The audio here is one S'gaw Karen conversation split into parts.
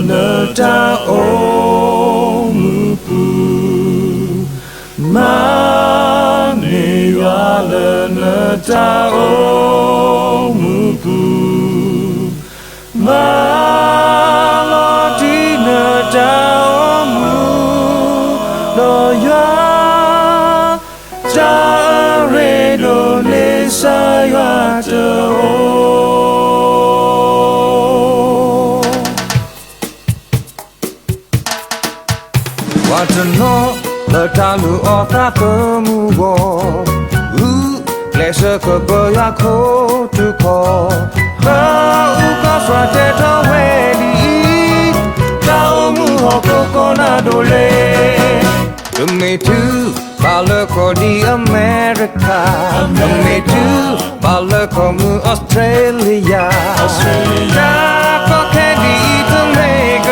နတၢ်အိၣ်မူပူၤ, မၤန့ၢ်ယွၤလၢနတၢ်အိၣ် မူပူၤ, မၤလီၤတံၢ်နတၢ်အိၣ်မူ, ဒီးယွၤ တၢ်အရ့ဒိၣ်န့ၣ် ကစၢ်ယွၤတအိၣ် ပှၤတနီၤလၢတၢ်လုၢ်အီၣ်သးသမူအဂီၢ်, ဂုာ်ကျဲးစၢးကပၢယွၤခိၣ်ထူၣ်ခီၣ်, ပအူကီၢ်စှၤတဲထီၣ်ဝဲဒ်အံၤ, တၢ်အိၣ်မူဟီၣ်ခိၣ်ကီၢ်နၢ်ဒိၣ်လ့, ကမ့ၢ်တုၤဘၣ်လၢကီၢ်ဒ်အမဲရကၤ, ကမ့ၢ်တုၤဘၣ်လၢကီၢ်မုၢ်အီစထြ့လယါ, တၢ်ကီခဲဒ်အံၤတမ့ၢ်ကအီ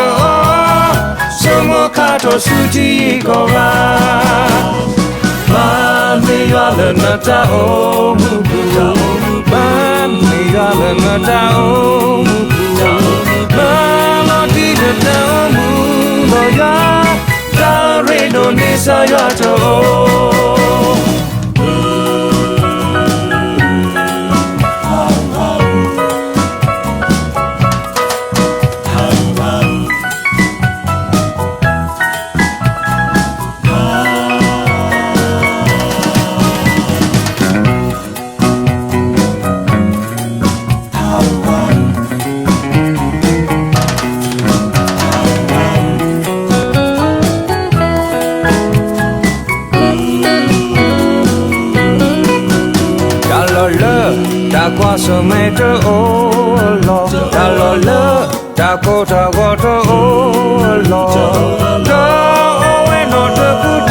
ၤ, ဆိကမိၣ်ခါထီၣ်ဆူထံဂုၤကီၢ်ဂၤ, မၤန့ၢ်ယွၤလၢနတၢ်အိၣ်မူပူၤ, မၤန့ၢ်ယွၤလၢနတၢ်အိၣ်မူပူၤ, မၤလီၤတံၢ်နတၢ်အိၣ်မူဒီးယွၤ, တၢ်ရ့ဒိၣ်န့ၣ်ကစၢ်ယွၤတအိၣ် တၢ်လီၢ်လၢတၢ်ကွၢ်ဆၢၣ်မဲာ်တအိၣ်အလီၢ်, တၢ်လီၢ်လၢတၢ်ကိၢ်တၢ်ဂီၤတအိၣ်အလီၢ်, ဒီးအိၣ်ဝဲနီၢ်တပူၤတံ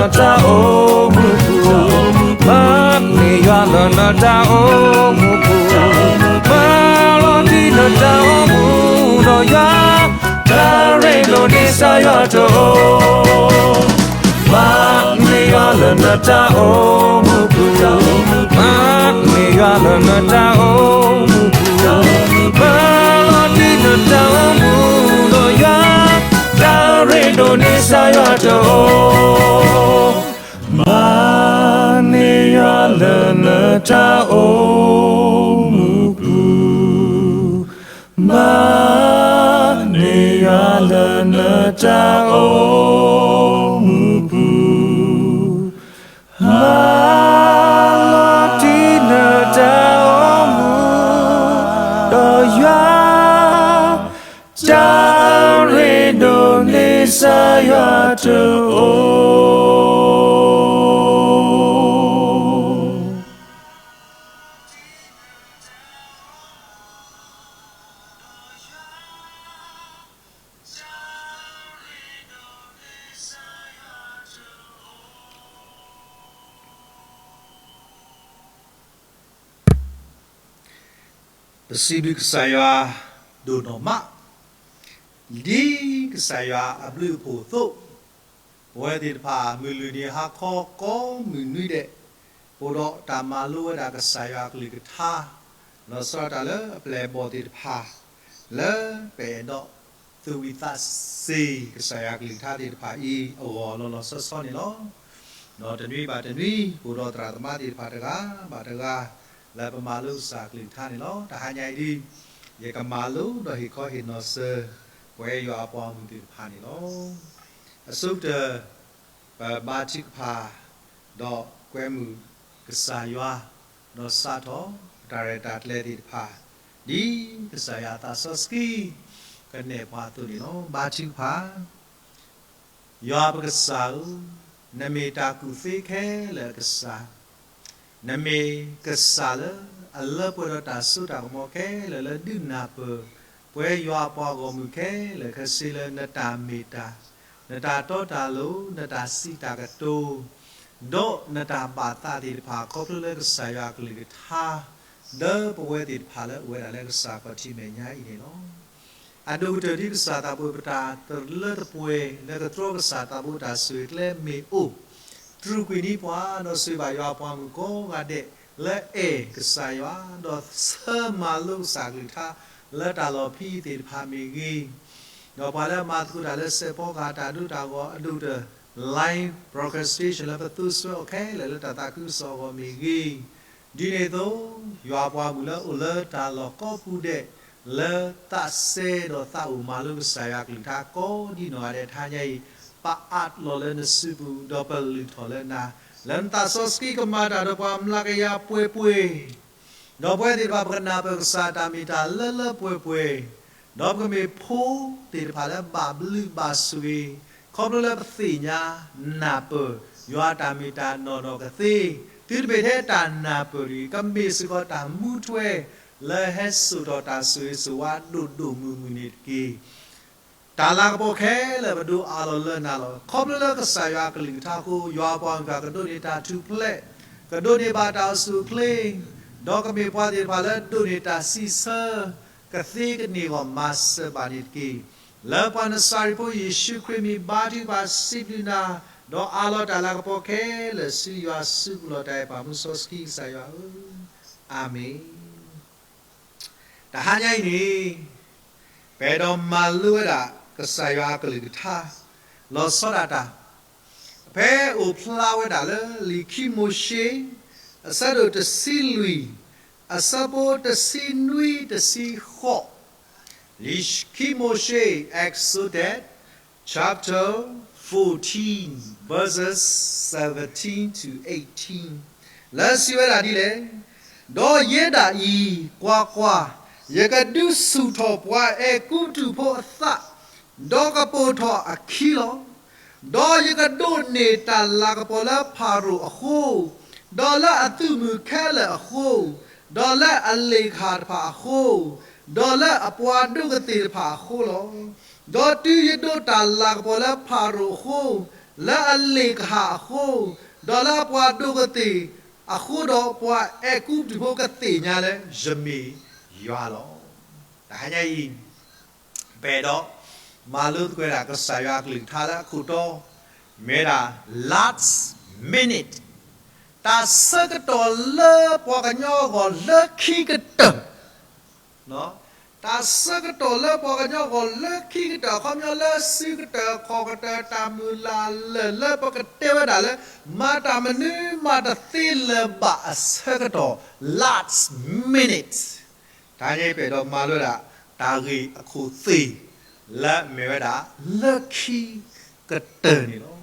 ၤသကိး, တိၢ်နီၣ်ဟီၣ်ခိၣ်အံၤတမ့ၢ်တၢ်ညီ မၤန့ၢ်ယွၤလၢနတၢ်အိၣ်မူပူၤ, မၤန့ၢ်ယွၤလၢနတၢ်အိၣ်မူပူၤ, မၤလီၤတံၢ်နတၢ်အိၣ်မူဒီးယွၤ, တၢ်ရ့ဒိၣ်န့ၣ်ကစၢ်ယွၤတအိၣ် မၤန့ၢ်ယွၤလၢနတၢ်အိၣ်မူပူၤ, မၤန့ၢ်ယွၤလၢနတၢ်အိၣ်မူပူၤ, မၤလီၤတံၢ်နတၢ်အိၣ်မူဒီးယွၤ, တၢ်ရ့ဒိၣ်န့ၣ်ကစၢ်ယွၤတအိၣ်, မၤန့ၢ်ယွၤလၢနတၢ်အိၣ်မူပူၤ, မၤန့ၢ်ယွၤလၢနတၢ်အိၣ်မူပူၤ, မၤလီၤတံၢ်နတၢ်အိၣ်မူဒီးယွၤ, တၢ်ရ့ဒိၣ်န့ၣ်ကစၢ်ယွၤတအိၣ်. ပစံးဘျုးကစၢ်ယွၤဒိၣ်နီၢ်မး, ဒ်ကစၢ်ယွၤအဘျုးအဖှိၣ်အသိး, ပဝဲသ့ၣ်တဖၣ်မုၢ်လွံၢ်နံၤဟါခီကိးမုၢ်နွံဒဲး, အိၣ်ဒီးတၢ်မၤလိဝဲဒၣ်ကစၢ်ယွၤအကလုၢ်ကထါ, လီၤဆီဒၣ်တၢ်လၢအပျဲၢ်အဘီၣ်သ့ၣ်တဖၣ်, လၢပအဲၣ်ဒိးသူၣ်ဝံၣ်သးစ့ၤကစၢ်ယွၤအကလုၢ်ကထါသ့ၣ်တဖၣ်အံၤအဂီၢ်လီၤလီၤဆီဆီန့ၣ်လီၤ. ဒီးတနွံဘၣ်တနွံ အိၣ်ဒီးသရၣ်သမါသ့ၣ်တဖၣ်တဂၤဘၣ်တဂၤ လၢပမၤလိကစၢ်အကလုၢ်ကထါန့ၣ်လီၤ. တဟါညါအံၤဒ် ယကမၤလိဒီးဟ့ၣ်ခီဟ့ၣ်နီၤစၢၤ ပဝဲယွၤအပှၤဂီၢ်မုၢ်သ့ၣ်တဖၣ်န့ၣ်လီၤ. အဆိကတၢၢ် ပဘါထုကဖၣ် ဒီးကွဲမုာ်ကစၢ်ယွၤ, ဒီးစးထီၣ်ပတၢ်ရဲၣ်တၢ်ကျဲၤသ့ၣ်တဖၣ် ဒ်ကစၢ်ယွၤအသးစီဆှံ ကနဲၣ်ပှၤအသိးန့ၣ်လီၤ. ဘါထုကဖၣ်. ယွၤပကစၢ်ဧၢ, နမ့ၢ်တၢ်ကူၣ်သ့ခဲလၢာ်အကစၢ်, နမ့ၢ်ကစၢ်လၢအလၢပှဲၤဒီးတၢ်စိတၢ်ကမီၤခဲလၢာ် လၢဒုးနၢ်ပၢၢ် ပဝဲယွၤအပှၤဂီၢ်မုၢ်ခဲလၢာ်ခဲဆ့လၢနတၢ်မ့ၢ်တၢ်, နတၢ်တီတၢ်လိၤ, နတၢ်စံးတၢ်ကတိၤ, ဒီးနတၢ်ဘၣ်သးသ့ၣ်တဖၣ် ခီဖျိလၢကစၢ်ယွၤအကလုၢ်ကထါ လၢပဝဲသ့ၣ်တဖၣ်လၢအိၣ်ဝဲဒၣ်လၢကစၢ်ခီၣ်ထံးမဲာ်ညါအံၤန့ၣ်လီၤ. အဒိၣ်ကတၢၢ်ဒ်ကစၢ်သးဘိပတၢ်တလၢတပှဲၤ လၢကတြီကစၢ်သးဘိတၢ်ဆိၣ်ဂ့ၤကျဲမ့ၢ်အိၣ်, တြူာ်ကွံာ်န့ၢ်ပှၤ ဒီးဆိၣ်ဂ့ၤဘၣ်ယွၤအပှၤမုၣ်ကိးဂၤဒဲး လၢအဲၣ်ကစၢ်ယွၤ ဒီးဆၢမၤလိကစၢ်အကလုၢ်ကထါ လၢတၢ်လီၢ်ဖဲအံၤသ့ၣ်တဖၣ်မ့ၢ်ဂ့ၤ, ဒီးပှၤလၢအမၤသကိးတၢ်လၢစဲးဖီကဟၣ်တၢ်ဒိတၢ်ဂီၤအဒိၣ်တၢၢ် live broadcastation လၢပသိစၢအီၤခဲလၢာ်လၢတၢ်သးခုကစီၣ်အဂီၢ်မ့ၢ်ဂ့ၤ, ဒ်န့ၣ်အသိး ယွၤအပှၤမုၣ်လၢအိၣ်လၢတၢ်လီၢ်ကိးပူၤဒဲး လၢသးစဲဒီးသးအိၣ်မၤလိကစၢ်ယွၤအကလုၢ်ကထါကိးဒ်နီၢ်ဂၤဒဲး တဟါညါအံၤ ပအးလီၤလၢနစုပူၤ ဒီးပလုၢ်ထီၣ်လၢနၤ, လၢနသးစီဆှံကမၤတၢ်ဒီးပှၤမျးကယၤပှဲၤပှဲၤ, ဒီးပဝဲသ့ၣ်တဖၣ်ပကနၢ်ပၢၢ်ကစၢ်တၢ်မ့ၢ်တၢ်လၢလၢပှဲၤပှဲၤ, ဒီးပကမ့ၢ်ဖိသ့ၣ်တဖၣ်လၢဘၣ်ဘျုးဘၣ်ဆိၣ်ဂ့ၤ, ခီဖျိလၢပသ့ၣ်ညါနၢ်ပၢၢ် ယွၤအတၢ်မ့ၢ်တၢ်နီၢ်နီၢ်ကသ့, သုတမ့ၢ်ထဲတၢ်နၢ်ပၢၢ်တဂ့ၤ, ကမ့ၢ်စ့ၢ်ကီးတၢ်မူထွဲ လၢဟဲစိာ်ထီၣ်တၢ်ဆိၣ်ဂ့ၤဆိၣ်ဝါဒိၣ်ဒိၣ်မုၢ်မုၢ်န့ၣ်တက့ၢ်. တၢ်လၤကပီၤခဲလၢာ်ပဒိးအးလီၤလၢနၤလီၤ. ခီဖျိလၢကစၢ်ယွၤအကလုၢ်ကထါအဃိ ယွၤအပှၤမုၣ်တဖၣ်ကဒိးန့ၢ်တၢ်ထူၣ်ဖျဲး, ကဒိးန့ၢ်ဘၣ်တၢ်အိၣ်ဆူၣ်အိၣ်ချ့, ဒီးကမ့ၢ်ပှၤသ့ၣ်တဖၣ်လၢဒိးန့ၢ်တၢ်စံးဆၢ ကသ့ကန့ၢ်အဂီၢ်မၤစၢၤဘၣ်န့ၣ်တက့ၢ်. လၢပှၤနစၤရ့းဖိယ့ၣ်ၡူးခရံာ်မံၤ ဘါထုကဖၣ်စံးဘျုးနၤ, ဒီးအးလီၤတၢ်လၤကပီၤခဲလၢာ်ဆူယွၤ စုပူၤလီၤတၢ်အဲၣ်ပှၤမူစီဆှံကစၢ်ယွၤဧၢ, အၤမ့ၣ်. တဟါညါအံၤန့ၣ် ပအဲၣ်ဒိးမၤလိဝဲဒၣ် ကစၢ်ယွၤအကလုၢ်ကထါ လီၤဆီဒၣ်တၢ် ဖဲအိၣ်ဖျါဝဲဒၣ်လၢ လံာ်ခံမိၤၡ့ အဆၢဒိၣ်တဆံလွံၢ် အဆၢဖိတဆံနွံတဆံဃိး, လံာ်ခံမိၤၡ့ Exodus chapter fourteen, verses seventeen to eighteen, လၢစံးဝဲဒၣ်ဒ်လဲၣ်, ဒီးယဲဒၣ်အံၤ, ကွၢ်ကွၢ်, ယကဒုးဆူၣ်ထီၣ်ပှၤအဲၤကူပတူးဖိအသး, ဒီးကပိာ်ထီၣ်အခံလီၤ. ဒီးယကဒိးန့ၢ်တၢ်လၤကပီၤလၢဖၤရိၤအဃိ, ဒီးလၢအသုးမုၢ်ခဲလၢာ်အဃိ, ဒီးလၢအလ့ၣ်ကဟၣ်တဖၣ်အဃိ, ဒီးလၢအပှၤဒိၣ်ကသ့ၣ်တဖၣ်အဃိလီၤ. ဒီးတုၤယဒိးတၢ်လၤကပီၤလၢဖၤရိၤအဃိ, လၢအလ့ၣ်ကဟၣ်အဃိ, ဒီးလၢအပှၤဒိၣ်ကသ့ၣ်အဃိဒီး ပှၤအဲၤကူပတူးဖိကသ့ၣ်ညါလၢယမ့ၢ်ယွၤလီၤ. တဟါညါအံၤ ပအဲၣ်ဒိးမၤလိသကိးဝဲဒၣ် ကစၢ်ယွၤအကလုၢ်ကထါလၢအခိၣ်တီ မ့ၢ်ဝဲဒၣ် last minute, တၢ်ဆၢကတီၢ်လၢပှၤကညီအဂီၢ်လၢခံကတၢၢ် တၢ်ဆၢကတီၢ်လၢပှၤကညီအဂီၢ်လၢခံကတၢၢ် အခီပညီလၢစုကတၢၢ်ခီၣ်ကတၢၢ် တၢ်မုၢ်လၢ်လၢာ် လၢပကတဲဝဲဒၣ်လၢ မၤတၢ်မနုၤမၤတသ့လၢၤဘၣ်အဆၢကတီၢ် last minute, တဟါညါအံၤပအဲၣ်ဒိးမၤလိဝဲဒၣ် တၢ်ဂ့ၢ်အခိၣ်သ့ၣ် လၢအမ့ၢ်ဝဲဒၣ် လၢခံကတၢၢ်န့ၣ်လီၤ.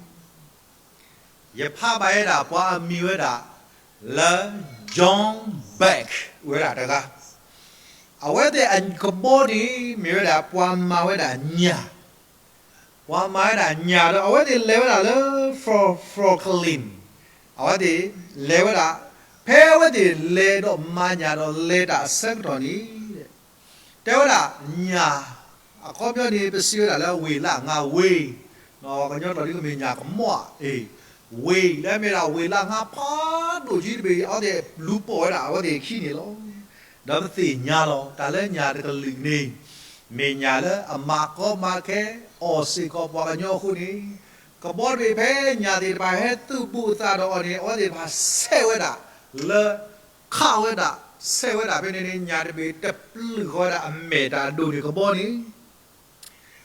ယဖးဘၣ်ဝဲဒၣ်ပှၤအမံၤဝဲဒၣ် လၢ John Beck ဝဲဒၣ်တဂၤ, အဝဲသ့ၣ်အကဘီန့ၣ် မ့ၢ်ဝဲဒၣ်ပှၤမၤဝဲဒၣ်ညၣ်, ပှၤမၤဝဲဒၣ်ညၣ်ဒီး အဝဲသ့ၣ်လဲၤဝဲဒၣ်လၢ Fro-, Brooklyn, အဝဲသ့ၣ်လဲၤဝဲဒၣ်, ဖဲအဝဲသ့ၣ်လဲၤဒီးမၤညၣ်ဒီးလဲၤတၢ်အဆၢကတီၢ်န့ၣ် တဲဝဲဒၣ်ညၣ်, အခီပညီန့ၣ် ပစံးဝဲဒၣ်လၢဝ့ၢ်လၢအငါဝ့ၢ်, ကညီတီၤဒ်ကမ့ၢ်ညၣ်ကမီၣ်, ဝ့ၢ်လၢမ့ၢ်ဒၣ်ဝ့ၢ်လၢအငါဖးဒိၣ်ကံတဘ့ၣ် အဝဲသ့ၣ်လူၤပိာ်ဝဲဒၣ်အဝဲသ့ၣ်အခံန့ၣ်လီၤ. ဒီးပသ့ၣ်ညါလီၤ တၢ်လၢညၣ်တကလုာ်န့ၣ် မ့ၢ်ညၣ်လၢအမၤကီမၤခဲ အီၣ်စ့ၢ်ကီးပှၤကညီအဃိန့ၣ်, ကဘီတဘ့ၣ်ဖဲညၣ်သ့ၣ်တဖၣ်ဟဲသူၣ်ဘူၣ်အသးဒီးအီၤန့ၣ် အဝဲသ့ၣ်တဖၣ်ဆဲးဝဲဒၣ်လၢ ခးဝဲဒၣ်, ဆဲးဝဲဒၣ်ဖဲန့ၣ်န့ၣ် ညၣ်တဘ့ၣ်တပျုၢ်ဃီဝဲဒၣ်အမဲာ်တၢ်အဒိၣ်န့ၣ်ကဘီန့ၣ်,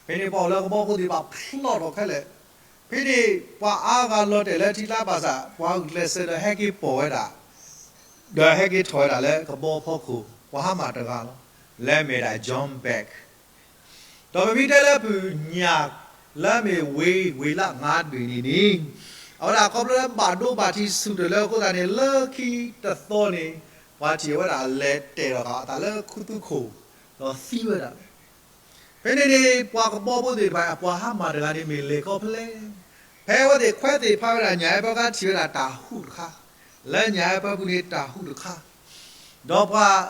ဖဲန့ၣ်ပှၤအိၣ်လၢကဘီဖိသ့ၣ်တဖၣ်ဖျီၣ်ထီၣ်ခဲလၢာ်, ဖဲန့ၣ် ပှၤအါဂၤလီၤတဲာ်လၢထံကျါဘၣ်ဆၣ် ပှၤဂုာ်ကျဲးစၢးဒီးဟဲက့ၤပိာ်ဝဲဒၣ်, ဒီးဟဲက့ၤထီၣ်ဝဲဒၣ်လၢကဘီဖီခိၣ် ပှၤဟါမၢ်တဂၤလီၤ, လၢအမ့ၢ်ဒၣ် John Beck ဒီးပမ့ၢ်တဲလၢပူၤညၣ်လၢအမ့ၢ်ဝ့ၢ်, ဝ့ၢ်လၢအငါတဘ့ၣ်န့ၣ်န့ၣ်, အဝဲဒၣ်ခီဖျိလၢဘၣ်ဒိဘၣ်ထံးဆူၣ်တၢ်လၢအဃိသတးန့ၣ် လၢခံတသီန့ၣ် ပှၤထံၣ်ဝဲဒၣ်လဲၤတဲာ်ထီၣ်ဃာ်အသးလၢခူသူၣ်ခိၣ် ဒီးသံဝဲဒၣ်လီၤ. ဖဲန့ၣ်န့ၣ် ပှၤကဘီဖိသ့ၣ်တဖၣ် အပှၤဟါမၢ်တဂၤန့ၣ်မ့ၢ်လဲၤခီဖဲလဲၣ်, ဖဲအဝဲသ့ၣ်ခွဲးသ့ၣ်ဖးဝဲဒၣ်ညၣ်ဟဲဖၢခါထံၣ်ဝဲဒၣ်တၢ်ဟူးတခါ, လၢညၣ်ဟဲဖၢပူၤန့ၣ်တၢ်ဟူးတခါ ဒီးပှၤ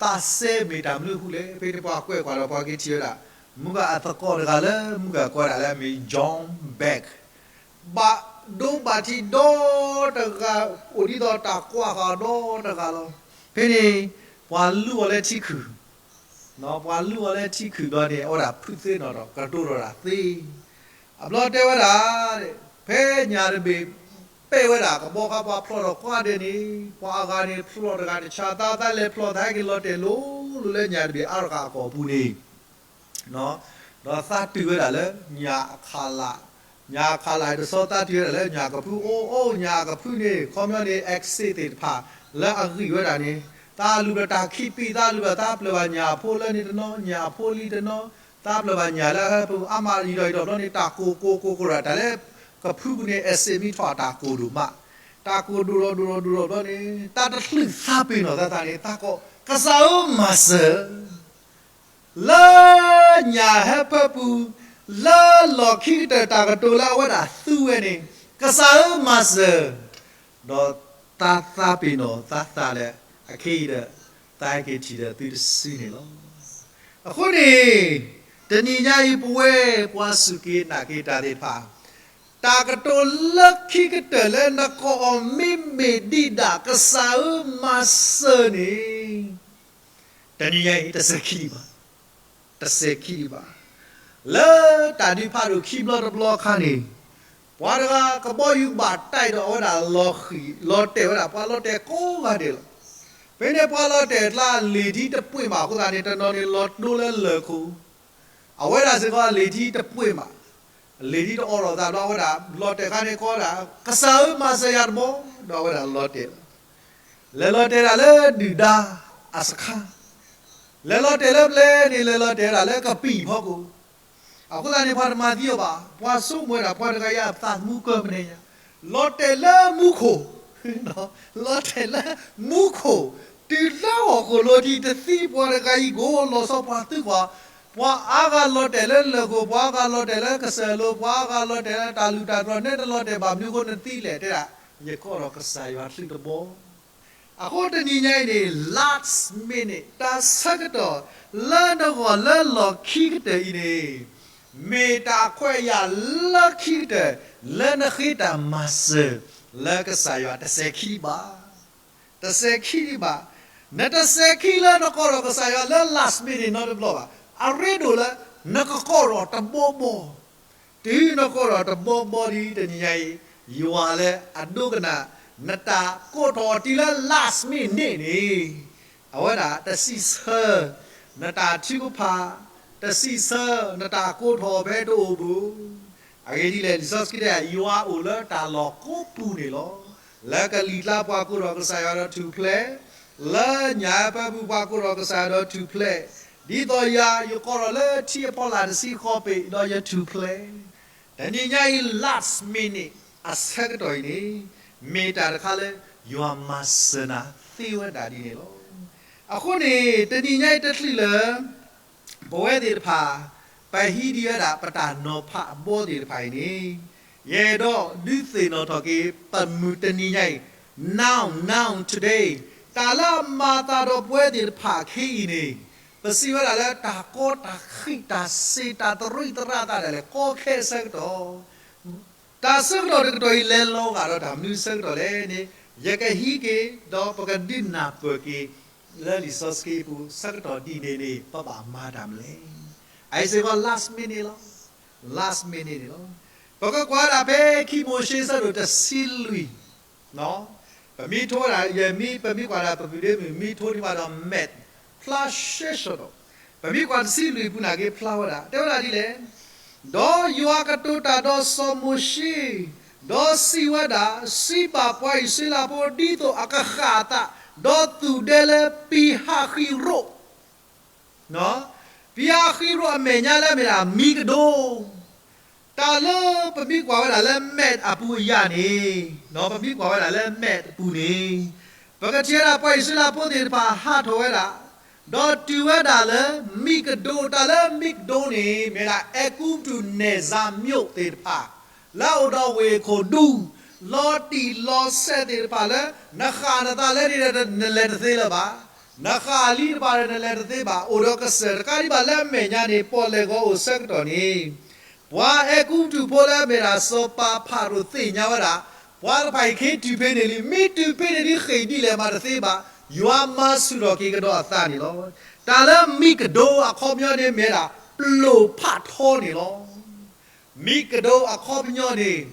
သးစဲမ့ၢ်တၢ်မနုၤအဃိလဲၣ်, ဖဲန့ၣ်ပှၤကွဲးကွၢ်ဒီးပှၤက့ၤထံၣ်ဝဲဒၣ် မူကၤအသကိးတဂၤလၢ မူကၤကိးဒၣ်လၢအမ့ၢ် John Beck, ဘၣ်ဒိဘၣ်ထံးဒီတဂၤ, အိၣ်ဒ်သိးတၢ်ကွၢ်ဃာ်ဒီတဂၤလီၤ. ဖဲန့ၣ် ပှၤလူအီၤလၢထံခုၣ် ပှၤလူအီၤလၢထံခုၣ်ဘျီန့ၣ် အဝဲဒၣ်ဖုးသ့နီၣ်ဒီး ကတိၤထီၣ်ဒၣ်သ့, အဘျီတဲဝဲဒၣ်, ဖဲညၣ်တဘ့ၣ် ပဲာ်ဝဲဒၣ်ကဘီခါ ပှၤဖျိးထီၣ်ကိးဂၤဒဲးန့ၣ် ပှၤအဂၤန့ၣ် ဖျိးတဂၤတဆါ သးသးလဲၤဖျိးသးဟဲက့ၤလီၤတဲာ်လိၤလိၤလၢညၣ်တဘ့ၣ်အါထီၣ်ဃာ်အကီၢ်ပူၤန့ၣ် ဒီးသးတုၤဝဲဒၣ်လၢညၣ်အခးလး, ညၣ်အခးလးတဆီ သးတုၤဝဲဒၣ်လၢညၣ်ကဖု အိၣ်အိၣ်ညၣ်ကဖုန့ၣ် ခီပညီန့ၣ် exit သ့ၣ်တဖၣ်လၢအဂံၢ်ဝဲဒၣ်န့ၣ် သးလူၤဒီးတၢ်ခံပံာ် သးလူၤဒီး သးပျၢၤဘၣ်ညၣ်အဖိလၢန့ၣ်တနီၤ ညၣ်အဖိလံတနီၤ သးပျၢၤဘၣ်ညၣ်လၢအဟဲပူၤ အါမးယံာ်ဒီးယံာ်ဒီးဘျီန့ၣ် တၢ်ကိၢ်ကိၢ်ကိၢ်ကိၢ်ဒီး တၢ်လၢကဖုပူၤန့ၣ် exit မ့ၢ်ထီၣ်အတၢ်ကိၢ်ဒိၣ်မး, တၢ်ကိၢ်ဒိၣ်ဒီးဒိၣ်ဒီးဒိၣ်ဒီးဘျီန့ၣ် တၢ်တချုးသးပ့ၤနီၣ်သးသးန့ၣ် သးကိး ကစၢ်ဧၢမၤစၢၤ လၢညၣ်ဟဲဖၢပူၤ လၢလီၢ်ခံကတၢၢ်တၢ်ကတိၤလၢအဝဲဒၣ်သူဝဲန့ၣ် ကစၢ်ဧၢမၤစၢၤ, ဒီးတၢ်သးပ့ၤနီၣ်သးသးလၢအခဲအံၤဒီး သးဟဲက့ၤထံၣ်ဒီးသုတစုန့ၣ်လီၤ. အဃိန့ၣ် တနံၤညါအံၤ ပဝဲပှၤစူၢ်က့ၤနာ်က့ၤတၢ်သ့ၣ်တဖၣ် တၢ်ကတိၤလၢခံကတၢၢ်လၢနကိးအီၤမ့မ့ၢ်ဒံးဒၣ် ကစၢ်ဧၢမၤစၢၤန့ၣ် တနံၤညါအံၤ တစဲးခံဒံးဘၣ်, တစဲးခံဒံးဘၣ်. လၢတၢ်ဒုးဖးဒိၣ်ခံဘျီတဘျီအခါန့ၣ် ပှၤတဂၤကဘီယူၤဘၣ်တၢ်ဒီးအဝဲဒၣ်လီၤဃံၤ လီၤတဲာ်ဝဲဒၣ် ပှၤလီၤတဲာ်ကိးဂၤဒဲးလီၤ. ဖဲန့ၣ်ပှၤလီၤတဲာ်အကျါ လံာ်ထံတပှ့ၤမးအဃိသတးန့ၣ် တနီၤန့ၣ်လီၤတိၤလၢလၢၢ်ခိၣ် အဝဲဒၣ်စ့ၢ်ကီးလံာ်ထံတပှ့ၤမး, လံာ်ထံတအိးထီၣ်သးဘျီ အဝဲဒၣ်လီၤတဲာ်ခါန့ၣ်ကိးဝဲဒၣ် ကစၢ်ဧၢမၤစၢၤယၤတဘျီ, ဒီးအဝဲဒၣ်လီၤတဲာ်လီၤ. လဲၤလီၤတဲာ်ဒၣ်လၢဒုၣ်ဒါအစခါ, လဲၤလီၤတဲာ်လၢပျဲန့ၣ် လဲၤလီၤတဲာ်ဝဲဒၣ်လၢကပံာ်ဖီခိၣ် အဃိသတးန့ၣ် ပှၤတမၤသံအီၤဘၣ်. ပှၤဆိကမိၣ်ဝဲဒၣ် ပှၤတဂၤအံၤအသးသမူကၢၢ်မနုၤညါ, လီၤတဲာ်လၢမူခိၣ်, လီၤတဲာ်လၢမူခိၣ်, တုၤလၢဟီၣ်ခိၣ်လိၤထံးတသံ ပှၤတဂၤအံၤကိးလီၤဆီ ပှၤသံကွၢ်, ပှၤအါဂၤလီၤတဲာ်လၢလၢၢ်ခိၣ်, ပှၤအါဂၤလီၤတဲာ်လၢကစၢၢ်လိၤ, ပှၤအါဂၤလီၤတဲာ်လၢတၢ်လူၢ်တၢ်တြီၤ, နဲတလီၤတဲာ်ဘၣ်မနုၤအဃိ နသံလဲၣ် တဲဒၣ်, ယကိးထီၣ်ကစၢ်ယွၤချုးတဘျီ အဃိတနံၤညါအံၤန့ၣ် last minute တၢ်ဆၢကတီၢ်လၢနဂီၢ်လၢလီၢ်ခံကတၢၢ်အံၤန့ၣ် မ့ၢ်တၢ်ခွဲးယာ်လၢခံကတၢၢ် လၢနဃ့တၢ်မၤစၢၤလၢကစၢ်ယွၤ တစဲးခံဒံးဘၣ်, တစဲးခံဒံးဘၣ်. နတစဲးခံလၢနကိးထီၣ်ကစၢ်ယွၤလၢ last minute နီတဘျီဘၣ်. အရ့ဒိၣ်လၢ နကကိးထီၣ်တဘီဘီ တုၤနကိးထီၣ်တဘီဘီဒ်တနံၤညါအံၤ, ယွၤလၢအဒိကနၣ် နတၢ်ကိးထီၣ်အီၤတုၤလၢ last minute န့ၣ်, အဝဲဒၣ်တစံးဆၢ နတၢ်ထုကဖၣ်, တစံးဆၢနတၢ်ကိးထီၣ်ဖဲတအိၣ်ဘၣ်. အဂ့ၢ်ဒ်လဲၣ်, လံာ်စီဆှံတဲ ယွၤအိၣ်လၢတၢ်လီၢ်ကိးပူၤန့ၣ်လီၤ. လၢကလံၤကျါပှၤကိးထီၣ်ကစၢ်ယွၤဒီးထူၣ်ဖျဲး, လၢညၣ်အပၢပူၤပှၤကိးထီၣ်ကစၢ်ယွၤဒီးထူၣ်ဖျဲး, ဒ်သိးယၤ ယကိးထီၣ်လၢထံအဖီလာ်တဆံဃီးပ့ၤ ဒီးယထူၣ်ဖျဲး. တနံၤညါအံၤ last minute အဆၢကတီၢ်အံၤန့ၣ် မ့ၢ်တၢ်တခါလၢ ယွၤမၤစၢၤနၤသ့ဝဲဒၣ်ဒ်န့ၣ်လီၤ. အဃိန့ၣ် တနံၤညါအံၤတချုးလၢ ပဝဲသ့ၣ်တဖၣ် ပဟံးဒံးဝဲဒၣ်ပတၢ်နီၤဖးအဘီသ့ၣ်တဖၣ်အံၤန့ၣ်, ယအဲၣ်ဒိးဒုးသ့ၣ်နီၣ်ထီၣ်က့ၤ ပမုၢ်တနံၤညါအံၤ, now, now, today တၢ်လၢအမၤသးဒီးပဝဲသ့ၣ်တဖၣ်ခဲအံၤန့ၣ်, ပစံးဝဲဒၣ်လၢတၢ်ကီတၢ်ဃံးတၢ်စ့တၢ်သရံးသရၣ်သးဒၣ်လဲာ် ကီခဲအဆၢကတီၢ် တၢ်ဆၢကတီၢ်တကတီၢ်အံၤ လဲၤလီၤဂာ်ဒီးတၢ်မနုၤဆၢကတီၢ်လဲၣ်န့ၣ်, ယကဟံးက့ၤ ဒီးပကဒုးနၢ်ပၢၢ်က့ၤ လၢလံာ်စီဆှံအပူၤ ဆၢကတီၢ်ဒ်န့ၣ်န့ၣ် ပဘၣ်မၤတၢ်မနုၤလဲၣ်. အအံၤစ့ၢ်ကီး last minute လီၤ. last minute န့ၣ်လီၤ. ပကကွၢ်ဒၣ်ဖဲခံမိၤၡ့ဆၢဒိၣ်တဆံလွံၢ် ပမ့ၢ်ထိဝဲဒၣ် ယမ့ၢ် ပမ့ၢ်ကွၢ်ဒၣ်ပပုၢ်ဒ့မုၣ် မ့ၢ်ထိဒံးဘၣ်ဒီး math ဖျါရှဲရှဲဒီး, ပမ့ၢ်ကွၢ်တဆံလွံၢ်အပူၤန့ၣ်က့ၤဖျါဝဲဒၣ် တဲဝဲဒၣ်ဒ်လဲၣ်, ဒီးယွၤကတိၤတၢ်ဒီးစီၤမိၤၡ့, ဒီးစံးဝဲဒၣ်, စံးဘၣ်ပှၤအံၣ်စရ့လးဖိဒ်သိးအကဃၣ်အသး, ဒီးသူၣ်ဒဲလၢပံၤဟးဃံရိၣ် ပံၤဟးဃံရိၣ်အမဲာ်ညါလၢအမ့ၢ်ဒၣ်မံၤကဒိ, တၢ်လၢပမ့ၢ်ကွၢ်ဝဲဒၣ်လၢ math အပူၤအယၤန့ၣ်, ပမ့ၢ်ကွၢ်ဝဲဒၣ်လၢ math အပူၤန့ၣ်, ပကထံၣ်ဝဲဒၣ်ပှၤအံၣ်စရ့လးဖိသ့ၣ်တဖၣ်ဟးထီၣ်ဝဲဒၣ်, ဒီးတုၤဝဲဒၣ်လၢမံၤကဒိ, တၢ်လၢမံၤကဒိန့ၣ် မ့ၢ်ဒၣ်အဲၤကူပတူး နယ်စပ်မြို့ သ့ၣ်တဖၣ် လၢအအိၣ်ဒီးဝ့ၢ်ခိၣ်ဒူ, လီၤတံၢ်လီၤဆဲးသ့ၣ်တဖၣ်လၢ နဃၣ်နသးလၢန့ၣ်ဒီးနလဲၤတသ့လၢၤဘၣ်. နဃၣ်လံတဖၣ်ဒီးနလဲၤတသ့ဘၣ်. အိၣ်ဒီးကစၢၢ်တခါဒံးဘၣ်လၢအမဲာ်ညါန့ၣ် ပီၣ်လဲၣ်ဂီၤအိၣ်ဆၢကတီၢ်န့ၣ်, ပှၤအဲၤကူပတူးဖိလၢအမ့ၢ်ဒၣ်စီၤပၤဖၤရိၤသ့ၣ်ညါဝဲဒၣ်, ပှၤတဖၣ်အံၤက့ၤတုၤဖဲန့ၣ်လံ, မ့ၢ်တုၤဖဲန့ၣ်လံဃ့ၢ်ဒ်လဲၣ်မးတသ့ဘၣ်, ယွၤမၤဆူၣ်ထီၣ်က့ၤကဒီးအသးန့ၣ်လီၤ. တၢ်လၢမံၤကဒိအခီပညီန့ၣ်မ့ၢ်ဝဲဒၣ် ပျိာ်ဖးထီန့ၣ်လီၤ. မံၤကဒိအခီပညီန့ၣ်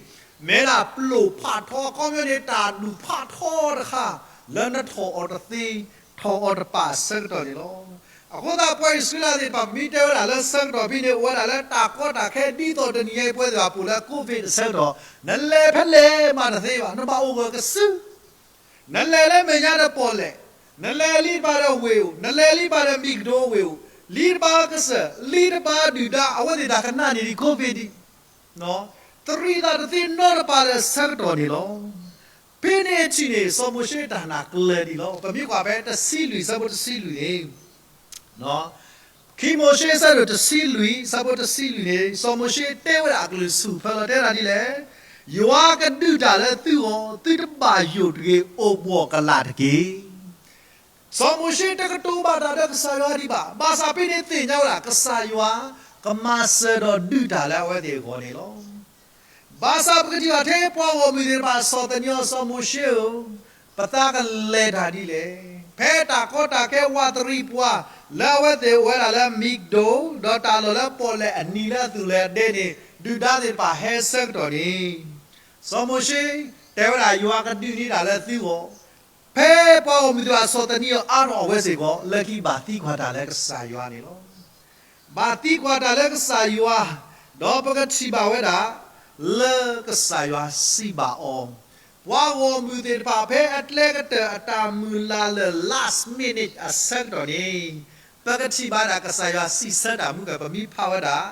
မ့ၢ်ဒၣ်ပျိာ်ဖးထီ အခီပညီန့ၣ် တၢ်ဒူၣ်ဖးထီတခါ လၢနထီၣ်အီၤတသ့ ထီၣ်အီၤတပာ်အဆၢကတီၢ်န့ၣ်လီၤ. အဃိသတး ပှၤအံၣ်စရ့လးသ့ၣ်တဖၣ် ပမ့ၢ်တဲဝဲဒၣ်လၢဆၢကတီၢ်ဖဲန့ၣ် အိၣ်ဝဲဒၣ်လၢတၢ်ကီတၢ်ခဲ ဒ်သိးတနံၤညါအံၤ ပဝဲသ့ၣ်တဖၣ်ပူၤလၢ COVID အဆၢကတီၢ် နလဲၤဖဲလဲၣ်မးတသ့ဘၣ်, နဘၣ်အိၣ်ဂၢၢ်ကစု နလဲၤလၢမဲာ်ညါဒီးပီၣ်လဲၣ်, နလဲၤလံတဘၣ်ဒီးဝ့ၢ်အိၣ်, နလဲၤလံတဘၣ်ဒီးမံကဒိဝ့ၢ်အိၣ်, လံတဘၣ်ကစၢၢ်, လံတဘၣ်ဒုၣ်ဒါ အဝဲသ့ၣ်တၢ်ကနၣ်န့ၣ်ဒ် COVID ဒံး, တရံးသးတသ့နီတပၤလၢအဆၢကတီၢ်န့ၣ်လီၤ. ဖဲန့ၣ်အထံၣ်န့ၣ် စီၤမိၤၡ့တၢ်နာ်ကျၢၤဒံးလီၤ. ပမ့ၢ်ကွၢ်ဖဲတဆံလွံၢ် ဆၢဖိတဆံလွံၢ်န့ၣ် ခံမိၤၡ့ဆၢဒိၣ်တဆံလွံၢ် ဆၢဖိတဆံလွံၢ်န့ၣ် စီၤမိၤၡ့တဲဝဲဒၣ်အကလုၢ်ဆူၣ်ဖဲလီၤတဲဒၣ်ဒ်လဲၣ်, ယွၤကဒုးတၢ်လၢသုဂီၢ်, သုတဘၣ်ယိၣ်တဂ့ၤ, အိၣ်ဘှီၣ်ကလာ်တက့ၢ်. စီၤမိၤၡ့တကတိၤဘၣ်တၢ်ဒီးကစၢ်ယွၤဒံးဘၣ်. ဘၣ်ဆၣ်ဖဲန့ၣ်သ့ၣ်ညါဝဲဒၣ် ကစၢ်ယွၤကမၤစၢၤဒီးဒုးတၢ်လၢအဝဲသ့ၣ်အဂီၢ်န့ၣ်လီၤ. ဘၣ်ဆၣ်ပကထံၣ်ဘၣ်ထဲပှၤဂီၢ်မုၢ်သ့ၣ်တဖၣ် ဆီၣ်သနံးအီၤ စီၤမိၤၡ့ဧၢ, ပသးကလဲၤတၢ်ဒ်လဲၣ်. ဖဲတၢ်ကီတၢ်ခဲဝးတရံးပှၤ လၢအဝဲသ့ၣ်အိၣ်ဝဲဒၣ်လၢမံကဒိၣ် ဒီးတၢ်လီၢ်လၢပီၣ်လဲၣ်အနံၤလၢအသူၣ်လၢအဒဲန့ၣ် ဒုၣ်ဒါသ့ၣ်တဖၣ်ဟဲဆၢကတီၢ်န့ၣ် စီၤမိၤၡ့တဲဝဲဒၣ် ယွၤကဒုးန့ၢ်တၢ်လၢသုဂီၢ်, ဖဲပှၤဂီၢ်မုၢ်သ့ၣ်တဖၣ်ဆီၣ်သနံးအီၤအါထီၣ်အဝဲစ့ၢ်ကီး လၢခံဘၣ်သံကွၢ်တၢ်လၢကစၢ်ယွၤန့ၣ်လီၤ. ဘၣ်သံကွၢ်တၢ်လၢကစၢ်ယွၤ, ဒီးပကထံၣ်ဘၣ်ဝဲဒၣ် လၢကစၢ်ယွၤစံးဘၣ်အီၤ, ပှၤဂီၢ်မုၢ်သ့ၣ်တဖၣ်ဖဲအကျဲကတၢၢ်အတၢ်မုၢ်လၢ်လၢ last minute အဆၢကတီၢ်န့ၣ် ပကထံၣ်ဘၣ်ဒၣ်ကစၢ်ယွၤစံးဆၢတၢ်မုၢ်ကၢၢ် ပမ့ၢ်ဖးဝဲဒၣ်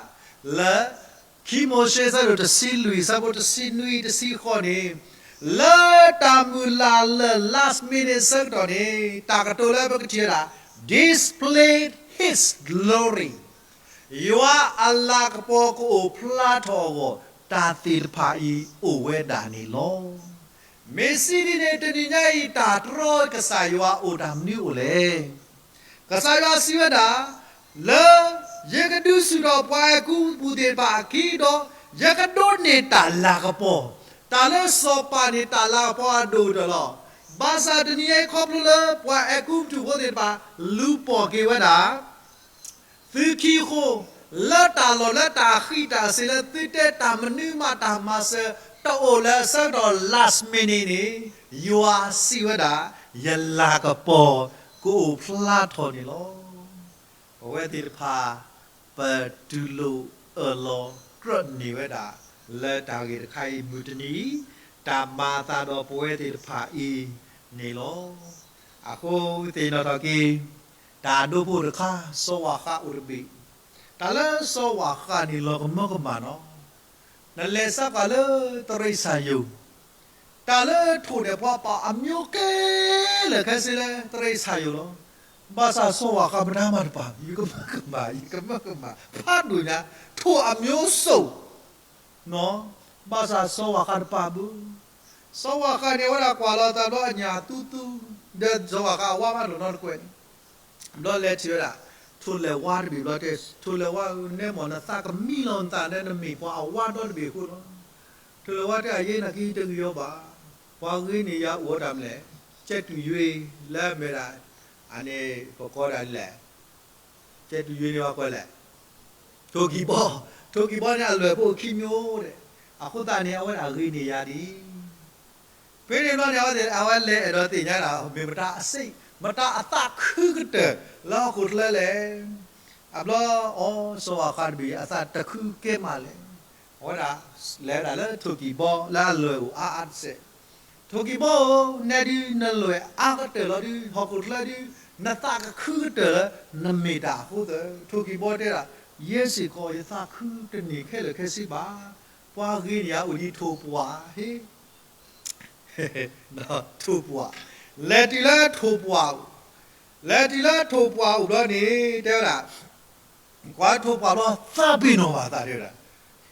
လၢ ခံမိၤၡ့ဆၢဒိၣ်တဆံလွံၢ် ဆၢဖိတဆံနွံ တဆံဃိးန့ၣ်, လၢတၢ်မုၢ်လၢ်လၢ last minute ဆၢကတီၢ်န့ၣ် တၢ်ကတိၤလၢပကထံၣ်ဝဲဒၣ် displayed his glory, ယွၤအလၤကပီၤကအိၣ်ဖျါထီၣ်အဂီၢ် တၢ်သ့ၣ်တဖၣ်အံၤအိၣ်ဝဲဒၣ်န့ၣ်လီၤ. မ့ၢ်စံးဒ်န့ၣ် တနံၤညါအံၤ တၢ်တြီကစၢ်ယွၤအိၣ်တၢ်မနုၤအိၣ်လဲၣ်. ကစၢ်ယွၤစံးဝဲဒၣ်, လၢယကဒုးဆူၣ်ထီၣ်ပှၤအဲၤကူပတူးသ့ၣ်တဖၣ်အခံဒီး ယကဒိးန့ၢ်တၢ်လၤကပီၤ, တၢ်လၢစီၤပၤန့ၣ် တၢ်လၤကပီၤအဒိၣ်ကတၢၢ်လီၤ. ဘၣ်ဆၣ်တနံၤအံၤခီဖျိလၢပှၤအဲၤကူပတူးဖိသ့ၣ်တဖၣ် လူၤပိာ်က့ၤဝဲဒၣ် သုခံအဃိ, လၢတၢ်လီၢ်လၢတၢ်ဃံးတၢ်စ့ၤလၢသုတဲတၢ်မနုၤမးတၢ်မၤစၢၤ တအိၣ်လၢအဆၢကတီၢ် last minute န့ၣ်, ယွၤစံးဝဲဒၣ်, ယလၤကပီၤကအိၣ်ဖျါထီၣ်န့ၣ်လီၤ. ပဝဲသ့ၣ်တဖၣ် ပတူၢ်လိာ်အၢၣ်လီၤကြၢးန့ၢ်ဝဲဒၣ် လၢတၢ်ဂ့ၢ်တခါအံၤမုၢ်တနံၤအံၤ, တၢ်မၤအသးဒီးပဝဲသ့ၣ်တဖၣ်အံၤန့ၣ်လီၤ. အဃိသ့ၣ်နီၣ်ထီၣ်က့ၤ တၢ်ဒိဖိတခါ စီၤဝၤဃးအိၣ်တဘ့ၣ်, တၢ်လၢစီၤဝၤဃးန့ၣ်လီၤကမၢကမၣ်နီၤ. နလဲၤစးကွၢ်လၢတရံးဆၣ်ယိၤ, တၢ်လၢထိၣ်န့ၣ် ပှၤပာ်အမျိုးကဲလၢာ်ခဲဆ့လၢတရံးဆၣ်ယိၤလီၤ. ဘၣ်ဆၣ်စီၤဝၤဃးမတၤမၤတပာ်, ယကမၢကမၣ်, ယကမၢကမၣ်, ဖးဒိၣ်ညါ, ထိၣ်အမျိုးစုံ နီၤ, ဘၣ်ဆၣ်စီၤဝၤဃးတပာ်ဘၣ်. စီၤဝၤဃးန့ၣ် အဝဲဒၣ်ကွၢ်လီၤအသးဘျီအညၣ်သူသူ, ဒီးစီၤဝၤဃးအဝါဘၣ်ဒိၣ်နီတကွဲးန့ၣ်, ဘျီလဲၤထံၣ်ဝဲဒၣ် ထိၣ်လဲၤဝါတဘ့ၣ်ဘျီတဲ, ထိၣ်လဲၤဝါဧၢ, နဲမ့ၢ်နသးကမံလီၤနသးဒီး နမ့ၢ်ပှၤအဝါဒီတဘ့ၣ်အဃိလီၤ. ထိၣ်လဲၤဝါတဲ အယဲနာ်က့တဂ့ၤအီၤဘၣ်, ပှၤဂ့ၤန့ၢ်ယၤအိၣ်ဝဲဒၣ်မနုၤလဲၣ်, ကဲတူၢ်ယွ့လၢအမ့ၢ်ဒၣ်, အန့ၣ်ပကိးဒၣ်လဲၣ် ကဲတူၢ်ယွ့န့ၣ်ပှၤကိးလဲၣ်, ထိၣ်ကံၢ်ဘီ, ထိၣ်ကံၢ်ဘီန့ၣ်အလွဲၢ်ဖိခံမျိုးဒီး, အဃိသတးန့ၣ် အဝဲဒၣ်ဂ့ၤန့ၢ်ယၤဒ်အံၤ. ဖဲန့ၣ်ဘျီန့ၣ် အဝဲသ့ၣ် အဝဲလဲၤအဲၣ်ဒိးသ့ၣ်ညါဒၣ် မ့ၢ်မတၤအစ့ၣ်, မတၤအသးခုကတၢၢ်လၢဟီၣ်ခိၣ်ချၢလဲၣ်. အဘျီ အီ စီၤဝၤဃးတဘ့ၣ် အသးတခုကဲမးလဲၣ်. အဝဲဒၣ် လဲၤဝဲဒၣ်လၢထိၣ်ကံၢ်ဘီလၢအလွဲၢ်အိၣ်အါအါတစဲး, ထိၣ်ကံၢ်ဘီဧၢ, နဲဒုးနလွဲၢ်အါကတၢၢ်လီၤဒုး ဟီၣ်ခိၣ်ချၢဒုး နသးကခုကတၢၢ်လၢ နမ့ၢ်တၢ်အဃိသၢ. ထိၣ်ကံၢ်ဘီတဲဒၣ်, ယဲစ့ၢ်ကီး ယသးခုတန့ၢ်ခဲလၢာ်ခဲဆ့ဘၣ်. ပှၤဂ့ၤန့ၢ်ယၤအိၣ်ဒ်ထိၣ်ပှာ်ဟ့ ထိၣ်ပှာ်, လဲၤတုၤလၢထိၣ်ပှာ်အိၣ်, လဲၤတုၤလၢထိၣ်ပှာ်အိၣ်ဘျီန့ၣ် တဲဝဲဒၣ်, ကွၢ်ထိၣ်ပှာ်ဘျီ သးပ့ၤနီၣ်ဘၣ်သးတဲဝဲဒၣ်,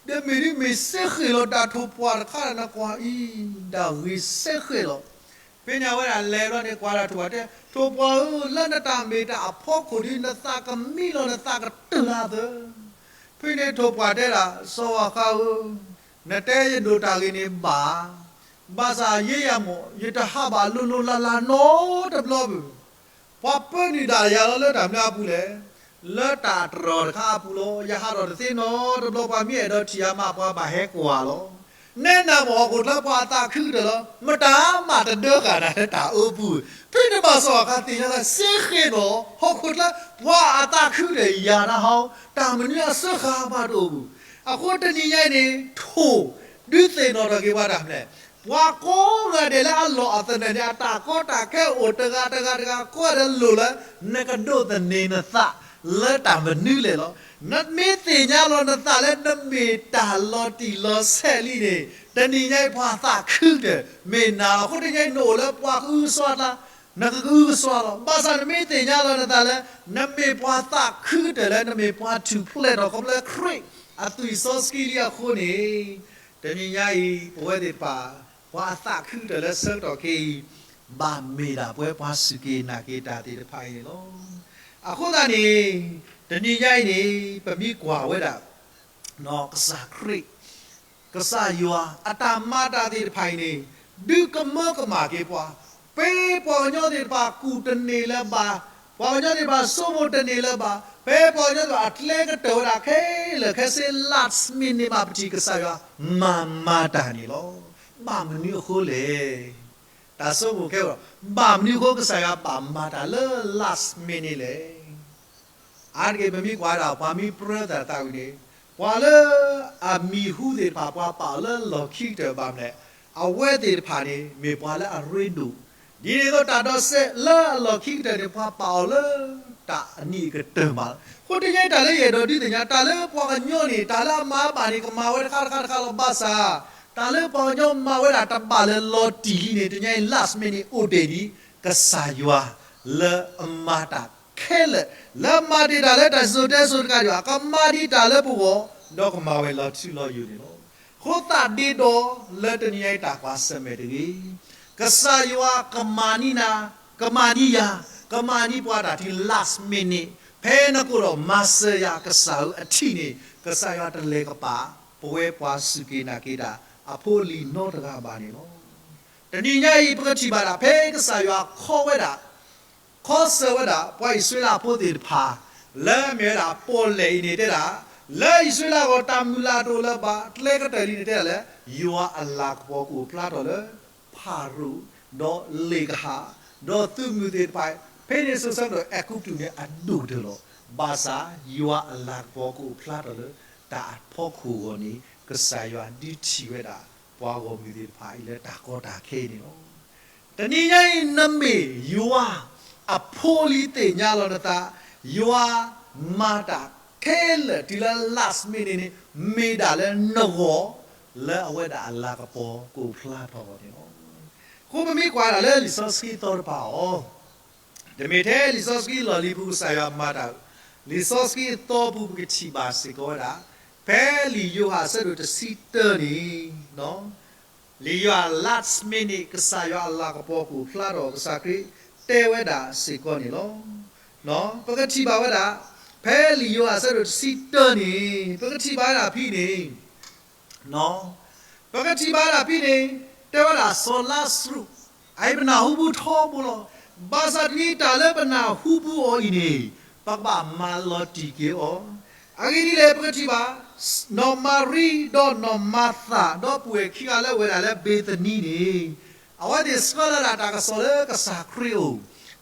ဒီးမ့ၢ်ဒ်မ့ၢ်စ့ဃ့ၣ်လီၤ တၢ်ထိၣ်ပှာ်တခါဒီး နကွၢ်အံၤ တၢ်ဂ့ၤစ့ဃ့ၣ်လီၤ. ဖဲန့ၣ်အဝဲဒၣ်လဲၤဘျီန့ၣ် ကွၢ်တၢ်ထိၣ်ပှာ်တဲ, ထိၣ်ပှာ်ဧၢ, လၢနတၢ်မ့ၢ်တၢ်အဖီခိၣ်ဒုး နသးကမံလီၤနသးကတၢၢ်လၢသၢ. ဖဲန့ၣ်ထိၣ်ပှာ်တဲဒၣ်, စီၤဝၤဃးဧၢ, နတဲယဒိးတၢ်ဂ့ၤန့ၣ်ဘၣ်, ဘၣ်ဆၣ်ယဲယၤမ့ၢ် ယတဟးဘၣ်လိၤလိၤလးလးနီတဘျီဘၣ်. ပှၤပၢနုာ်ဒၣ်ယၤလီၤလၢတၢ်မနုၤအပူၤလဲၣ်, လၢတၢ်တြီတခါအပူၤလီၤ. ယဟးထီၣ်တသ့နီတဘျီ, ပှၤမ့ၢ်အဲၣ်ဒိးထံၣ်ယၤမး ပှၤဘၣ်ဟဲကွၢ်လီၤ. နဲနၤမ့ၢ်ဟီၣ်ခိၣ်ချၢပှၤအသးခုကတၢၢ်လီၤ. မတၤမးတဒၢဃာ်နၤလၢတၢ်အိပူၤ, ဖဲနဘၣ်စီၤအခါသ့ၣ်ညါလၢ စ့ဃ့ၣ်နီၤ ဟီၣ်ခိၣ်ချၢ ပှၤအသးခုကတၢၢ်ယၤနၤဟီ, တၢ်မနုၤအစၢဃာ်ဘၣ်တအိၣ်ပူၤ. အဃိတနံၤညါအံၤန့ၣ် ထိၣ် ဒုးသ့ၣ်နီၣ်ထီၣ်က့ၤပှၤတၢ်ဖျၢၣ်, ပှၤကိးဂၤဒဲးလၢအလီၢ်အသနၢၣ်န့ၣ် အတၢ်ကီတၢ်ခဲအိၣ်တဂၤတဂၤတဂၤ ကိးဂၤဒဲးလိၣ်လၢ နကဒိးသန့ၤနသးလၢတၢ်မနုၤလဲၣ်လီၤ. နမ့ၢ်သ့ၣ်ညါလီၤနသးလၢနမ့ၢ်တၢ်လီၤတံၢ်လီၤဆဲးလံန့ၣ် တနံၤညါအံၤပှၤသးခုကတၢၢ်မ့ၢ်နၤလီၤ. အဃိတနံၤညါအံၤနအိၣ်လၢပှၤကအုကစွါအကျါ, နကအုကစွါလီၤ. ဘၣ်ဆၣ်နမ့ၢ်သ့ၣ်ညါလီၤနသးလၢ နမ့ၢ်ပှၤသးခုကတၢၢ်လၢနမ့ၢ်ပှၤထူၣ်ဖျဲးထီၣ်ခီဖျိလၢခရံာ်အသွံၣ်စီဆှံလံအဃိန့ၣ်, တနံၤညါအံၤ ပဝဲသ့ၣ်တဖၣ် ပှၤအသးခုကတၢၢ်လၢဆၢကတီၢ်ခဲအံၤ ဘၣ်မ့ၢ်ဒၣ်ပဝဲပှၤစူၢ်က့ၤနာ်က့ၤတၢ်သ့ၣ်တဖၣ်အံၤန့ၣ်လီၤ. အဃိသတးန့ၣ် တနံၤညါအံၤန့ၣ် ပမ့ၢ်ကွၢ်ဝဲဒၣ် ကစၢ်ခရံာ် ကစၢ်ယွၤအတၢ်မၤတၢ်သ့ၣ်တဖၣ်အံၤန့ၣ် ဒုးကမၢကမၣ်က့ၤပှၤ, ဖဲပှၤကညီသ့ၣ်တဖၣ်ကူၣ်တန့ၢ်လၢၤဘၣ်, ပှၤကညီသ့ၣ်တဖၣ်ဆိကမိၣ်တန့ၢ်လၢၤဘၣ်, ဖဲပှၤကညီသ့ၣ်တဖၣ်အကျဲကတၢၢ်ဝဲဒၣ်ခဲလၢာ်ခဲဆ့ last minute မ့ၢ်ပထံၣ်ကစၢ်ယွၤမၤမၤတၢ်န့ၣ်လီၤ. ဘၣ်မနုၤအဃိလဲၣ်. တၢ်ဆိကမိၣ်ခဲအံၤ, ဘၣ်မနုၤအဃိကစၢ်ယွၤဘၣ်မၤတၢ်လၢ last minute န့ၣ်လဲၣ်. အါတက့ၢ်ပမ့ၢ်ကွၢ်ဒၣ် ပှၤမ့ၢ်ပြၢသးသးဝံၤန့ၣ်, ပှၤလၢအမံၤဟူသ့ၣ်တဖၣ် ပှၤပာ်အီၤလၢလီၢ်ခံကတၢၢ်ဘၣ်မနုၤလဲၣ်, အဝဲသ့ၣ်တဖၣ်န့ၣ် မ့ၢ်ပှၤလၢအရ့ဒိၣ်, ဒ်န့ၣ်အသိးတၢ်ဒိးစဲးလၢအလီၢ်ခံကတၢၢ်န့ၣ် ပှၤပာ်အီၤလၢတၢ်အနံၣ်အကတၢၢ်မးလီၤ. အဃိတနံၤညါအံၤတၢ်လၢယအဲၣ်ဒိးဒုးသ့ၣ်ညါ တၢ်လၢပှၤကညီန့ၣ် တၢ်လၢအမၤဘၣ်န့ၣ် ကမၤဝဲတခါတခါတခါလီၤ. ဘၣ်ဆၣ် တၢ်လၢပှၤကညီမၤဝဲဒၣ်တဘၣ်လၢလီၤတံၢ်လံန့ၣ် တနံၤညါအံၤ last minute န့ၣ် အိၣ်တ့ၢ်ဒံး ကစၢ်ယွၤလၢအမၤတၢ်ခဲလၢာ်, လၢအမၤတ့ၢ်တၢ်လၢတၢ်စံၣ်စိၤတဲစိၤတကးဒံးဘၣ်, ကမၤဒံးတၢ်လၢပဂီၢ်, ဒီးကမၤဝဲလီၤထူလီၤယိာ်န့ၣ်လီၤ. အဃိသတးဒ့ဒီလၢတနံၤညါအံၤတၢ်ကွၢ်ဆၢၣ်မဲာ်တဂ့ၤ, ကစၢ်ယွၤကမၤန့ၢ်နၤ, ကမၤန့ၢ်ယၤ, ကမၤန့ၢ်ပှၤတၢ်တုၤ last minute န့ၣ်, ဖဲနကအိၣ်ဒီးမၤစၢၤယၤကစၢ်ဧၢအထံၣ်န့ၣ် ကစၢ်ယွၤတလဲၤကပာ် ပဝဲပှၤစူၢ်က့ၤနာ်က့ၤတၢ်အဖိလံၤနီတဂၤဘၣ်န့ၣ်လီၤ. တနံၤညါအံၤ ပကထံၣ်ဘၣ်ဒၣ် ဖဲကစၢ်ယွၤခီဝဲဒၣ်, ခီဆၢဝဲဒၣ် ပှၤအံၣ်စရ့လးဖိသ့ၣ်တဖၣ် လၢအမ့ၢ်ဝဲဒၣ်ပီၣ်လဲၣ်အံၤန့ၣ်တဲဒၣ်, လၢအံၣ်စရ့လးအဂီၢ်တၢ်မုၢ်လၢ်တအိၣ်လၢၤဘၣ် ကျဲကတၢၢ်လံန့ၣ်တဲဒၣ်လၢ ယွၤအလၤကပီၤကအိၣ်ဖျါထီၣ်လၢ ဖၤရိၤ, ဒီးလ့ၣ်ကဟၣ်, ဒီးသုးမုၢ်သ့ၣ်တဖၣ်, ဖဲန့ၣ်စိၤဆၢကတီၢ် အဲၤကူပတူးန့ၣ်အဒိၣ်ကတၢၢ်လီၤ. ဘၣ်ဆၣ်ယွၤအလၤကပီၤကအိၣ်ဖျါထီၣ်လၢ တၢ်အဖီခိၣ်အဂီၢ်န့ၣ် ကစၢ်ယွၤဒုးထံၣ်ဝဲဒၣ် ပှၤဂီၢ်မုၢ်သ့ၣ်တဖၣ်အံၤလၢတၢ်ကီတၢ်ခဲအံၤန့ၣ်လီၤ. တနံၤညါအံၤ နမ့ၢ်ယွၤအဖိလံၤသ့ၣ်ညါလီၤနသး, ယွၤမၤတၢ်ခဲလၢာ်တုၤလၢ last minute န့ၣ် မ့ၢ်ဒၣ်လၢနဂီၢ် လၢအဝဲဒၣ်အလၤကပီၤကအိၣ်ဖျါထီၣ်အဂီၢ်န့ၣ်လီၤ. အဃိပမ့ၢ်ကွၢ်ဒၣ်လၢလံာ်စီဆှံအသီတဖၣ်အီၤ, တမ့ၢ်ထဲလံာ်စီဆှံလီၢ်လံၤပူၤကစၢ်ယွၤမၤတၢ်, လံာ်စီဆှံအသီပူၤပကထံၣ်ဘၣ်စ့ၢ်ကီးဝဲဒၣ်, ဖဲလံာ်ယိၤဟၣ်အဆၢဒိၣ်တဆံတၢန့ၣ် လံာ်ယိၤဟၣ် last minute ကစၢ်ယွၤအလၤကပီၤကအိၣ်ဖျါထီၣ်ကစၢ်ခရံာ်တဲဝဲဒၣ်စ့ၢ်ကီးန့ၣ်လီၤ. ပကထံၣ်ဘၣ်ဝဲဒၣ်, ဖဲလံာ်ယိၤဟၣ်အဆၢဒိၣ်တဆံတၢန့ၣ် ပကထံၣ်ဘၣ်ဝဲဒၣ်ဖဲန့ၣ်, ပကထံၣ်ဘၣ်ဝဲဒၣ်ဖဲန့ၣ်, တဲဝဲဒၣ်စီၤလါစရူး, အအံၤပနၢ်ဟူဘၣ်ထီဘိလီၤ. ဘၣ်ဆၣ်တနံၤတၢ်လၢပနၢ်ဟူဘၣ်အီၤအံၤန့ၣ်, ပကဘၣ်မၤလီၤတံၢ်က့ၤအီၤ အဂ့ၢ်ဒ်လဲၣ် ပကထံၣ်ဘၣ်, နီၢ်မၤရံ ဒီးနီၢ်မၤသၤ ဒီပုၢ်ဝဲၢ်ခံဂၤလၢအဝဲဒၣ်လၢဘ့ၤသနံန့ၣ်, အဝဲသ့ၣ်ဆှၢလီၤဒၣ်တၢ်ကစီၣ်လၢကစၢ်ခရံာ်အအိၣ်,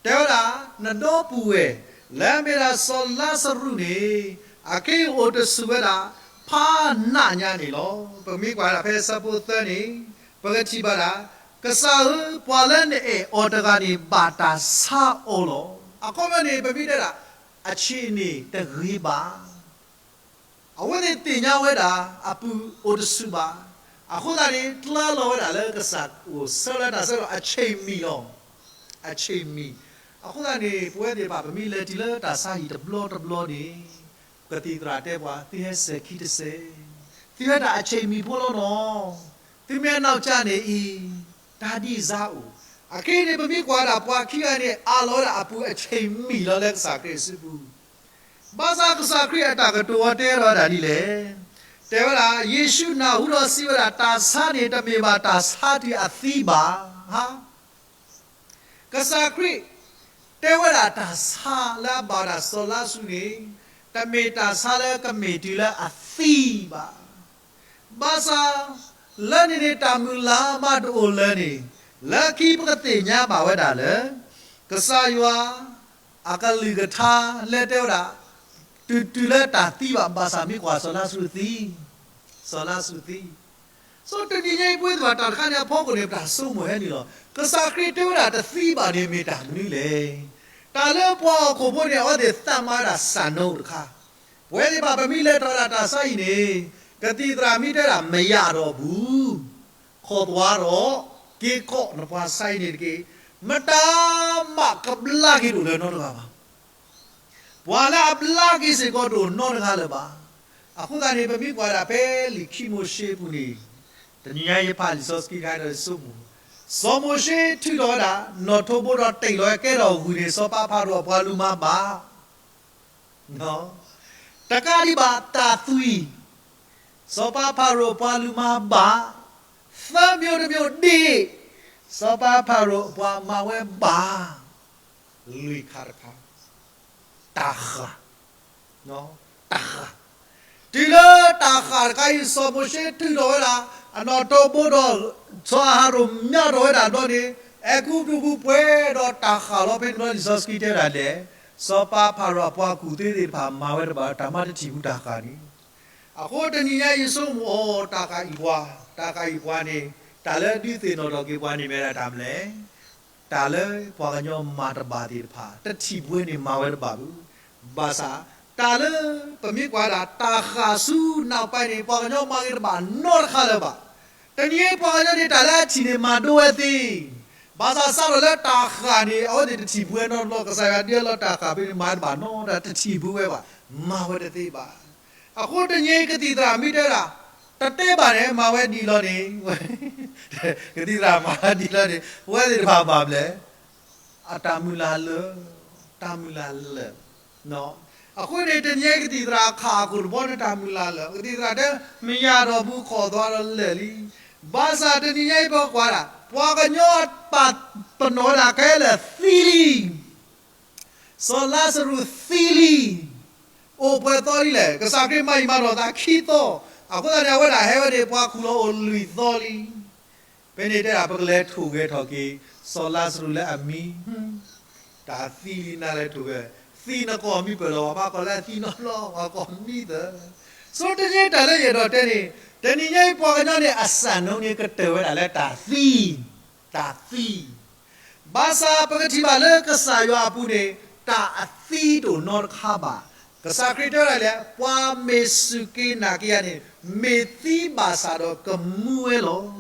တဲဝဲဒၣ်, နဒီပုၢ်ဝဲၢ် လၢအမ့ၢ်ဒၣ်စီၤလါစရူးန့ၣ်, အခဲအံၤအိၣ်တဆူၣ်ဝဲဒၣ် ဖးနးညါန့ၣ်လီၤ. ပမ့ၢ်ကွၢ်ဒၣ်ဖဲဆၢဖိသၢန့ၣ်, ပကထံၣ်ဘၣ်ဒၣ်, ကစၢ်ဧၢ, ပှၤလၢနအဲၣ်အီၤတဂၤန့ၣ် ဘၣ်တၢ်ဆါအီၤလီၤ. အခီပညီန့ၣ် ပမ့ၢ်တဲဒၣ်, အဆ့ၣ်န့ၣ်တဂ့ၤဘၣ်. အဝဲသ့ၣ်သ့ၣ်ညါဝဲဒၣ် အပုၢ်အိၣ်တဆူၣ်ဘၣ်. အဃိသတးန့ၣ် တြီလီၤဝဲဒၣ်လၢကစၢ်အိၣ်ဆၢလၢတၢ်ဆၢကတီၢ်အဆ့ၣ်မံၤလီၤ. အဆ့ၣ်မံၤ. အဃိသတးန့ၣ် ပဝဲသ့ၣ်တဖၣ် ပမ့ၢ်လဲၤတုၤလၢတၢ်ဆါဟံၣ်တဘျီတဘျီန့ၣ်, ကသံၣ်သရၣ်တဲပှၤ သုဟဲစဲၤခံတစဲး, သုဟဲတၢ်အဆ့ၣ်မံၤဖိလီၤနီၤ. သုမ့ၢ်အနီၢ်ကစၢ်န့ၣ်အံၤ, တၢ်ဒ်စါအိၣ်. အခဲအံၤန့ၣ် ပမ့ၢ်ကွၢ်ဒၣ်ပှၤခံဂၤန့ၣ် အးလီၤဝဲဒၣ်အပုၢ်အဆ့ၣ်မံၤလီၤလၢကစၢ်ခရံာ်အစုပူၤ ဘၣ်ဆၣ်ကစၢ်ခရံာ်အတၢ်ကတိၤအီၤတဲထီၣ်ဝဲဒၣ်ဒ်လဲၣ်. တဲဝဲဒၣ်, ယ့ၣ်ၡူးနၢ်ဟူဒီးစံးဝဲဒၣ်, တၢ်ဆါန့ၣ်တမ့ၢ်ဘၣ်တၢ်ဆါတုၤအသံဘၣ်. ဟါ, ကစၢ်ခရံာ်တဲဝဲဒၣ်တၢ်ဆါလၢအဘၣ်ဝဲဒၣ်စီၤလါစရူးန့ၣ်, တမ့ၢ်တၢ်ဆါလၢကမ့ၢ်တုၤလၢအသံဘၣ်. ဘၣ်ဆၣ် လၢန့ၣ်န့ၣ် တၢ်မုၢ်လၢ်မးတအိၣ်လၢၤန့ၣ်, လၢခံပကသ့ၣ်ညါဘၣ်ဝဲဒၣ်လၢ ကစၢ်ယွၤအကလုၢ်ကထါလၢတဲဝဲဒၣ်, တုၤတုၤလၢတၢ်သံဘၣ်, ဘၣ်ဆၣ်မ့ၢ်ကွၢ်စီၤလါစရူးသံ, စီၤလါစရူးသံ. ဆိတနံၤညါအံၤ ပဝဲသ့ၣ်တဖၣ်တၢ်တခါန့ၣ် အဖီခိၣ်န့ၣ် ပတၢ်ဆိကမိၣ်ဟဲနုာ်လီၤ. ကစၢ်ခရံာ်တဲဝဲဒၣ်တသံဘၣ်န့ၣ် မ့ၢ်တၢ်မနုၤလဲၣ်. တၢ်လၢပှၤဟီၣ်ခိၣ်ဖိန့ၣ် အဝဲသ့ၣ်သးမၤဝဲဒၣ်စၢ်နိတခါ ပဝဲသ့ၣ်တဖၣ် ပမ့ၢ်လဲၤထီၣ်ဝဲဒၣ်တၢ်ဆါအံၤန့ၣ်, ကသံၣ်သရၣ်မ့ၢ်တဲဒၣ် မရတော့ဘူး, ခေါ်သွားတော့, က့ၤကိးနပှၤဆါအံၤန့ၣ်တက့ၢ်. မတၤမးကဘျါက့ၤတအိၣ်လၢၤနီတဂၤဘၣ်. ပှၤလၢအဘျါက့ၤစ့ၢ်ကီးတအိၣ်နီတဂၤလၢၤဘၣ်. အဃိသတးန့ၣ် ပမ့ၢ်ကွၢ်ဒၣ်ဖဲလံာ်ခံမိၤၡ့အပူၤန့ၣ်, တနံၤညါယဖးလံာ်စီဆှံတခါဒီးယဆိကမိၣ်, စီၤမိၤၡ့ထုးထီၣ်ဝဲဒၣ် နီၣ်ထိးဘိဒီးတ့ၢ်လီၤဝဲကဲထီၣ်ဂုၢ်န့ၣ် စီၤပၤဖၤရိၤအပှၤလူၤမၤဘၣ် တကးဒံးဘၣ်တၢ်သွံၣ်, စီၤပၤဖၤရိၤအပှၤလူၤမၤဘၣ်, သၢမျိုးတမျိုးဒ့ၣ်, စီၤပၤဖၤရိၤအပှၤမၤဝဲဘၣ်, လွံၢ်ခါတခါ, တၢ်ဃၢ်, တၢ်ဃၢ်, တုၤလၢတၢ်ဃၢ်တခါအံၤ စီၤမိၤၡ့ထုးထီၣ်ဝဲဒၣ် အနီၣ်ထိးဘိဒီး စီၤအၤဟရိၣ်မၠၢ်ထီၣ်ဝဲဒၣ်ဘျီန့ၣ်, အဲၤကူပတူးပူၤပှဲၤဒီးတၢ်ဃၢ်လီၤ. ဖဲန့ၣ်ဘျီလံာ်စီဆှံတဲဝဲဒၣ်လဲၣ်, စီၤပၤဖၤရိၤအပှၤကူၣ်သ့သ့ၣ်တဖၣ်မၤဝဲတဘၣ် တၢ်မၤတထံၣ်ဘူးတၢ်ဃၢ်န့ၣ်. အဃိတနံၤညါအံၤယဆိကမိၣ်အီၤ တၢ်ဃၢ်အံၤပှၤ, တၢ်ဃၢ်အံၤပှၤန့ၣ်, တၢ်လၢဒုးသ့ၣ်နီၣ်ထီၣ်က့ၤပှၤန့ၣ်မ့ၢ်ဒၣ်တၢ်မနုၤလဲၣ်. တၢ်လၢပှၤကညီမၤတဘၣ်သ့ၣ်တဖၣ် တထံၣ်ဘူးန့ၣ်မၤဝဲတဘၣ်ဘူး. ဘၣ်ဆၣ်, တၢ်လၢပမ့ၢ်ကွၢ်ဒၣ်တၢ်ဃၢ်ဆူနၢ်ပၢၢ်န့ၣ် ပှၤကညီမၤဂ့ၤတဘၣ်နီတခါလၢၤဘၣ်. တနံၤအံၤပှၤကညီန့ၣ် တၢ်လၢအထံၣ်န့ၣ်မၤဒိဝဲသ့ ဘၣ်ဆၣ်စးထီၣ်လၢတၢ်ဃၢ်န့ၣ် အဝဲသ့ၣ်တထံၣ်ဘူးဝဲနီတဘျီ, ကစၢ်ယွၤဒုးလီၤတၢ်ဃၢ်ဖဲန့ၣ် မၤတဘၣ်နီတၢ်, တထံၣ်ဘူးဝဲဘၣ်, မၤဝဲတသ့ဘၣ်. အဃိတနံၤအံၤကသံၣ်သရၣ်မ့ၢ်တဲဒၣ်, တတဲဘၣ်န့ၣ် မၤဝဲဒ်လီၤန့ၣ်, ကသံၣ်သရၣ်မၤဝဲဒ်လီၤန့ၣ် ပဝဲသ့ၣ်တဖၣ်ဘၣ်ဘျဲၣ်, အတၢ်မုၢ်လၢ်လၢာ်, တၢ်မုၢ်လၢ်လၢာ် အဃိန့ၣ် တနံၤအံၤကသံၣ်သရၣ်အခၣ်အခိၣ်တဘီန့ၣ် တၢ်မုၢ်လၢ်လၢာ်, ကသံၣ်သရၣ်တဲ မရတော့ဘူး ခေါ်သွားတော့ လၢာ်လံ. ဘၣ်ဆၣ်တနံၤညါအံၤပကွၢ်ဒၣ် ပှၤကညီပာ်ပနီၣ်ဝဲဒၣ်ခဲလၢာ်သံလံ စီၤလါစရူးသံလံ, အိၣ်ပှဲၤသီလံလဲၣ်, ကစၢ်ခရံာ်မၤအံၤမၤနီၢ်သးခံသီ, အဃိသတးန့ၣ် အဝဲဒၣ်ဟဲဝဲန့ၣ် ပှၤခူၣ်လီၤအိၣ်လွံၢ်သီလံ. ဖဲန့ၣ်တဲဒၣ် ပကလဲၤထိၣ်ဂဲၤထီၣ်က့ၤ စီၤလါစရူးလၢအမံ, တၢ်သံလံနၤလဲၤထိၣ်ဂဲၤ, သံနကီၢ်မံပၢၢ်လီၤ, ပှၤဘၣ်ကီၢ်လၢအသံနီတဘျီ, ပှၤကီၢ်မံသၢ. ဆိတနံၤတၢ်လၢယအဲၣ်ဒိးတဲန့ၣ်, တနံၤညါအံၤပှၤကညီန့ၣ် အစၢ်နိန့ၣ်ကတၢၢ်ဝဲဒၣ်လၢတၢ်သံ, တၢ်သံ ဘၣ်ဆၣ်ပကထံၣ်ဘၣ်လၢကစၢ်ယွၤအပူၤန့ၣ် တၢ်အသံတအိၣ်နီတခါဘၣ်. ကစၢ်ခရံာ်တဲဝဲဒၣ်လၢ ပှၤမ့ၢ်စူၢ်က့ၤနာ်က့ၤယၤန့ၣ် မ့ၢ်သံဘၣ်ဆၣ်ဒီးကမူဝဲလီၤ.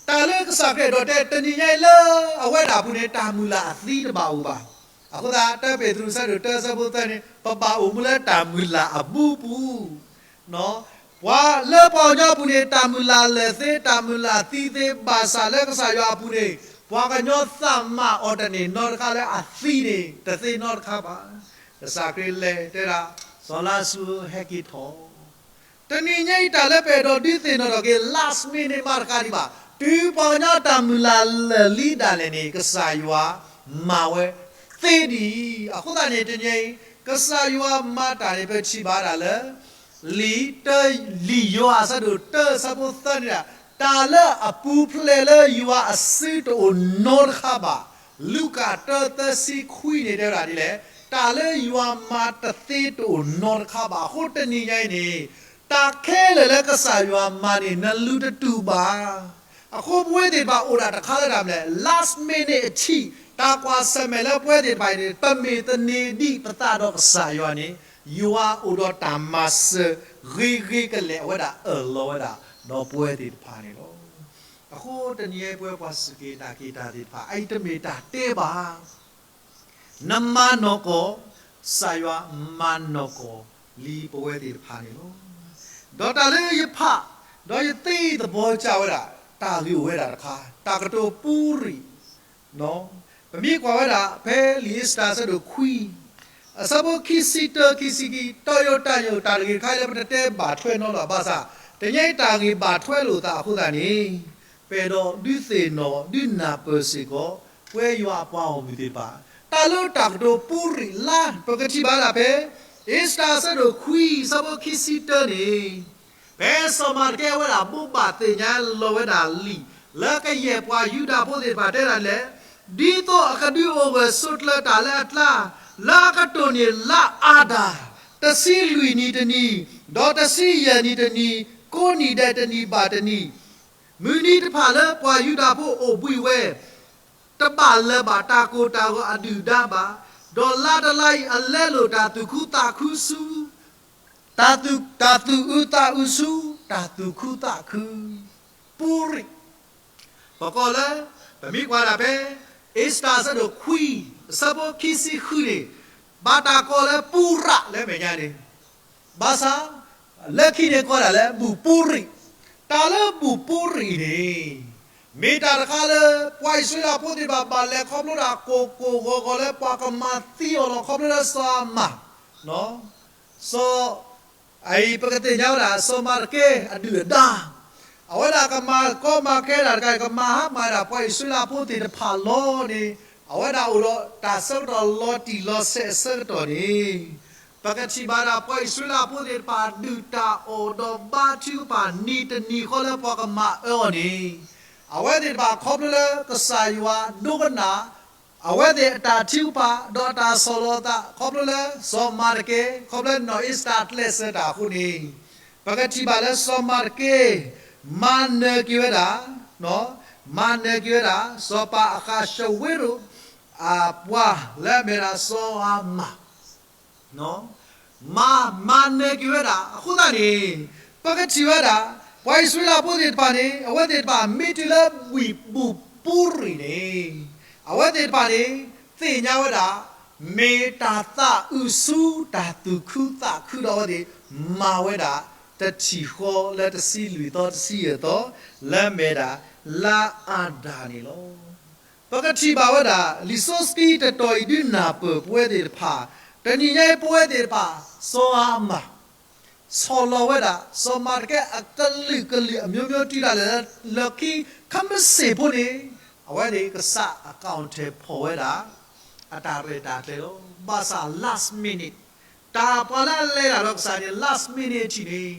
တၢ်လၢကစၢ်ခရံာ်အဲၣ်ဒိးတဲ တနံၤညါအံၤလၢအဝဲဒၣ်အပူၤန့ၣ် တၢ်မုၢ်လၢ်အသံတဘၣ်အိၣ်ဘၣ်. အဃိသတး တၢပ့းတရူးဆၢဒိၣ်တၢဆၢဖိသၢန့ၣ် ပဘၣ်အိၣ်မူလၢတၢ်မုၢ်လၢ်အဘူးပူၤ ပှၤလၢပှၤကညီအပူၤန့ၣ် တၢ်မုၢ်လၢ်လၢာ်သ့ တၢ်မုၢ်လၢ်သံသ့ ဘၣ်ဆၣ်လၢကစၢ်ယွၤအပူၤန့ၣ် ပှၤကညီသးမၤအီၤတန့ၢ်နီတခါလၢအသံန့ၣ် တသ့နီတခါဘၣ်. ကစၢ်ခရံာ်လဲၤတဲဒၣ် စီၤလါစရူးဟဲက့ၤထီၣ်. တနံၤညါအံၤတၢ်လၢပအဲၣ်ဒိးဒုးသ့ၣ်နီၣ်ထီၣ်က့ၤ last minute မးတခါဒံးဘၣ်. တုၤပှၤကညီတၢ်မုၢ်လၢ်လၢာ်လံဒၣ်လဲာ်န့ၣ် ကစၢ်ယွၤမၤဝဲသ့ဒ်အံၤ. အဃိသတးန့ၣ် တနံၤညါအံၤ ကစၢ်ယွၤမၤတၢ်န့ၣ် ပထံၣ်ဘၣ်ဒၣ်လၢ လံာ်တၢ လံာ်ယိၤဟၣ်အဆၢဒိၣ်တၢအဆၢဖိသၢန့ၣ်ဒၣ် တၢ်လၢအပူၤဖျဲးလၢယွၤအစုတအိၣ်နီတခါဘၣ်. လူၤကၣ်တၢသၢဆံခွံန့ၣ်တဲဝဲဒၣ်ဒ်လဲၣ်, တၢ်လၢယွၤမၤတသ့တအိၣ်နီတခါဘၣ်. အဃိတနံၤညါအံၤန့ၣ် တၢ်ခဲလၢာ်လၢကစၢ်ယွၤမၤန့ၣ် နလူတတူာ်ဘၣ်. အဃိပဝဲသ့ၣ်တဖၣ်အိၣ်ဒၣ်တခါလၢတၢ်မနုၤလဲၣ်, last minute အထံၣ် တၢ်ကွၢ်ဆၢၣ်မဲာ်လၢပဝဲသ့ၣ်တဖၣ်အံၤန့ၣ် ပမ့ၢ်သန့ၤဒံးပသးဒီးကစၢ်ယွၤန့ၣ် ယွၤအိၣ်ဒီးတၢ်မၤစၢၤဂ့ၤဂ့ၤကလဲာ် အဝဲဒၣ်အၢၣ်လီၤဝဲဒၣ် ဒီးပဝဲသ့ၣ်တဖၣ်န့ၣ်လီၤ. အဃိတနံၤညါအံၤပဝဲပှၤစူၢ်က့ၤနာ်က့ၤတၢ်သ့ၣ်တဖၣ် အအံၤတမ့ၢ်တၢ်တဲဘၣ် နမၤနီၢ်ကီၢ်, ကစၢ်ယွၤမၤနီၢ်ကီၢ်လံပဝဲသ့ၣ်တဖၣ်န့ၣ်လီၤ. ဒီးတၢ်လၢယဖး, ဒီးယသ့သဘီကၢ်ဝဲဒၣ် တၢ်ဂ့ၢ်အိၣ်ဝဲဒၣ်တခါ, တၢ်ကတိၤပူရံၣ်, ပမ့ၢ်ကွၢ်ဝဲဒၣ် ဖဲလံာ်အ့စတၢၤအဆၢဒိၣ်ခွံ, အဆၢဖိခံဆံတၢ ခံဆံခံ, တီယိာ်တၢ်ယိာ် တၢ်တဂ့ၤတခါအံၤလၢပတတဲဘၣ်ထွဲနီတဘျီဘၣ်ဆၣ်, တနံၤညါအံၤတၢ်ဂ့ၢ်ဘၣ်ထွဲလိာ်သးအဃိသတးန့ၣ် ပအဲၣ်ဒိးဒုးသ့ၣ်နီၣ် ဒုးနၢ်ပၢၢ်စ့ၢ်ကီး ပဝဲယွၤအပှၤဂီၢ်မုၢ်သ့ၣ်တဖၣ်, တၢ်လၢတၢ်ကတိၤပူရံၣ်လါ ပကထံၣ်ဘၣ်ဒၣ်ဖဲ အ့စတၢၤအဆၢဒိၣ်ခွံ အဆၢဖိခံဆံတၢန့ၣ်, ဖဲစီၤမၤတကဲဝဲဒၣ်ဘိးဘၣ်သ့ၣ်ညါလီၤဝဲဒၣ်လံာ် လၢကယဲၢ်ပှၤယူဒၤဖိသ့ၣ်တဖၣ်တဲဒၣ်လဲၣ်, ဒ်သိးအကဒုးအိၣ်ဂၢၢ်ဆိးကျၢၤတၢ်လၢအကျါ, လၢအကတိၢ်န့ၢ်လါအၤဒၣ် တဆံလွံၢ်နံၤတနံၤ, ဒီးတဆံယဲၢ်နံၤတနံၤ, ကိးနံၣ်ဒဲးတနံၤဘၣ်တနံၤ, မုၢ်နံၤတဖၣ်လၢပှၤယူဒၤဖိအိၣ်ဘှံးဝဲ တဘၣ်လၢၤဘၣ်တၢ်ကိၢ်တၢ်ဂီၤအဒုၣ်ဒါဘၣ်, ဒီးလါတလါအံၤအလဲလိာ်တၢ်သူၣ်ခုသးခုဆူ တၢ်သူၣ်, တၢ်သူၣ်အုးသးအုးဆူ တၢ်သူၣ်ခုသးခု, ပူၤရံၣ်, ပကိးလၢ ပမ့ၢ်ကွၢ်ဒၣ်ဖဲ အ့စတၢ်အဆၢဒိၣ်ခွံ အဆၢဖိခံဆံဃုန့ၣ်, ဘၣ်တၢ်ကိးလၢပူၤရၣ်လၢမဲာ်ညါန့ၣ် ဘၣ်ဆၣ် လၢခံန့ၣ်ကိးဒၣ်လၢဘူၣ်ပူၤရံၣ်, တၢ်လၢဘူၣ်ပူၤရံၣ်န့ၣ် မ့ၢ်တၢ်တခါလၢ ပှၤအံၣ်စရ့လးဖိသ့ၣ်တဖၣ်ဘၣ်လဲၤခီဖျိဒၣ်ကိၢ်ကိၢ်ဂီၤဂီၤလၢပှၤကမၤသံအီၤလီၤ ခီဖျိလၢစီၤအၤမၣ်, စီၤ အံၤပကသ့ၣ်ညါဝဲဒၣ် စီၤမၤတကဲအဒုၣ်အဒါ, အဝဲဒၣ်ကမၤကီမၤခဲဒၣ်တခါ ကမၤဟါမၢ်ဒၣ်ပှၤအံၣ်စရ့လးဖိသ့ၣ်တဖၣ်လီၤန့ၣ်, အဝဲဒၣ်အိၣ်ဒီးတၢ်ဆၢကတီၢ်လီၤတံၢ်လီၤဆဲးအဆၢကတီၢ်န့ၣ်, ပကထံၣ်ဘၣ်ဒၣ်ပှၤအံၣ်စရ့လးဖိသ့ၣ်တဖၣ်ဒုၣ်တၢ်အီၣ်ဒီးဘါထုကဖၣ်နံၤတနံၤဃီလၢပှၤကမၤအၢအီၤန့ၣ်, အဝဲသ့ၣ်တဖၣ်ခီဖျိလၢကစၢ်ယွၤဒိကနၣ် အဝဲသ့ၣ်အတၢ်ထုကဖၣ် ဒီးအတၢ်ဆီၣ်လီၤသး ခီဖျိလၢစီၤမၤတကဲ ခီဖျိလၢနီၢ်အ့စတၢ်အကျဲးစၢးတၢ်အဃိန့ၣ်, ပကထံၣ်ဘၣ်လၢစီၤမၤတကဲ မၤနၢၤက့ၤဝဲဒၣ်, မၤနၢၤက့ၤဝဲဒၣ် စီၤပၤအဃးၡဝ့ရိၣ် အပှၤလၢအမ့ၢ်ဒၣ်စီၤအၤမၣ် မၤ, မၤနၢၤက့ၤဝဲဒၣ် အဃိသတးန့ၣ်, ပကထံၣ်ဝဲဒၣ် ပှၤအံၣ်စရ့လးဖိသ့ၣ်တဖၣ်န့ၣ် အဝဲသ့ၣ်တဖၣ်မ့ၢ်တုၤလၢဘူၣ်ပူၤရံၣ်န့ၣ်, အဝဲသ့ၣ်တဖၣ်န့ၣ် သ့ၣ်ညါဝဲဒၣ် မ့ၢ်တၢ်သးအုးဆူတၢ်သူၣ်ခုသးခုဒီးအဝဲသ့ၣ် မၤဝဲဒၣ် တထံၣ်ဃီလၢတဆံလွံၢ်သီတဆံယဲၢ်သီ လၢအမ့ၢ်ဒၣ် လါအၤဒၣ်န့ၣ်လီၤ. ပကထံၣ်ဘၣ်ဝဲဒၣ် လံာ်စီဆှံတတီၤအံၤဒုးနၢ်ပၢၢ်ပဝဲသ့ၣ်တဖၣ်, တနံၤညါအံၤပဝဲသ့ၣ်တဖၣ် စီၤအၤမၣ် ဆီၣ်လီၤဝဲဒၣ် စီၤမၤတကဲအကလုာ်ကလုာ်အမျိုးမျိုးတုၤဒၣ်လဲာ်လၢခံ ခမ့ၢ်စ့ၣ်ဖိန့ၣ်, အဝဲန့ၣ်ကစၢ်အကီၣ်ထဲဖီၣ်ဝဲဒၣ် အတၢ်ရဲၣ်တၢ်ကျဲၤလီၤ. ဘၣ်ဆၣ် last minute တၢ်ပှၤလၢအလဲၤတၢ်ဒီးကစၢ်န့ၣ် last minute ထံၣ်န့ၣ်,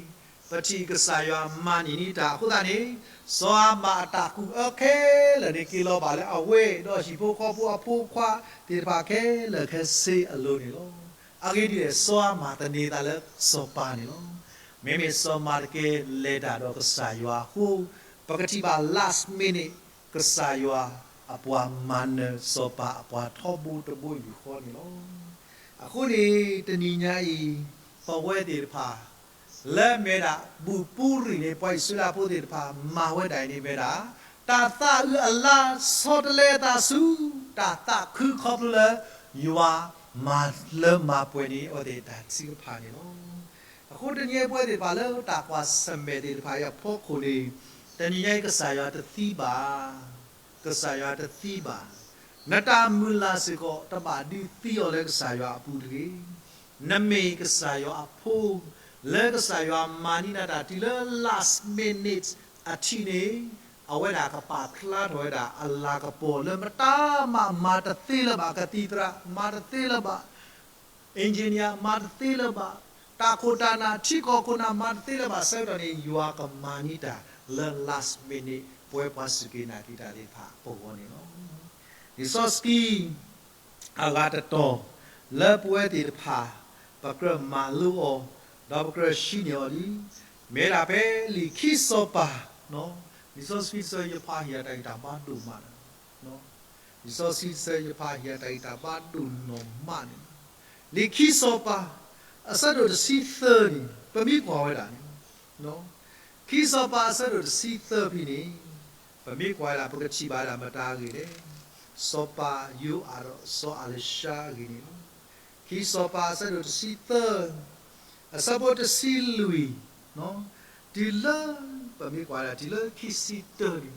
ပထံၣ်ကစၢ်ယွၤမၤန့ၢ်န့ၢ်တၢ်အဃိသတးန့ၣ်, စီၤအၤမၣ်အတၢ်ကူၣ်အၢခဲလၢာ်န့ၣ် က့ၤလီၤဘၣ်လၢအဝဲ ဒီးဟံၣ်ဖိဃီဖိအဖိအခွါသ့ၣ်တဖၣ်ခဲလၢာ်ခဲဆ့အလိၤန့ၣ်လီၤ. အဂ့ၢ်ဒ်လဲၣ် စီၤအၤမၣ်သန့ၤသးလၢစီၤပၤန့ၣ်လီၤ. မ့မ့ၢ်စီၤမၤတကဲလဲၤတၢ်ဒီးကစၢ်ယွၤအဃိ, ပကထံၣ်ဘၣ် last minute ကစၢ်ယွၤအပှၤမၤနၢၤစီၤပၤအပှၤထီဘိတဘိယူၢ်ဃီန့ၣ်လီၤ. အဃိန့ၣ် တနံၤညါအံၤ ပဝဲသ့ၣ်တဖၣ် လၢအမ့ၢ်ဒၣ် ဘူၣ်ပူၤရံၣ်န့ၣ် ပှၤအံၣ်စရ့လးဖိသ့ၣ်တဖၣ် မၤဝဲဒၣ်အံၤန့ၣ်မ့ၢ်ဒၣ် တၢ်သးအုးအလါဆီတလဲအသးဆူ တၢ်သးခုခီဖျိလၢ ယွၤမၤလၢမၤပှဲၤန့ၢ်အဝဲသ့ၣ်တၢ်ထုကဖၣ်န့ၣ်လီၤ. အဃိတနံၤအံၤပဝဲသ့ၣ်တဖၣ်လၢတၢ်ကွၢ်ဆၢၣ်မဲာ်သ့ၣ်တဖၣ်အံၤအဖီခိၣ်န့ၣ်, တနံၤညါအံၤကစၢ်ယွၤတသံဘၣ် ကစၢ်ယွၤတသံဘၣ်. နတၢ်မုၢ်လၢ်စ့ၢ်ကီး တဘၣ်ဒုးသံအီၤလၢကစၢ်ယွၤအပူၤတဂ့ၤ. နမ့ၢ်ကစၢ်ယွၤအဖိ, လၢကစၢ်ယွၤမၤန့ၢ်နၤတၢ်တုၤလၢ last minute အထံးန့ၣ်, အဝဲဒၣ်ကပာ်ဖျါထီၣ်ဝဲဒၣ်အလၤကပီၤလၢမတၤမးမၤတသ့လၢၤဘၣ်, ကသံၣ်သရၣ်မၤတသ့လၢၤဘၣ် engineer မၤတသ့လၢၤဘၣ်, တၢ်ခိၣ်တၢ်နၢ်ထံကီၢ်ခိၣ်နၢ်မၤတသ့လၢၤဘၣ်ဆၢကတီၢ်န့ၣ် ယွၤကမၤန့ၢ်တၢ်လၢ last minute ပဝဲပှၤစူၢ်က့ၤနာ်က့ၤတၢ်သ့ၣ်တဖၣ်အပဂီၢ်န့ၣ်လီၤ. လံာ်စီဆှံအဂၤတတီၤ လၢပဝဲသ့ၣ်တဖၣ် ပကြၢးမၤလိအီၤ ဒီးပကြၢးဟံးန့ၢ်အီၤလံ, မ့ၢ်ဒၣ်ဖဲလံာ်ခံစီၤပၤ, လံာ်စီဆှံတဆၢယဖးဟ့ၣ်အတၢ်ဂံၢ်တၢ်ဘါဒိၣ်မး လံာ်စီဆှံတဆၢယဖးဟ့ၣ်အတၢ်ဂံၢ်တၢ်ဘါဒိၣ်နီၢ်မးန့ၣ်, လံာ်ခံစီၤပၤ အဆၢဒိၣ်တဆံသၢန့ၣ် ပမ့ၢ်ကွၢ်ဝဲဒၣ်န့ၣ်, ခံစီၤပၤအဆၢဒိၣ်တဆံသၢဖဲန့ၣ် ပမ့ၢ်ကွၢ်ဝဲဒၣ် ပကထံၣ်ဘၣ်ဝဲဒၣ်မတၤအဂ့ၢ်လဲၣ်, စီၤပၤယိၤအၤဒီးစီၤအၤလံၤၡါအဂ့ၢ်န့ၣ်လီၤ. ခံစီၤပၤအဆၢဒိၣ်တဆံသၢ အဆၢဖိတဆံလွံၢ် တုၤလၢ ပမ့ၢ်ကွၢ်ဒၣ်တုၤလၢခံဆံတၢန့ၣ်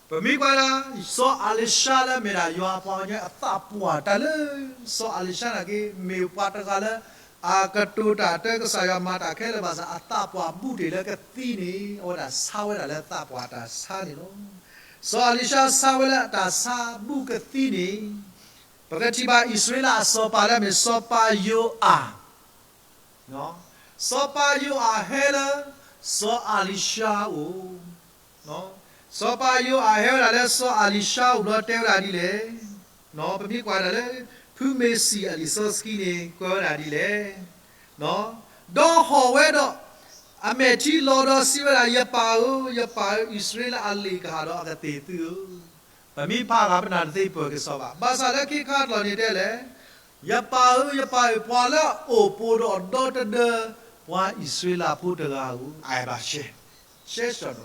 ပမ့ၢ်ကွၢ်ဒၣ် စီၤအၤလံၤၡါလၢအမ့ၢ်ဒၣ်ယွၤအပှၤကညီအသးပှၢ်တၢ်လၢ စီၤအၤလံၤၡါန့ၣ်က့ မ့ၢ်ပှၤတဂၤလၢ အကတိၤတၢ်တၢ်ကစၢ်ယွၤမၤတၢ်ခဲလၢာ်ဘၣ်ဆၣ် အသးပှၢ်ဘူးတ့ၢ်လၢကသံန့ၣ် အဝဲဒၣ်ဆါဝဲဒၣ်လၢသးပှၢ်တၢ်ဆါန့ၣ်လီၤ. စီၤအၤလံၤၡါဆါဝဲလၢအတၢ်ဆါဘူးကသံန့ၣ် ပကထံၣ်ဘၣ်အံၣ်စရ့လးအစီၤပၤလၢအမ့ၢ်စီၤပၤယိၤအၤ စီၤပၤယိၤအၤဟဲလၢ စီၤအၤလံၤၡါအအိၣ်, စီၤပၤယိၤအၤဟဲဝဲဒၣ်လၢစီၤအၤလံၤၡါအအိၣ်ဘျီတဲဝဲဒၣ်ဒ်လဲၣ်, ပမ့ၢ်ကွၢ်ဒၣ်လၢ ဖုမ့ၤစံၣ်အလံာ်စီဆှံန့ၣ် ကွဲးဝဲဒၣ်ဒ်လဲၣ်, ဒီးဟီၣ်ဝဲဒီး အမဲာ်ထံလီၤဒီးစံးဝဲဒၣ်, ယပၢ်ဧၢ, ယပၢ်ဧၢ, အံၣ်စရ့လးအလ့ၣ်ကဟၣ်ဒီးအကသ့ၣ်သုဧၢ. ပမ့ၢ်ဖးဂၤပနၢ်တသ့ပၢၢ်ကစီၣ်ဘၣ်. ဘၣ်ဆၣ်လၢခံခါတလီၢ်န့ၣ်တဲလဲၣ်, ယပၢ်ဧၢ, ယပၢ်ဧၢ, ပှၤလၢအအိၣ်ပိၢ်ဒီးဒီတဒၢ ပှၤအံၣ်စရ့လးဖိတဂၤဧိၤ, အဘၣ်ရှဲ, ရှဲရှီၣ်နီ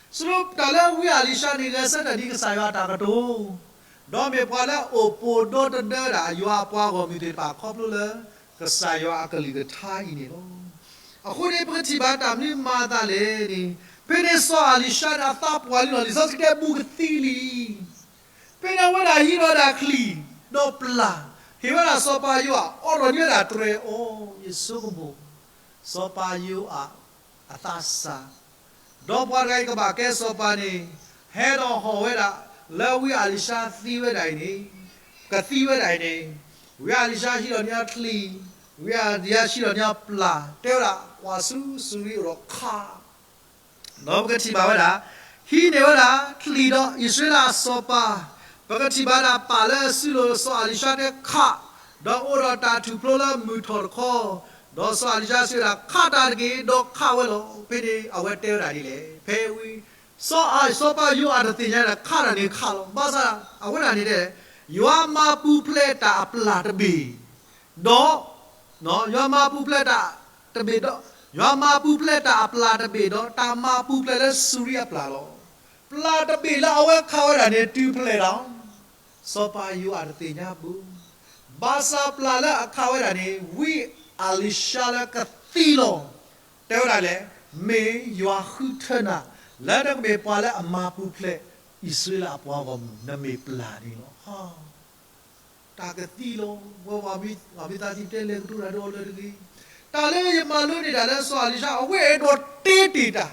ၤ. စံးတၢ်လၢဝံအၤလံၤၡါန့ၣ် ဂဲၤဆၢထၢၣ်ဒ်ကစၢ်ယွၤအတၢ်ကတိၤ, ဒီးမ့ၢ်ပှၤလၢအအိၣ်ပိၢ်ဒီတဒၢဒၣ်ယွၤအပှၤဂီၢ်မုၢ်သ့ၣ်တဖၣ်ခီဖျိလၢ ကစၢ်ယွၤအကလုၢ်ကထါအံၤန့ၣ်လီၤ. အဃိန့ၣ် ပကထံၣ်ဘၣ်တၢ်မနုၤမၤအသးလဲၣ်န့ၣ်, ဖဲန့ၣ်စီၤအၤလံၤၡါန့ၣ်အသးပှၢ်လံလီၤ. လံာ်စီဆှံတဲဘူးကသံလံ. ဖဲန့ၣ်အဝဲဒၣ်ဟံးထီၣ်ဝဲဒၣ်ချံၣ်, ဒီးပျၢ်, ဟ့ၣ်ဝဲဒၣ်စီၤပၤယိၤအၤ, အိးထီၣ်န့ၢ်ဝဲဒၣ်တြဲၤအီၤ, ယဆိကမိၣ် စီၤပၤယိၤအၤ အသးစၢ်, ဒီးပှၤတဂၤအံၤကဘၣ်ကဲစီၤပၤန့ၣ်, ဟဲဒီးဟီၣ်ဝဲဒၣ် လၢဝံအၤလံၤၡါသံဝဲဒၣ်အံၤန့ၣ်, ကသံဝဲဒၣ်အံၤန့ၣ်, ဝံအၤလံၤၡါဟံးထီၣ်န့ၢ်အီၤချံၣ်, ဝံအၤလံၤၡါဟံးထီၣ်န့ၢ်အီၤပျၢ်, တဲဝဲဒၣ် ကွၢ်ဆူ စူၤရံအိၣ်ဒီးခး ဒီးပကထံၣ်ဘၣ်ဝဲဒၣ်, ဟံးန့ၢ်ဝဲဒၣ်ချံၣ်ဒီးအံၣ်စရ့လးအစီၤပၤ, ပကထံၣ်ဘၣ်ဒၣ်ပာ်လၢအစုလိၤ စီၤအၤလံၤၡါတဲခး, ဒီးအိၣ်ဒီးတၢ်ထူၣ်ဖျိလၢမုၢ်ထီၣ်တခီ, ဒီးစီၤအၤလံၤၡါစံးဝဲဒၣ် ခးတၢ်တက့ၢ်, ဒီးခးဝဲလီၤ. ဖဲန့ၣ်အဝဲတဲဝဲဒၣ်ဒ်လဲၣ်, ဖဲဝံ စီၤအၤ စီၤပၤယိၤအၤတသ့ၣ်ညါဒၣ် ခးတၢ်န့ၣ်ခးလီၤ. ဘၣ်ဆၣ်အဝဲဒၣ်န့ၣ်တဲ, ယွၤမၤပူၤဖျဲးတၢ်အပျၢ်တဘ့ၣ်, ဒီး ယွၤမၤပူၤဖျဲးတၢ်တဘ့ၣ်ဒီး, ယွၤမၤပူၤဖျဲးတၢ်အပျၢ်တဘ့ၣ်ဒီး တၢ်မၤပူၤဖျဲးလၢစူၤရံအပျၢ်လီၤ. ပျၢ်တဘ့ၣ်လၢအဝဲခးဝဲဒၣ်န့ၣ် တုၤဖဲလဲၣ်ဒီး စီၤပၤယိၤအၤတသ့ၣ်ညါဘၣ်. ဘၣ်ဆၣ်ပျၢ်လၢအခးဝဲဒၣ်န့ၣ် ဝံအၤလံၤၡါလၢကသံလီၤ. တဲဝဲဒၣ်လဲၣ်, မ့ၢ်ယွၤဃုထၢနၤ လၢနကမ့ၢ်ပှၤလၢအမၤပူၤဖျဲး အံၣ်စရ့လးအပှၤဂီၢ်မုၢ် နမ့ၢ်ပျၢ်န့ၣ်လီၤ. တၢ်ကသံလီၤ. ဝဲပှၤမ့ၢ်သးသံတဲလဲၤကတိၤတၢ်ဒီးအီၤလၢတဂ့ၤ. တၢ်လၢယမၤလိန့ၢ်တၢ်လၢစီၤအၤလံၤၡါ အဝဲအဲၣ်ဒိးတ့တ့ၢ်တၢ်,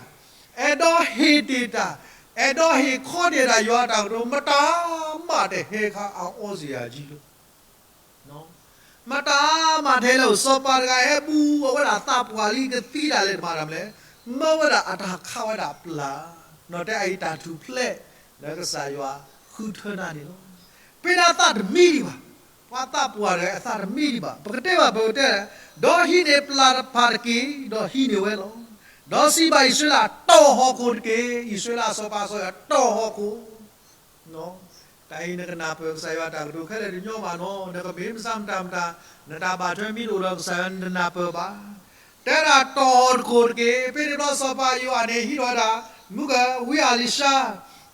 အဲၣ်ဒိးဟ့ၣ်တ့ၢ်တၢ်, အဲၣ်ဒိးဟ့ၣ်ခီဒဲးတၢ်ယွၤအတၢ်ကတိၤ မတၤမးတဟဲခါအအီစ့ၢ်ကီးလီၤ. မတၤမးတဟဲလၢအအိၣ် စီၤပၤတဂၤဟဲဘူးအဝဲဒၣ်သးပှၢ်လံကသံဒၣ်လဲာ်တမၤတၢ်မနုၤလဲၣ်, မၢဝဲဒၣ်အတၢ်ခးဝဲဒၣ်ပျၢ်, နီၢ်တဲအံၤတၢ်ထူၣ်ဖျဲး လၢကစၢ်ယွၤဃုထၢနၤန့ၣ်လီၤ. ဖဲန့ၣ်အသးတမံဒံးဘၣ်, ပှၤသးပှၢ်တဂၤအသးတမံဒံးဘၣ်, ပကတဲဘၣ်ပကတဲ, ဒီးဟံးန့ၢ်ပျၢ်တဖၣ်တက့ၢ်, ဒီးဟံးန့ၢ်ဝဲလီၤ. ဒီးစံးဘၣ်အံၣ်စရ့လး တီၢ်ဟီၣ်ခိၣ်တက့ၢ်, အံၣ်စရ့လးအစီၤပၤစီၤယွၤ တီၢ်ဟီၣ်ခိၣ် တၢ်အံၤနကနၢ်ပၢၢ်ကစၢ်ယွၤတၢ်ကတိၤခဲလၢာ်တညီဘၣ်နီၤ, နကမ့ၢ်မဆါမတၤမတၤ, နတၢ်ဘၣ်ထွဲမ့ၢ်တအိၣ်ဒီးကစၢ်ယွၤနတနၢ်ပၢၢ်ဘၣ်. တဲဒၣ်တီၢ်ဟီၣ်ခိၣ်တက့ၢ်, ဖဲန့ၣ်ဘျီစီၤပၤယိၤအၤန့ၣ်ဟံးထီၣ်ဝဲဒၣ်, မုၢ်ကဝံအၤလံၤၡါ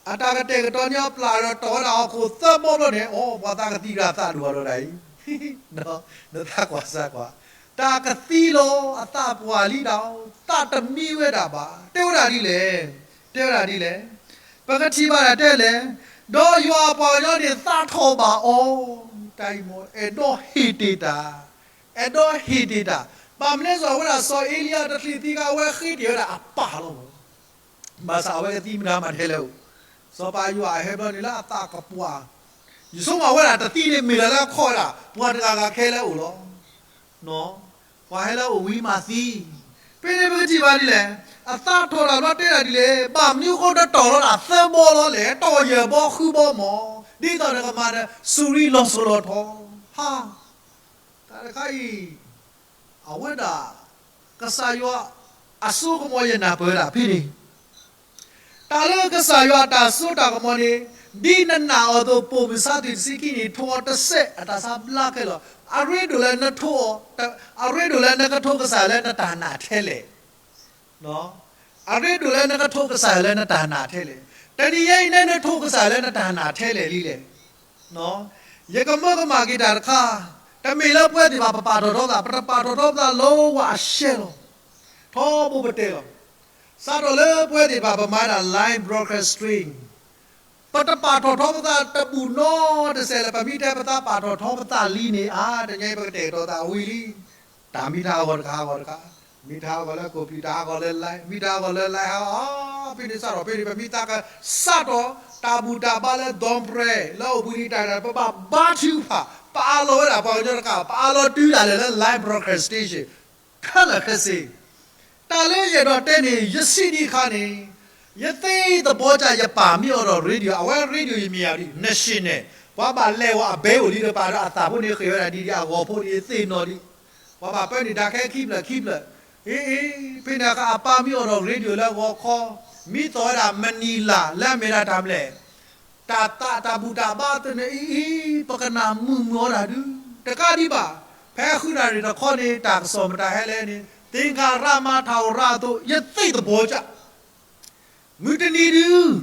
အတၢ်ကတဲာ်ကတီၤန့ၢ်အီၤပျၢ်ဒီးတီၢ်ဝဲဒၣ်ဟီၣ်ခိၣ်သၢဘီဘျီန့ၣ်, အိ ပှၤသးကသံတၢ်သးဒိၣ်အီၤဒီးဒၣ်အံၤ နသးကွၢ်စၢ်ကွၢ်, တၢ်ကသံလီၤအသးပှၢ်လံဒၣ်, သးတမံဝဲဒၣ်ဘၣ်. တဲဝဲဒၣ်ဒ်လဲၣ်, တဲဝဲဒၣ်ဒ်လဲၣ်. ပကထံၣ်ဘၣ်ဒၣ်တဲလဲၣ်, ဒီးယွၤအပှၤကညီန့ၣ်သးထီၣ်ဘၣ်အီၤ, တၢ်အံၤမ့ၢ်အဲၣ်ဒိးဟ့ၣ်တ့ၢ်တၢ်, အဲၣ်ဒိးဟ့ၣ်တ့ၢ်တၢ်, ဘၣ်မနုၤစ့ၢ်ဝဲဒၣ်စီၤအ့လံယၤတချုးသံခါ အဝဲဃ့တ့ၢ်ဝဲဒၣ်အပၢ်လီၤ. ဘၣ်ဆၣ်အဝဲကသံမတၤမးတဟဲလၢအအိၣ်, စီၤပၤယိၤအၤဟဲဘျီန့ၣ်လၢအသးကပှၢ်, ယဆိကမိၣ်ဝဲဒၣ်တသံန့ၣ်မ့ၢ်လၢလၢခီဒၣ် ပှၤတဂၤဂၤခဲလၢာ်အိၣ်လီၤ. ပှၤဟဲလၢအအိၣ်ဝံၤမၤသံ, ဖဲန့ၣ်ပကထံၣ်ဘၣ်ဒ်လဲၣ်, အသးထီၣ်တၢ်ဘျီတဲဒၣ်ဒ်လဲၣ်, ဘၣ်မနုၤဃိတတီၢ်လီၤဒၣ်သၢဘီလီၤလဲၣ်, တီၢ်ယဲၢ်ဘီဃုဘီမး, ဒ်သိးနကမၤဒီးစူၤရံလီၤစိၤလီၤထီ, ဟါ တၢ်တခါအံၤ အဝဲဒၣ် ကစၢ်ယွၤအစိကမီၤယနၢ်ပၢၢ်ဒၣ်ဖဲန့ၣ်, တၢ်လၢကစၢ်ယွၤအတၢ်စိတၢ်ကမီၤန့ၣ်, ဒ်နနာ်အီၤအသိး ပိာ်မုၣ်ဆါသံးတဆံခံန့ၣ် ထိးအီၤတစဲး အတၢ်ဆါဘျါခဲလၢာ်, အရ့ဒိၣ်လၢနထိးအီၤ, အရ့ဒိၣ်လၢနကထိးကစၢ်ယွၤလၢနတၢ်နာ်ထဲလဲၣ် အရ့ဒိၣ်လၢနကထိးကစၢ်ယွၤလၢနတၢ်နာ်ထဲလဲၣ်. တနံၤညါအံၤန့ၣ် နထိးကစၢ်ယွၤလၢနတၢ်နာ်ထဲလဲၣ်လံလဲၣ်. ယကမၢကမၣ်က့ၤတၢ်တခါ, တမ့ၢ်လၢပဝဲသ့ၣ်တဖၣ်ပပာ်ထီၣ်ထီပသး, ပတပာ်ထီၣ်ထီပသးလၢဝဲအရှဲလီၤ. ထီဘိပတဲလီၤ. စးထီၣ်လၢပဝဲသ့ၣ်တဖၣ်ပမၤဒၣ် live broadcasting ပတပာ်ထီၣ်ထီပသးတဘူၣ်နီတစဲးလၢၤ, ပမ့ၢ်တဲပသးပာ်ထီၣ်ထီပသးလံန့ၣ် အါ တနံၤအံၤပကတဲာ်ကတီၤသးဝံၤလံ. တၢ်မ့ၢ်တၢ်ဟးဂီၤတခါဟးဂီၤတခါ, မ့ၢ်တၢ်ဟးဂီၤလၢ computer ဟးဂီၤလၢ live, မ့ၢ်တၢ်ဟးဂီၤလၢ live ဟးဂီၤ, ဖဲန့ၣ်စးထီၣ်ဖဲန့ၣ် ပမ့ၢ်သးကစးထီၣ် တၢ်ဘူၣ်တၢ်ဘါလၢ ဒိပြဲ လၢအိၣ်ဘှံးနံၤတၢ်ဒၣ် ပဘၣ်ဘါထုကဖၣ်, ပအးလီၤဝဲဒၣ်ပှၤကညီတကး, ပအးလီၤတုၤဒၣ်လဲာ်လၢ live broadcasting ခဲလၢာ်ခဲဆ့, တၢ်လၢယအဲၣ်ဒိးတဲန့ၣ် ယစံးဒံးအခါန့ၣ်, ယသ့သဘီကၢ် ယပာ်မ့ၢ်အီၤဒီး radio, အဝဲ radio ယမ့ၢ်ယၤဒ် national, ပှၤဘၣ်လဲၤဝဲအဘဲအိၣ်လံတပၤဒီး အသးဖိန့ၣ်ဃ့ၢ်ဝဲဒၣ်ဒ်ဒ်အဂီၤဖိန့ၣ် ယသ့ၣ်နီၣ်ဒံး, ပှၤဘၣ်ပၢန့ၢ်တၢ်ခဲခံဖျၢၣ်ခံဖျၢၣ်, အ့အ့, ဖဲန့ၣ်အခါအပာ်မ့ၢ်အီၤဒီး radio လၢဂီၤခီ, မံသီၣ်ဝဲဒၣ်မနံၤလၢ်လၢအမ့ၢ်ဒၣ်တၢ်မနုၤလဲၣ် တၢ်သးတၢ်ဘူၣ်တၢ်ဘါသနၢၣ်အံၤအံၤ ပကနၣ်မုာ်မုာ်အီၤတၢ်ဒုး တကးဒံးဘၣ်, ဖဲဃုနၣ်ရံၣ်တခီန့ၣ် တၢ်ကစီၣ်မတၤဟဲလဲၣ်န့ၣ် သင်္ဃာရမထဝရအသိး ယသ့သဘီကၢ်, မုၢ်တနံၤဒုး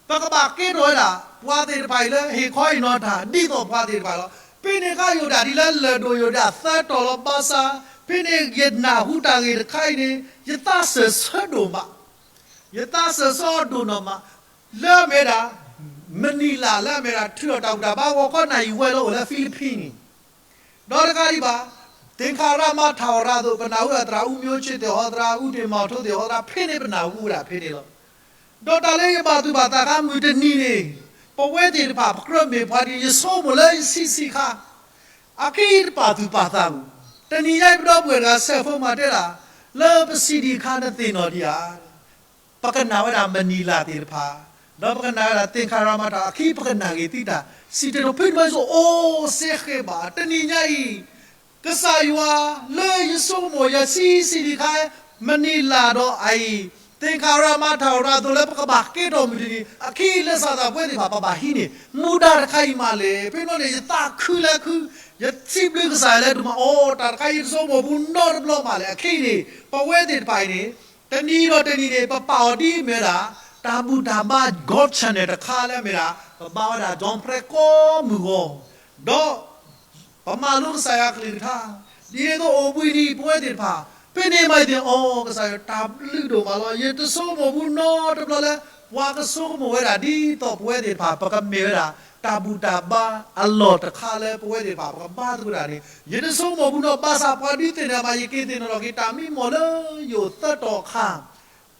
ပကဘၣ်ကဲထီၣ်ဝဲဒၣ် ပှၤသ့ၣ်တဖၣ်အံၤလၢဟ့ၣ်ခီဟ့ၣ်နီၤတၢ် ဒ်သိးပှၤသ့ၣ်တဖၣ်လီၤ. ဖဲန့ၣ်အခါယအိၣ်ဒၣ်ဒ်လၢလၢၢ်ဒိၣ်ယိာ်ဒၣ်သၢတီၤလီၤ ဘၣ်ဆၣ် ဖဲန့ၣ်ယနၢ်ဟူတၢ်ဂ့ၢ်တခါအံၤန့ၣ် ယသးစၢၢ်ဆၢဒိၣ်မး ယသးစၢၢ်ဆၢဒိၣ်နီၢ်မး လၢအမ့ၢ်ဒၣ် မနံၤလၢ်လၢအမ့ၢ်ဒၣ် ထုးထီၣ်တၢ်ဘူၣ်တၢ်ဘါဂီၤခီနၢ်အံၤဝဲလီၤအိၣ်လၢ Philippines န့ၣ်, ဒီးတကးဒံးဘၣ် သင်္ဃာရမထဝရအသိး ပနၢ်ဟူအသရၣ်အူမျိုးချစ်သ့ၣ်ဟီသရၣ် ဦးတင်မောင်ထွန်းသ့ၣ်ဟီသရၣ် ဖဲန့ၣ်ပနၢ်ဟူဝဲဒၣ်ဖဲန့ၣ်လီၤ. ဒီးတၢ်လၢယဘၣ်သူၣ်ဘၣ်သးခါမုၢ်တနံၤန့ၣ် ပဝဲသ့ၣ်တဖၣ် ပကြၢးမ့ၢ်ပှၤဒ် ယဆိကမိၣ်လၢယဆံးဆံးခါ အခဲအံၤတပာ်သူၣ်ပာ်သးဘူး, တနံၤညါအံၤပဒီပုၢ်ဝဲၢ်တဂၤ cell phone မၤတဲဒၣ် လၢပစံးဒံးအခါနသ့ၣ်နီၣ်ဒံးဧါ ပကနၣ်ဝဲဒၣ်မနံၤလၢ်သ့ၣ်တဖၣ်, ဒီးပကနၣ်ဝဲဒၣ်သင်္ဃာရမထ အခံပကနၣ်ဂ့ၤသုတၢ် စံၣ်တဲၤတဲလီၤ ဖဲန့ၣ်ဘၣ်ဆိ အိၣ်စ့ဃဲၤဘၣ် တနံၤညါအံၤ ကစၢ်ယွၤလၢယဆိကမိၣ် ယဆံးဆံးဒံးခါ မနံၤလၢ်ဒီးအအံၤ သင်္ဃာရမထဝရအသိးလၢပကဘၣ်ကဲထီၣ်မုၢ်တနံၤ အခံလၢစၢ်သးပဝဲသ့ၣ်တဖၣ် ပဘၣ်ဟံးန့ၢ် မူဒါတခါအံၤမးလဲၣ်. ဖဲန့ၣ်န့ၣ် ယသးခုလၢခု ယစံးဘျုးကစၢ်ယွၤလၢဒိၣ်မး အိၣ် တၢ်တခါအံၤတဆိကမိၣ်ဘူးနီတဘျီမးလဲၣ်. အခဲအံၤန့ၣ် ပဝဲသ့ၣ်တဖၣ်အံၤန့ၣ် တနံၤဒီးတနံၤန့ၣ် ပပာ်အီၤဒ်အမ့ၢ်ဝဲဒၣ် တၢ်ဘူၣ်တၢ်ဘါ God channel တခါလၢအမ့ၢ်ဒၣ် ပဘါဝဲဒၣ် John Prayer ကိးမုၢ်ဂီၤ ဒီး ပမၤလိကစၢ်ယွၤအကလုၢ်ကထါ ဒ်န့ၣ်အသိးအိၣ်ဘှံးနံၤ ပဝဲသ့ၣ်တဖၣ် ဖဲန့ၣ်မးယသ့ၣ် အိၣ် ကစၢ်ယွၤတၢ်ဘျုးဒိၣ်မးလီၤ. ယတဆိကမိၣ်ဘူးနီတဘျီလၢ ပှၤကဆိကမိၣ်ဝဲဒၣ်ဒ်သိးပဝဲသ့ၣ်တဖၣ် ပကမ့ၢ်ဝဲဒၣ် တၢ်ဘူၣ်တၢ်ဘါအလီၢ်တခါလၢပဝဲသ့ၣ်တဖၣ် ပကဘါသကိးတၢ်န့ၣ် ယတဆိကမိၣ်ဘူးနီ ဘၣ်ဆၣ်ပှၤဒုးသ့ၣ်နီၣ်ဘၣ် ယက့ၤသ့ၣ်နီၣ်ထီၣ်က့ၤ တၢ်မံမီၢ်လၢယအိၣ်သၢတီၤအခါ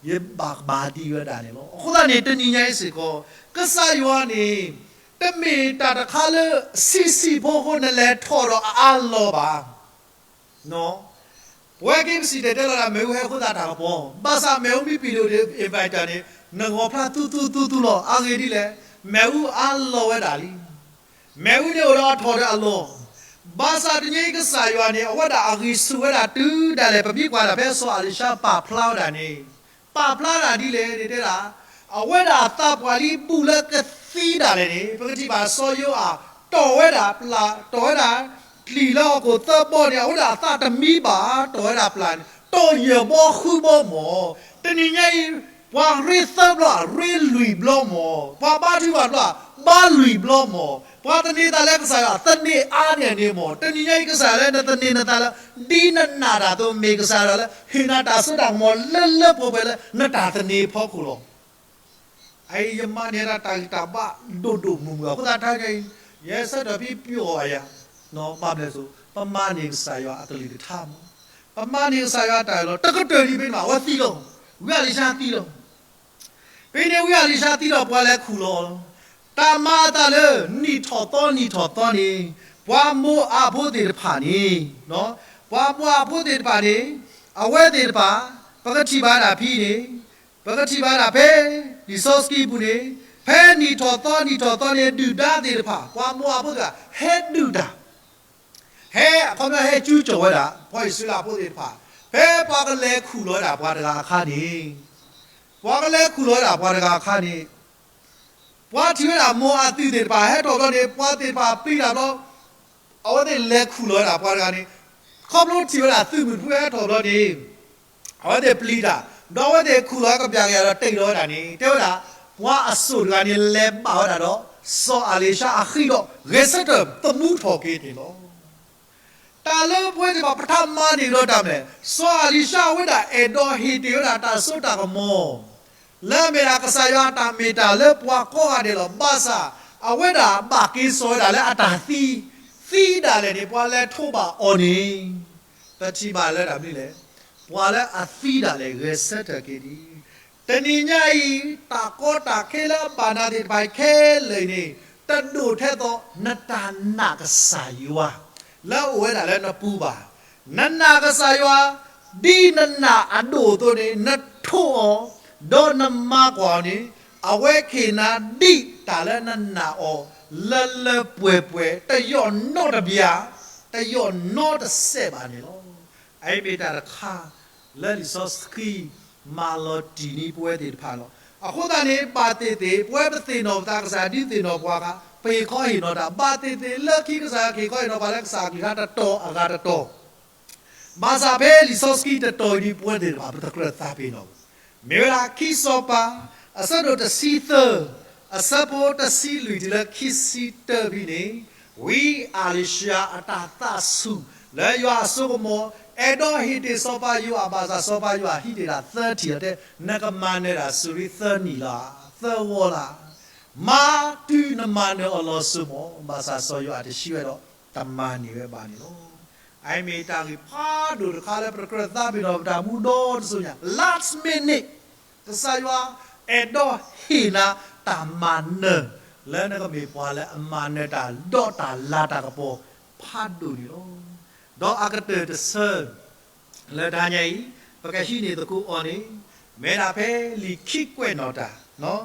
ယဘၣ်ကဘၣ်ဒံးဝဲဒၣ်န့ၣ်လီၤ. အဃိသတးန့ၣ် တနံၤညါအံၤစ့ၢ်ကီး ကစၢ်ယွၤန့ၣ် တမ့ၢ်တၢ်တခါလၢ ဆံးဆံးဖိဃိနလဲၤထီၣ်ဒီးအအါလီၤဘၣ်. ပဝဲက့ၤပစံၣ်တဲၤတဲလီၤဒၣ် မ့ၣ်အူဟဲအဃိသတးတၢ်ကပီၤ, ဘၣ်ဆၣ်မ့ၣ်အူမ့ၢ်ပံာ်ဒိၣ် invite န့ၣ် နဂီၤဖျါသူသူသူသူလီၤ. အဂ့ၢ်ဒ်လဲၣ်, မ့ၣ်အူအါလီၤဝဲဒၣ်လံ. မ့ၣ်အူန့ၣ်အိၣ်ဒီးအထီၣ်ဒီးအလီၢ်, ဘၣ်ဆၣ်တနံၤအံၤကစၢ်ယွၤန့ၣ် အဝဲဒၣ်အဂံၢ်ဆူၣ်ဝဲဒၣ်တုၤဒၣ်လဲာ် ပမ့ၢ်ကွၢ်ဒၣ်ဖဲစီၤအၤလံၤၡါပာ်ဖျါဝဲဒၣ်န့ၣ်, ပာ်ဖျါဒၣ်ဒ်လဲၣ်န့ၣ်တဲဒၣ်, အဝဲဒၣ်အသးပှၢ်လံဘူးလၢကသံဒၣ်လဲာ်န့ၣ် ပကထံၣ်ဘၣ်စီၤယိၤအၤ တီၢ်ဝဲဒၣ်ပျၢ် တီၢ်ဝဲဒၣ် ကျံၣ်လၢဟီၣ်ခိၣ်သၢဘီန့ၣ် အဝဲဒၣ်အသးတမံဘၣ် တီၢ်ဝဲဒၣ်ပျၢ်န့ၣ် တီၢ်ယဲၢ်ဘီဃုဘီမၢ်. တနံၤညါအံၤ ပှၤရ့သၢဘျီ ရ့လွံၢ်ဘျီမၢ်, ပှၤဘါထုကဖၣ်တဘျီ ဘါလွံၢ်ဘျီမၢ်, ပှၤသန့ၤသးလၢကစၢ်ယွၤသန့ၤအါန့ၢ်န့ၣ်မၢ်. တနံၤညါအံၤကစၢ်ယွၤလၢနသန့ၤနသးလၢ ဒ်နနာ်တၢ်အသိး မ့ၢ်ကစၢ်ယွၤလၢ ဟ့ၣ်နၤတၢ်စိတၢ်ကမီၤလၢလၢပှဲၤပှဲၤလၢနတၢ်သန့ၤအဖီခိၣ်လီၤ. အအံၤယမၤန့ၢ်ဒၣ်တၢ်ဂံၢ်တၢ်ဘါဒိၣ်ဒိၣ်မုၢ်မုၢ် အဃိသတးတနံၤညါအံၤ ယဟဲဆၢထၢၣ်ဖဲပျီအီၤယၤ, ဘၣ်မနုၤလဲၣ်စိ ပမၤန့ၢ်ကစၢ်ယွၤအကလုၢ်ကထါမၢ်, ပမၤန့ၢ်ကစၢ်ယွၤအတၢ်အၢၣ်လီၤ တကတၢၢ်ဒံးဖဲန့ၣ်ဘၣ် အဝဲသံလီၤ, ဝံအၤလံၤၡါသံလီၤ. ဖဲန့ၣ်ဝံအၤလံၤၡါသံလီၤ ပှၤလဲၤခူၣ်လီၤလီၤ. တၢ်မၤအသးလၢ နံၣ်ထီၣ်သီနံၣ်ထီၣ်သီန့ၣ် ပှၤမိၤအၤဖိသ့ၣ်တဖၣ်န့ၣ်, ပှၤမိၤအၤဖိသ့ၣ်တဖၣ်န့ၣ် အဝဲသ့ၣ်တဖၣ် ပကထံၣ်ဘၣ်ဒၣ်ဖဲန့ၣ်, ပကထံၣ်ဘၣ်ဒၣ်ဖဲ လံာ်စီဆှံပူၤန့ၣ်, ဖဲနံၣ်ထီၣ်သီနံၣ်ထီၣ်သီန့ၣ် ဒုၣ်ဒါသ့ၣ်တဖၣ် ပှၤမိၤအၤဖိသ့ၣ်တဖၣ် ဟဲဒုးတၢ် ဟဲ အခီပညီ ဟဲကၠူကၠီၣ်ဝဲဒၣ် ပှၤအံၣ်စရ့လးဖိသ့ၣ်တဖၣ်, ဖဲပှၤကလဲၤခူၣ်လီၤဝဲဒၣ်ပှၤတဂၤအခါန့ၣ်, ပှၤကလဲၤခူၣ်လီၤဝဲဒၣ်ပှၤတဂၤအခါန့ၣ်, ပှၤထံၣ်ဝဲဒၣ်မိၤအၤသုးသ့ၣ်တဖၣ် ဟဲထီၣ်ဘျီန့ၣ် ပှၤသ့ၣ်တဖၣ်ပျံၤတၢ်ဘျီ အဝဲသ့ၣ်လဲၤခူၣ်လီၤဝဲဒၣ်ပှၤတဂၤန့ၣ်, ခီဖျိထံၣ်ဝဲဒၣ်သုးမုၢ်တဖုဟဲထီၣ်ဘျီန့ၣ် အဝဲသ့ၣ်ပျံၤတၢ်, ဒီးအဝဲသ့ၣ်ခူၣ်လီၤကပျၢ်က့ၤဒီးတ့ၢ်လီၤဝဲဒၣ်န့ၣ် တဲဝဲဒၣ်, ပှၤအစိၣ်တဂၤန့ၣ် လဲၤဘၣ်ဝဲဒၣ်ဒီး စီၤအၤလံၤၡါအဃံဒီး ဂဲၤဆၢထၢၣ်သမူထီၣ်က့ၤန့ၣ်လီၤ. တၢ်လၢပဝဲသ့ၣ်တဖၣ် ပထးမၤန့ၢ်ဒီးတၢ်မနုၤလဲၣ်, စီၤအၤလံၤၡါအဝဲဒၣ်အဲၣ်ဒိးဟ့ၣ်တ့ၢ်ဝဲဒၣ်တၢ်စိတၢ်ကမီၤ လၢအမ့ၢ်ဒၣ်ကစၢ်ယွၤအတၢ်မ့ၢ်တၢ်လၢပှၤကိးဂၤဒဲးလီၤ. ဘၣ်ဆၣ် အဝဲဒၣ်ဘၣ်က့ၤစိာ်ဝဲဒၣ်လၢအတၢ်သံ, သံဒၣ်လဲာ်န့ၣ် ပှၤလဲၤထိးဘၣ်အီၤန့ၣ်, ပထံၣ်ဘၣ်လၢတၢ်မနုၤလဲၣ်, ပှၤလၢအသံဒၣ်လဲာ်ဂဲၤဆၢထၢၣ်က့ၤဒံး. တနံၤညါအံၤ တၢ်ကီတၢ်ခဲလၢအဘၣ်နၤသ့ၣ်တဖၣ်ခဲလၢာ်အံၤန့ၣ် တဒိၣ်ထဲသိး နတၢ်နာ်ကစၢ်ယွၤ လၢအအိၣ်ဝဲဒၣ်လၢနပူၤဘၣ်. နနာ်ကစၢ်ယွၤ ဒ်နနာ်အဒိၣ်အသိးန့ၣ် နထိၣ်အီၤ, ဒီးနမၤကွၢ်အီၤန့ၣ်, အဝဲကဟ့ၣ်နၤဒ်တၢ်လၢနနာ်အီၤ လၢလၢပှဲၤပှဲၤ တယီၣ်နီတဘျီ, တယီၣ်နီတစဲးဘၣ်န့ၣ်လီၤ. အအံၤမ့ၢ်တၢ်တခါ လၢလံာ်စီဆှံ မၤလီၤတံၢ်န့ၢ်ပဝဲသ့ၣ်တဖၣ်လီၤ. အဃိသတးန့ၣ် ဘၣ်သ့ၣ်သ့ၣ် ပဝဲပသ့ၣ်နီၣ်ပသး ကစၢ်ဒုးသ့ၣ်နီၣ်ပှၤအခါ ပဟ့ၣ်ခီဟ့ၣ်နီၤတၢ်, ဘၣ်သ့ၣ်သ့ၣ်လၢခံ ကစၢ်ယွၤကဟ့ၣ်ခီဟ့ၣ်နီၤပှၤလၢ ကစၢ်အကလုၢ်ကထါတတီၤအဂၤတတီၤ ဘၣ်ဆၣ်ဖဲလံာ်စီဆှံတတီၤအံၤဒ် ပဝဲသ့ၣ်တဖၣ် ပတကြၢးသးပ့ၤနီၣ်ဘၣ်. မ့ၢ်ဝဲဒၣ်ခံစီၤပၤ အဆၢဒိၣ်တဆံသၢ, အဆၢဖိတဆံလွံၢ်တုၤလၢခံဆံတၢဖဲန့ၣ်, ဝံအၤလံၤၡါအတၢ်သးဆူၣ်လၢယွၤအစိကမီၤ, အဲၣ်ဒိးဟ့ၣ်တ့ၢ်စီၤပၤယိၤအး, ဘၣ်ဆၣ်စီၤပၤယိၤအးဟံးတ့ၢ်ဒၣ်သၢထံၣ်အီၤ, တဲ နကမၤနၢၤတၢ်ဆူလံသၢနံၣ်လီၤ, သၢဝီလီၤ. မၤတုၤနမၤနၢၤအီၤလီၤစိၤမီၤ, ဘၣ်ဆၣ်စီၤယိၤအးတဆှံဝဲဒီး တမၤန့ၢ်ဝဲဘၣ်န့ၣ်လီၤ. အအံၤမ့ၢ်တၢ်ဂ့ၢ်ဖးဒိၣ်တခါလၢ ပတကြၢးသးပ့ၤနီၣ်ပတၢ်မူဒီတစိၤညါ, last minute ကစၢ်ယွၤအဲၣ်ဒိးဟ့ၣ်နၤတၢ်မၤနၢၤ လၢနကမ့ၢ်ပှၤလၢအမၤနၢၤတၢ် ဒီးတၢ်လၤတၢ်ကပီၤဖးဒိၣ်န့ၣ်လီၤ. ဒီးအကတၢၢ်တဆၢ လၢတဟါညါအံၤ ပကဟံးန့ၢ်သကိးအီၤန့ၣ် မ့ၢ်ဒၣ်ဖဲလံာ်ခံကွဲးနီၣ်တၢ်, လံာ်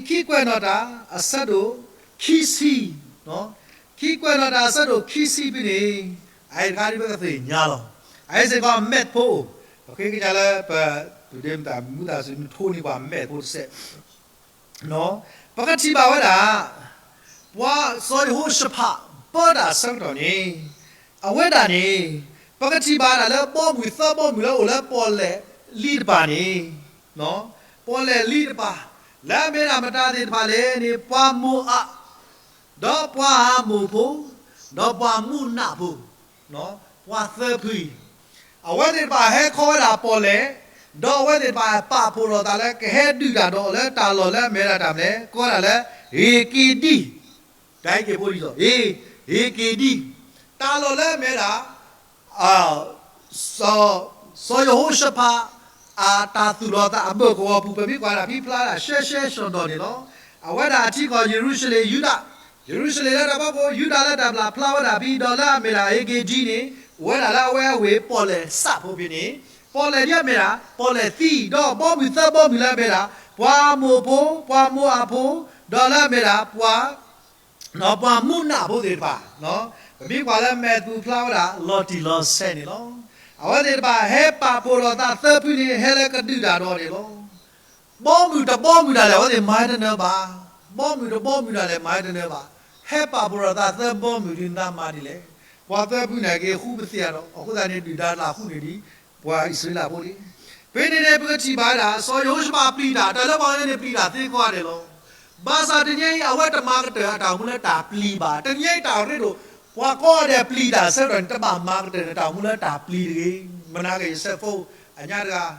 ခံကွဲးနီၣ်တၢ် အဆၢဒိၣ်ခံဆံ, ခံကွဲးနီၣ်တၢ်အဆၢဒိၣ်ခံဆံဖဲန့ၣ်, အအံၤတခါဒ်ပကသ့ၣ်ညါလီၤ. အအံၤစ့ၢ်ကီး map ဖိအိၣ်, ပဃ့ကညးလၢပ ပဒ့မတၤမူသးစူၤ နထိန့ၢ်ပှၤ map ဖိတစဲး ပကထံၣ်ဘၣ်ဝဲဒၣ် ပှၤစီၤယဟိၤၡဖးပၢတၢ်အဆၢကတီၢ်န့ၣ်, အဝဲဒၣ်န့ၣ် ပကထံၣ်ဘၣ်ဒၣ်လၢဘီမုၢ်သၢဘီမုၢ်လၢအိၣ်လၢပီၣ်လဲၣ်လံတပၤန့ၣ်, ပီၣ်လဲၣ်လံတပၤ လၢအမ့ၢ်ဒၣ်မတၤသ့ၣ်တဖၣ်လဲၣ်န့ၣ် ပှၤမိၤအး ဒီးပှၤအၤမိၣ်ဖိ, ဒီးပှၤမုၢ်နးဖိ, ပှၤသၢဖုအံၤ, အဝဲသ့ၣ်တဖၣ်ဟဲခီဝဲဒၣ်ပီၣ်လဲၣ်, ဒီးအဝဲသ့ၣ်တဖၣ်ပာ်ဖှိၣ်ထီၣ်သးလၢကဟဲဒုးတၢ်ဒီးအီၤလၢတၢ်လီၢ်လၢအမ့ၢ်ဒၣ်တၢ်မနုၤလဲၣ် ကိးဝဲဒၣ်လၢ ဧ့ၤက့ၤဒံ, တၢ်အံၤက့ၤဖိဒ်သိး ဧ့ၤက့ၤဒံ, တၢ်လီၢ်လၢအမ့ၢ်ဒၣ် စီၤယဟိၤၡဖး အတၢ်သူၣ်လီၤသးအဘၢၣ်ကဝီၤပူၤ ပမ့ၢ်ကွၢ်ဒၣ်ဖံဖျါဒၣ်ရှဲရှဲရှီၣ်ဒီၣ်န့ၣ်လီၤ. အဝဲဒၣ်အထံကီၢ်ယရူၤၡလ့ၣ် ယူဒၤ, ယရူၤၡလ့ၣ်လၢတၢ်ဖီခိၣ် ယူဒၤလၢတၢ်ဘျၣ်ဖျါဝဲဒၣ်ဖဲ ဒီးလၢအမ့ၢ်ဒၣ် ဧ့ၤက့ၤဒံန့ၣ် အိၣ်ဝဲဒၣ်လၢအဝဲအဝ့ၢ်ပီၣ်လဲၣ်စးဖိဖဲန့ၣ်, ပီၣ်လဲၣ်ဒ်အမ့ၢ်ဒၣ် ပီၣ်လဲၣ်သံ ဒီးဘီမုၢ်သၢဘီမုၢ်လၢအမ့ၢ်ဒၣ် ပှၤမိၤဖိ, ပှၤမိၤအၤဖိ, ဒီးလၢအမ့ၢ်ဒၣ်ပှၤ ပှၤမုၢ်နးဖိသ့ၣ်တဖၣ်, ပမ့ၢ်ကွၢ်လၢ map ပူၤဖျါဝဲဒၣ်လီၤတံၢ်လီၤဆဲးန့ၣ်လီၤ. အဝဲသ့ၣ်တဖၣ်ဟဲပာ်ဖှိၣ်ထီၣ်သးသၢဖုန့ၣ် ဟဲလၢကဒုးတၢ်ဒီးန့ၣ်လီၤ. ဘီမုၢ်တဘီမုၢ်ဒၣ်လဲာ် အဝဲသ့ၣ်မၤတနၢၤဘၣ်, ဘီမုၢ်တဘီမုၢ်ဒၣ်လဲာ် မၤတနၢၤဘၣ်, ဟဲပာ်ဖှိၣ်ထီၣ်သးသၢဘီမုၢ်ဒုး နသးမၤဒ်လဲၣ်. ပှၤသၢဖုန့ၣ်က့ၤဃူပသ့ၣ်ဒီး အဃိသတးန့ၣ် ဒုၣ်ဒါတလၢ်ဃူန့ၣ်ဒံး ပှၤအံၣ်စရ့လးဖိလံ. ဖဲန့ၣ်န့ၣ် ပကထံၣ်ဘၣ်ဝဲဒၣ် စီၤယဟိၤၡဖးပျံၤတၢ်, တၢ်လၢပှၤန့ၣ်ပျံၤတၢ်သ့ကိးဂၤဒဲးလီၤ. ဘၣ်ဆၣ်တနံၤအံၤ အဝဲတမၤကတၢၢ်အတၢ်အိၣ်မူလၢတၢ်ပျံၤဘၣ်. တနံၤအံၤတၢ်အရ့ဒိၣ် ပှၤကိးဂၤဒဲးပျံၤတၢ်ဆၢကတီၢ်န့ၣ် တဘၣ်မၤကတၢၢ်န့ၣ် တၢ်အိၣ်မူလၢတၢ်ပျံၤတဂ့ၤ. မနၤက့ၤယစဲးဖိ အညါတဂၤ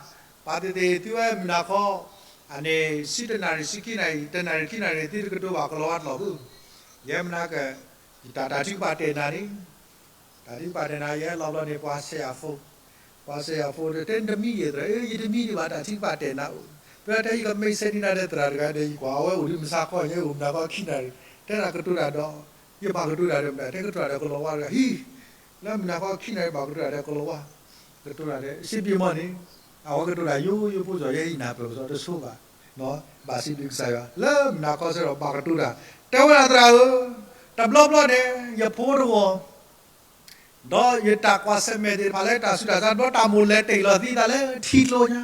ပှၤသ့ၣ်သ့ၣ်သုဝဲမုၢ်နၤခီ အန့ၣ် ဆံတနၣ်ရံၣ် ဆံခံနၣ်ရံၣ် တနၣ်ရံၣ်ခံနၣ်ရံၣ် သုတကတိၤဘၣ်ကလီၤဝါတလီၤဘၣ်. ယဲမနၤက့ၤ တၢ် တၢ်ထုကဖၣ်တဲာ်နၤန့ၣ် တၢ်ထုကဖၣ်တဲာ်နၤ ယဟဲလီၤဘျီန့ၣ် ပှၤဆဲးယၤဖိ, ပှၤဆဲးယၤဖိ တဲနတမံဒံးသရၣ်, ယတမံဒံးဘၣ် တၢ်ထုကဖၣ်တဲာ်နၤအိၣ်. ဖဲတဲယကမ့ၢ်ဆဲးဒံးနၤဒီးသရၣ်တဂၤဒီး ယကွၢ်အဝဲအိၣ်ဒံးမုၢ်ဆါခီ ယအိၣ်မုၢ်နၤခီခံနၣ်ရံၣ်, တဲနၤကတိၤတၢ်ဒီး ယဘၣ်ကတိၤတၢ်ဒီးမတၤ တဲကတိၤတၢ်ဒီးကလီၤဝါတဂၤ ဟံၣ် လၢမုၢ်နၤခီခံနၣ်ရံၣ် ဘၣ်ကတိၤတၢ်ဒီးကလီၤဝါ, ကတိၤတၢ်ဒီး စံးဘျုးမီၢ်န့ၣ် အဝဲကတိၤတၢ်ယိယိဖိစီၤ ယဲအံၤနၢ်ပၢၢ်ကစီၤတဆိဘၣ်, ဘၣ်စံးဘျုးကစၢ်ယွၤ လၢမုၢ်နၤခီဆၢဒီးဘၣ်ကတိၤတၢ်, တဲဝဲဒၣ်သရၣ်ဧၢ, တဘျီဘျီန့ၣ် ယဖိတဂီၤ ဒီးယတၢ်ကွၢ်ဆၢၣ်မဲာ်သ့ၣ်တဖၣ်လၢတၢ်ဆူးတၢ်ဆါ တဘျီတၢ်မိၣ်လဲၤတ့ၢ်လီၤသံသးလၢထံကျိညါ,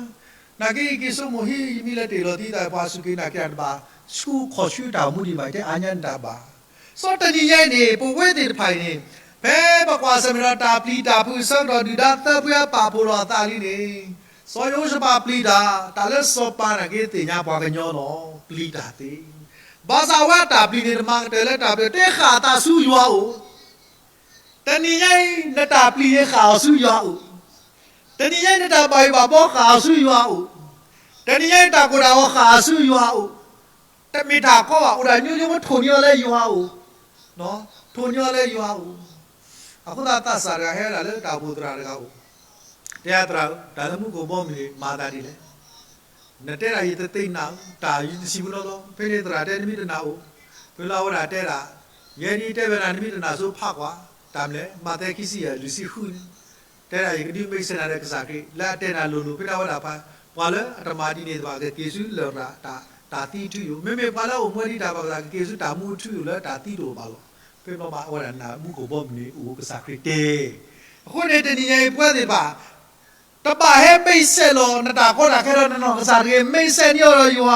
နာ်က့ယက့ၤဆိကမိၣ်ဟံၣ် ယမ့ၢ်လဲၤတ့ၢ်လီၤသံသး ပှၤစူၢ်က့ၤနာ်က့ၤတဘၣ် ဆူခိၣ်ဆူတၢ်အိၣ်မူဒံးဘၣ် ယတဲအါညါန့ၣ်တၢ်ဘၣ်. စီၤတနံၤညါအံၤန့ၣ် ပဝဲသ့ၣ်တဖၣ်အံၤန့ၣ် ဖဲပကွၢ်ဆၢၣ်မဲာ်ဒီးတၢ်ပျံၤတၢ်ဖုးအဆၢကတီၢ် ဒုၣ်ဒါသၢဖုဟဲပာ်ဖှိၣ်ထီၣ်အသးလံန့ၣ်, စီၤယဟိၤၡဖးပျံၤတၢ်, တၢ်လၢစီၤပၤနာ်က့သ့ၣ်ညါပှၤကညီလီၤ ပျံၤတၢ်သ့, ဘၣ်ဆၣ်ဝဲတၢ်ပျံၤန့ၣ် တမၤကတၢၢ်လၢတၢ်ပျံၤ တဃၣ်အသးဆူယွၤအိၣ် တနံၤညါအံၤ နတၢ်ပျံၤန့ၣ်ဃၣ်အီၤဆူယွၤအိၣ်, တနံၤညါအံၤ နတၢ်ဘၣ်ယိၣ်ဘၣ်ဘီဃၣ်အီၤဆူယွၤအိၣ်, တနံၤညါအံၤ တၢ်ကိၢ်တၢ်ဂီၤဃၣ်အီၤဆူယွၤအိၣ်, တမ့ၢ်တၢ်ကီဘၣ် အိၣ်ဒၣ်ညိညိ ထိၣ်န့ၢ်အီၤလၢယွၤအိၣ်, ထိၣ်န့ၢ်အီၤလၢယွၤအိၣ်. အဃိသတးသးစၢ်တဂၤဟဲဒၣ်လၢတၢ်အိၣ်ဖှိၣ်သရၣ်တဂၤအိၣ်, တဲသရၣ်ဧၢ, တၢ်လၢမူခိၣ်ဘီမုၢ်န့ၣ် မၤသးဒ်လဲၣ် နတဲဒၣ်ယတသ့ၣ်နၤဧၢ, တၢ်ယတစံးဖိလီၤလီၤ. ဖဲန့ၣ်သရၣ်တဲနမ့ၢ်တနာ်အိၣ်, ဖဲလၢအဝဲဒၣ်တဲဒၣ်, ယဲဒ်တဲဝဲဒၣ်နမ့ၢ်တနာ်ဆိဖးကွၢ်, တၢ်မနုၤလဲၣ်, မးသဲခံဆံယဲၢ်လွံၢ်ဆံဃုန့ၣ်, တဲဒၣ်ယကဒုး make sense နၤဒီးကစၢ်ခရံာ် လၢအတဲနၤလိၤလိၤ ဖဲန့ၣ်အဝဲဒၣ် ပှၤလၢအတမၤဒ်န့ၣ်တဖၣ် ကက့ၤဆူလရာ် တၢ်သံထူယိာ်, မ့မ့ၢ်ပှၤလၢအအိၣ်မူဒ်တၢ်ဘၣ်ကစၢ် ကက့ၤဆူတၢ်မူအထူအယိာ်လၢတၢ်သံတအိၣ်ဘၣ်လီၤ. ဖဲန့ၣ်ဘၣ်အဝဲဒၣ်နၢ်မူခိၣ်ဘီမုၢ်န့ၣ်အိၣ် ကစၢ်ခရံာ်တဲ. အဃိန့ၣ် တနံၤညါအံၤပဝဲသ့ၣ်တဖၣ် တဘၣ်ဟဲ make sense လီၤ နတၢ်ကီတၢ်ခဲဒီး နနီၢ်ကစၢ်တဂ့ၤ, make sense န့ၢ်အီၤဒီးယွၤ,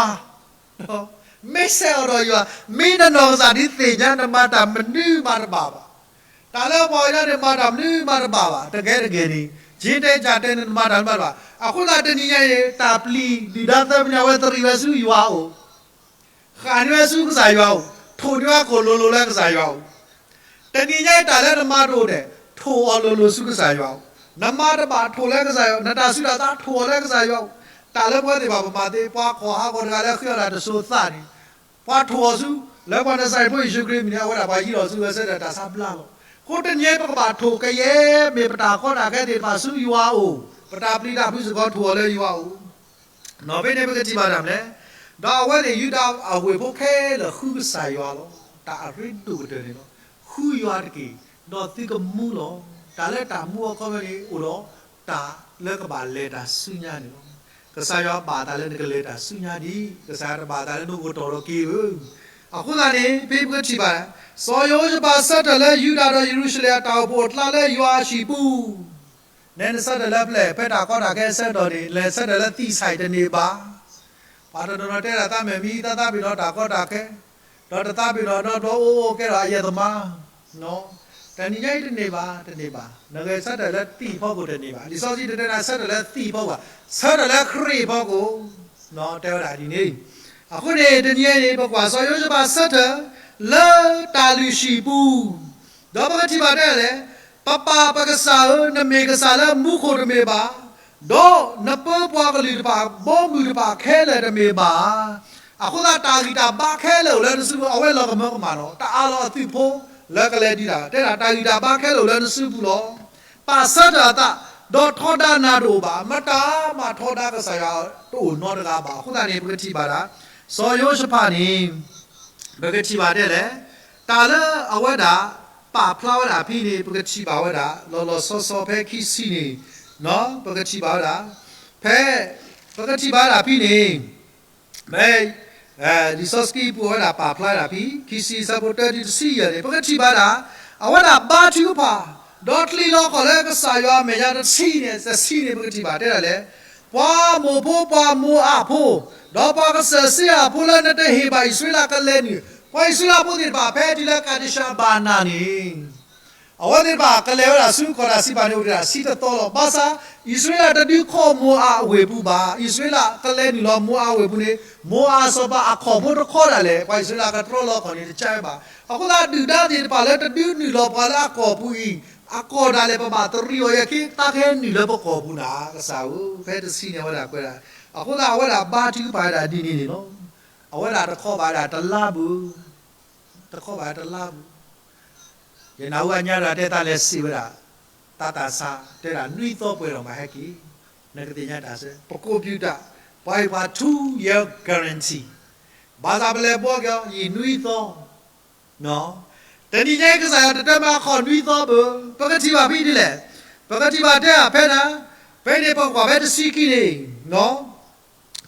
make sense အီၤဒီးယွၤ, မ့ၢ်နနီၢ်ကစၢ်ဒ်သ့ၣ်ညါ နမၤတၢ်မနုၤမးတဘၣ်ဘၣ်. တၢ်လၢပှၤကညီန့ၣ် မၤတၢ်မနုၤမးတဘၣ်ဘၣ်, တကဲတဂ့ၤန့ၣ် က့တဲကၢ်တဲန့ၣ် နမၤတၢ်မနုၤမးတဘၣ်. အဃိသတးတနံၤညါအံၤ တၢ်ပျံၤဒုၣ်ဒါသၢဖုန့ၣ် အဝဲသရံးဝဲဆူယွၤအအိၣ် ဃၣ်န့ၢ်ဝဲဆူကစၢ်ယွၤအအိၣ်, ထိၣ်န့ၢ်ဝဲခိၣ်လိၤလိၤလၢကစၢ်ယွၤအအိၣ်. တနံၤညါအံၤတၢ်လၢနမၤတအိၣ်ဒဲး ထိၣ်အီၤလိၤလိၤဆူကစၢ်ယွၤအအိၣ်, နမၤတဘၣ်ထိၣ်လၢကစၢ်ယွၤ, နတၢ်ဆူးတၢ်ဆါထိၣ်အီၤလၢကစၢ်ယွၤအအိၣ်. တၢ်လၢပဝဲသ့ၣ်တဖၣ်ပမၤသ့ ပှၤကီၢ်ဟးဂီၤတဂၤလၢဃ့အီၣ်တၢ်တစိၤသးန့ၣ် ပှၤထိၣ်အီၤဆူ လၢပှၤနစၤရ့းဖိယ့ၣ်ၡူးခရံာ်မံၤန့ၣ် အဝဲဒၣ်ပှၤယံၤလီၤဆူဝဲဆၢထၢၣ်တၢ်ဆါဘျါလီၤ. အဃိတနံၤညါအံၤပကဘၣ်ထိၣ်ကယဲၢ် မ့ၢ်ပတၢ်ကီတၢ်ခဲသ့ၣ်တဖၣ်ဆူယွၤအအိၣ်, ပတၢ်ပျံၤတၢ်ဖုးစ့ၢ်ကီးထိၣ်အီၤလၢယွၤအအိၣ်. နီၢ်ဖဲန့ၣ်ပကထံၣ်ဘၣ်တၢ်မနုၤလဲၣ်, ဒီးအဝဲသ့ၣ်ယူဒၤအဝ့ၢ်ဖိခဲလၢာ်ဃုကစၢ်ယွၤလီၤ. တၢ်အရ့ဒိၣ်ကတၢၢ်န့ၣ်လီၤ. ဃုယွၤတက့ၢ်, ဒီးသုကမူလီၤ. တၢ်လၢတၢ်မူအခီပညီန့ၣ် အိၣ်ဒီးတၢ်လၢကဘၣ်လဲၤတၢ်ဆူညါန့ၣ်လီၤ. ကစၢ်ယွၤဘၣ်သးလၢနကလဲၤတၢ်ဆူညါဒံး, ကစၢ်ယွၤတဘၣ်သးလၢနအိၣ်ကတီၢ်ဒီးက့ၤဧၢ. အဃိသတးန့ၣ် ဖဲပကထံၣ်ဘၣ်, စီၤယဟိၤၡဖးဆၢထၢၣ်လၢယူဒၤဒီးယရူၤၡလ့ၣ်အတၢ်အိၣ်ဖှိၣ်အကျါလၢယွၤအဟံၣ်ပူၤ နဲနဆၢထၢၣ်လၢပျဲၢ် ဖဲတၢ်ကီတၢ်ခဲအဆၢကတီၢ်န့ၣ် လဲၤဆၢထၢၣ်လၢသံၣ်ဆဲးတန့ၢ်ဘၣ်. ပှၤတနီၤနီၤတဲဒၣ်သးမဲာ်မံ သးသးပ့ၤနီၣ်တၢ်ကီတၢ်ခဲ, ဒီးတသးပ့ၤနီၣ်နီတဘျီအိၣ်အိၣ်ကဲထီၣ်အယဲၢ်သမါ, တနံၤညါအံၤတန့ၢ်ဘၣ် တန့ၢ်ဘၣ်. နဂဲၤဆၢထၢၣ်လၢသံၣ်ဖီခိၣ်တန့ၢ်ဘၣ်. လံာ်စီဆှံတတဲနၤဆၢထၢၣ်လၢသံၣ်ဖီခိၣ်ဘၣ်, ဆၢထၢၣ်လၢခရံာ်ဖီခိၣ် တဲဝဲဒၣ်ဒ်န့ၣ်. အဃိန့ၣ် တနံၤညါအံၤန့ၣ် ပကွၢ်စီၤယဟိၤၡဖးဆၢထၢၣ်လၢတၢ်လုၢ်ဟံၣ်ပူၤ, ဒီးပကထံၣ်ဘၣ်တဲလဲၣ်, ပပၢ်ပကစၢ်ဧၢ, နမ့ၢ်ကစၢ်လၢမူခိၣ်တမ့ၢ်ဘၣ်, ဒီးနပၢပှၤကလုာ်တဖၣ် ဘီမုၢ်တဖၣ်ခဲလၢာ်တမ့ၢ်ဘၣ်. အဃိသတးတၢ်ဂံၢ်တၢ်ဘါခဲလၢာ်အိၣ်လၢနစုပူၤ, အဝဲလီၤကမၢကမၣ်လီၤ. တၢ်အးလီၤအသုးဖိလၢကလဲၤဒုးတၢ်, တဲဒၣ်တၢ်ဂံၢ်တၢ်ဘါခဲလၢာ်အိၣ်လၢနစုပူၤလီၤ. ပာ်ဆၢထၢၣ်အသး, ဒီးထီဒါနၤတအိၣ်ဘၣ်, မတၤမၤထီဒါကစၢ်ယွၤတအိၣ်နီတဂၤဘၣ်. အဃိသတးန့ၣ် ပကထံၣ်ဘၣ်ဒၣ် စီၤယဟိၤၡဖးန့ၣ် ပကထံၣ်ဘၣ်ဒ်လဲၣ်, တၢ်လၢအဝဲဒၣ်ပာ်ဖျါဝဲဒၣ်ဖဲန့ၣ် ပကထံၣ်ဘၣ်ဝဲဒၣ် လီၤလီၤဆီဆီဖဲခံဆံန့ၣ်, ပကထံၣ်ဘၣ်ဝဲဒၣ်, ဖဲ ပကထံၣ်ဘၣ်ဝဲဒၣ်ဖဲန့ၣ် ဖဲ လံာ်စီဆှံပူၤအဝဲဒၣ်ပာ်ဖျါဝဲဒၣ်ဖဲ ခံဆံအဆၢဖိတၢတုၤတဆံယဲၢ်န့ၣ် ပကထံၣ်ဘၣ်ဒၣ် အဝဲဒၣ်ဘါထုကဖၣ်, ဒီးချံးလီၤကီၢ်လၢကစၢ်ယွၤအမဲာ်ညါတဆံန့ၣ် တဆံန့ၣ် ပကထံၣ်ဘၣ်တဲဒၣ်လဲၣ်, ပှၤမိၣ်ဖိ ပှၤမိၤအၤဖိ, ဒီးပှၤကစၢၢ်စ့အၤဖိလၢနတဟ့ၣ်ဘၣ်အံၣ်စရ့လးကလဲၤနုာ်, ပှၤအံၣ်စရ့လးဖိသ့ၣ်တဖၣ်ဖဲတုၤလၢကၤဒ့ၡဘၤနၤန့ၣ် အဝဲသ့ၣ်တဖၣ်ကလဲၤဝဲဒၣ်ဆူကီၢ်တၢ်စံးပာ်န့ၣ် အိၣ်တ့ၢ်ဒၣ်ဆံတသီလီၤ. ဘၣ်ဆၣ် အံၣ်စရ့လးတဒုးခီၣ်မိၤအၤအဝ့ၢ်ပူၤဘၣ်. အံၣ်စရ့လးကလဲၤနုာ်လီၤမိၤအၤအဝ့ၢ်ပူၤန့ၣ် မိၤအၤစီၤပၤအခီၣ်ဖိတခီဒၣ်လဲာ် ပှၤအံၣ်စရ့လးကတြီလီၤကီၢ်န့ၣ် တကးဝဲဘၣ်. အဃိသတးဒုၣ်ဒါသ့ၣ်တဖၣ်လၢတဒုးနုာ်လီၤပှၤလၢအကီၢ်ပူၤအံၤ အကီၢ်ဒၣ်လဲာ် ပဘၣ်သရံးအီၤယဲၢ်ခံ သးကဟဲနုာ်လၢပကီၢ်ပူၤနၤ ကစၢ်ဧၢ, ဖဲတဆံန့ၣ်အဝဲဒၣ်ကွဲးဒၣ်. အဃိသတးအဝဲဒၣ်ဘါထုကဖၣ်ဝဲဒၣ်ဒ်န့ၣ်န့ၣ်လီၤ. အဝဲဒၣ်တခီဘၣ်ဝဲဒၣ်တလါဘၣ် တခီဘၣ်တလါဘၣ်. ယနၢ်ဟူအညါတဂၤတဲသးလဲၤစံးဝဲဒၣ် တၢ်သးစၢ် တဲဒၣ်နွံသီပှဲၤဒီးမၤဟဲက့ၤ, နကသ့ၣ်ညါတၢ်စဲ ပကိးပျူၤတၢ် ပှၤအံၤပှၤ two year guarantee ဘၣ်ဆၣ်ပလဲၤဘှီက့ၤအီၤ ယံာ်နွံသီ တနံၤညါအံၤကစၢ်ယွၤတတဲမၤခီၣ်နွံသီဘၣ်, ပကထံၣ်ဘၣ်ဖဲဒ်လဲၣ်, ပကထံၣ်ဘၣ်တဲအဖဲနၤ, ဖဲန့ၣ်ပကွၢ်ဖဲတဆံခံန့ၣ်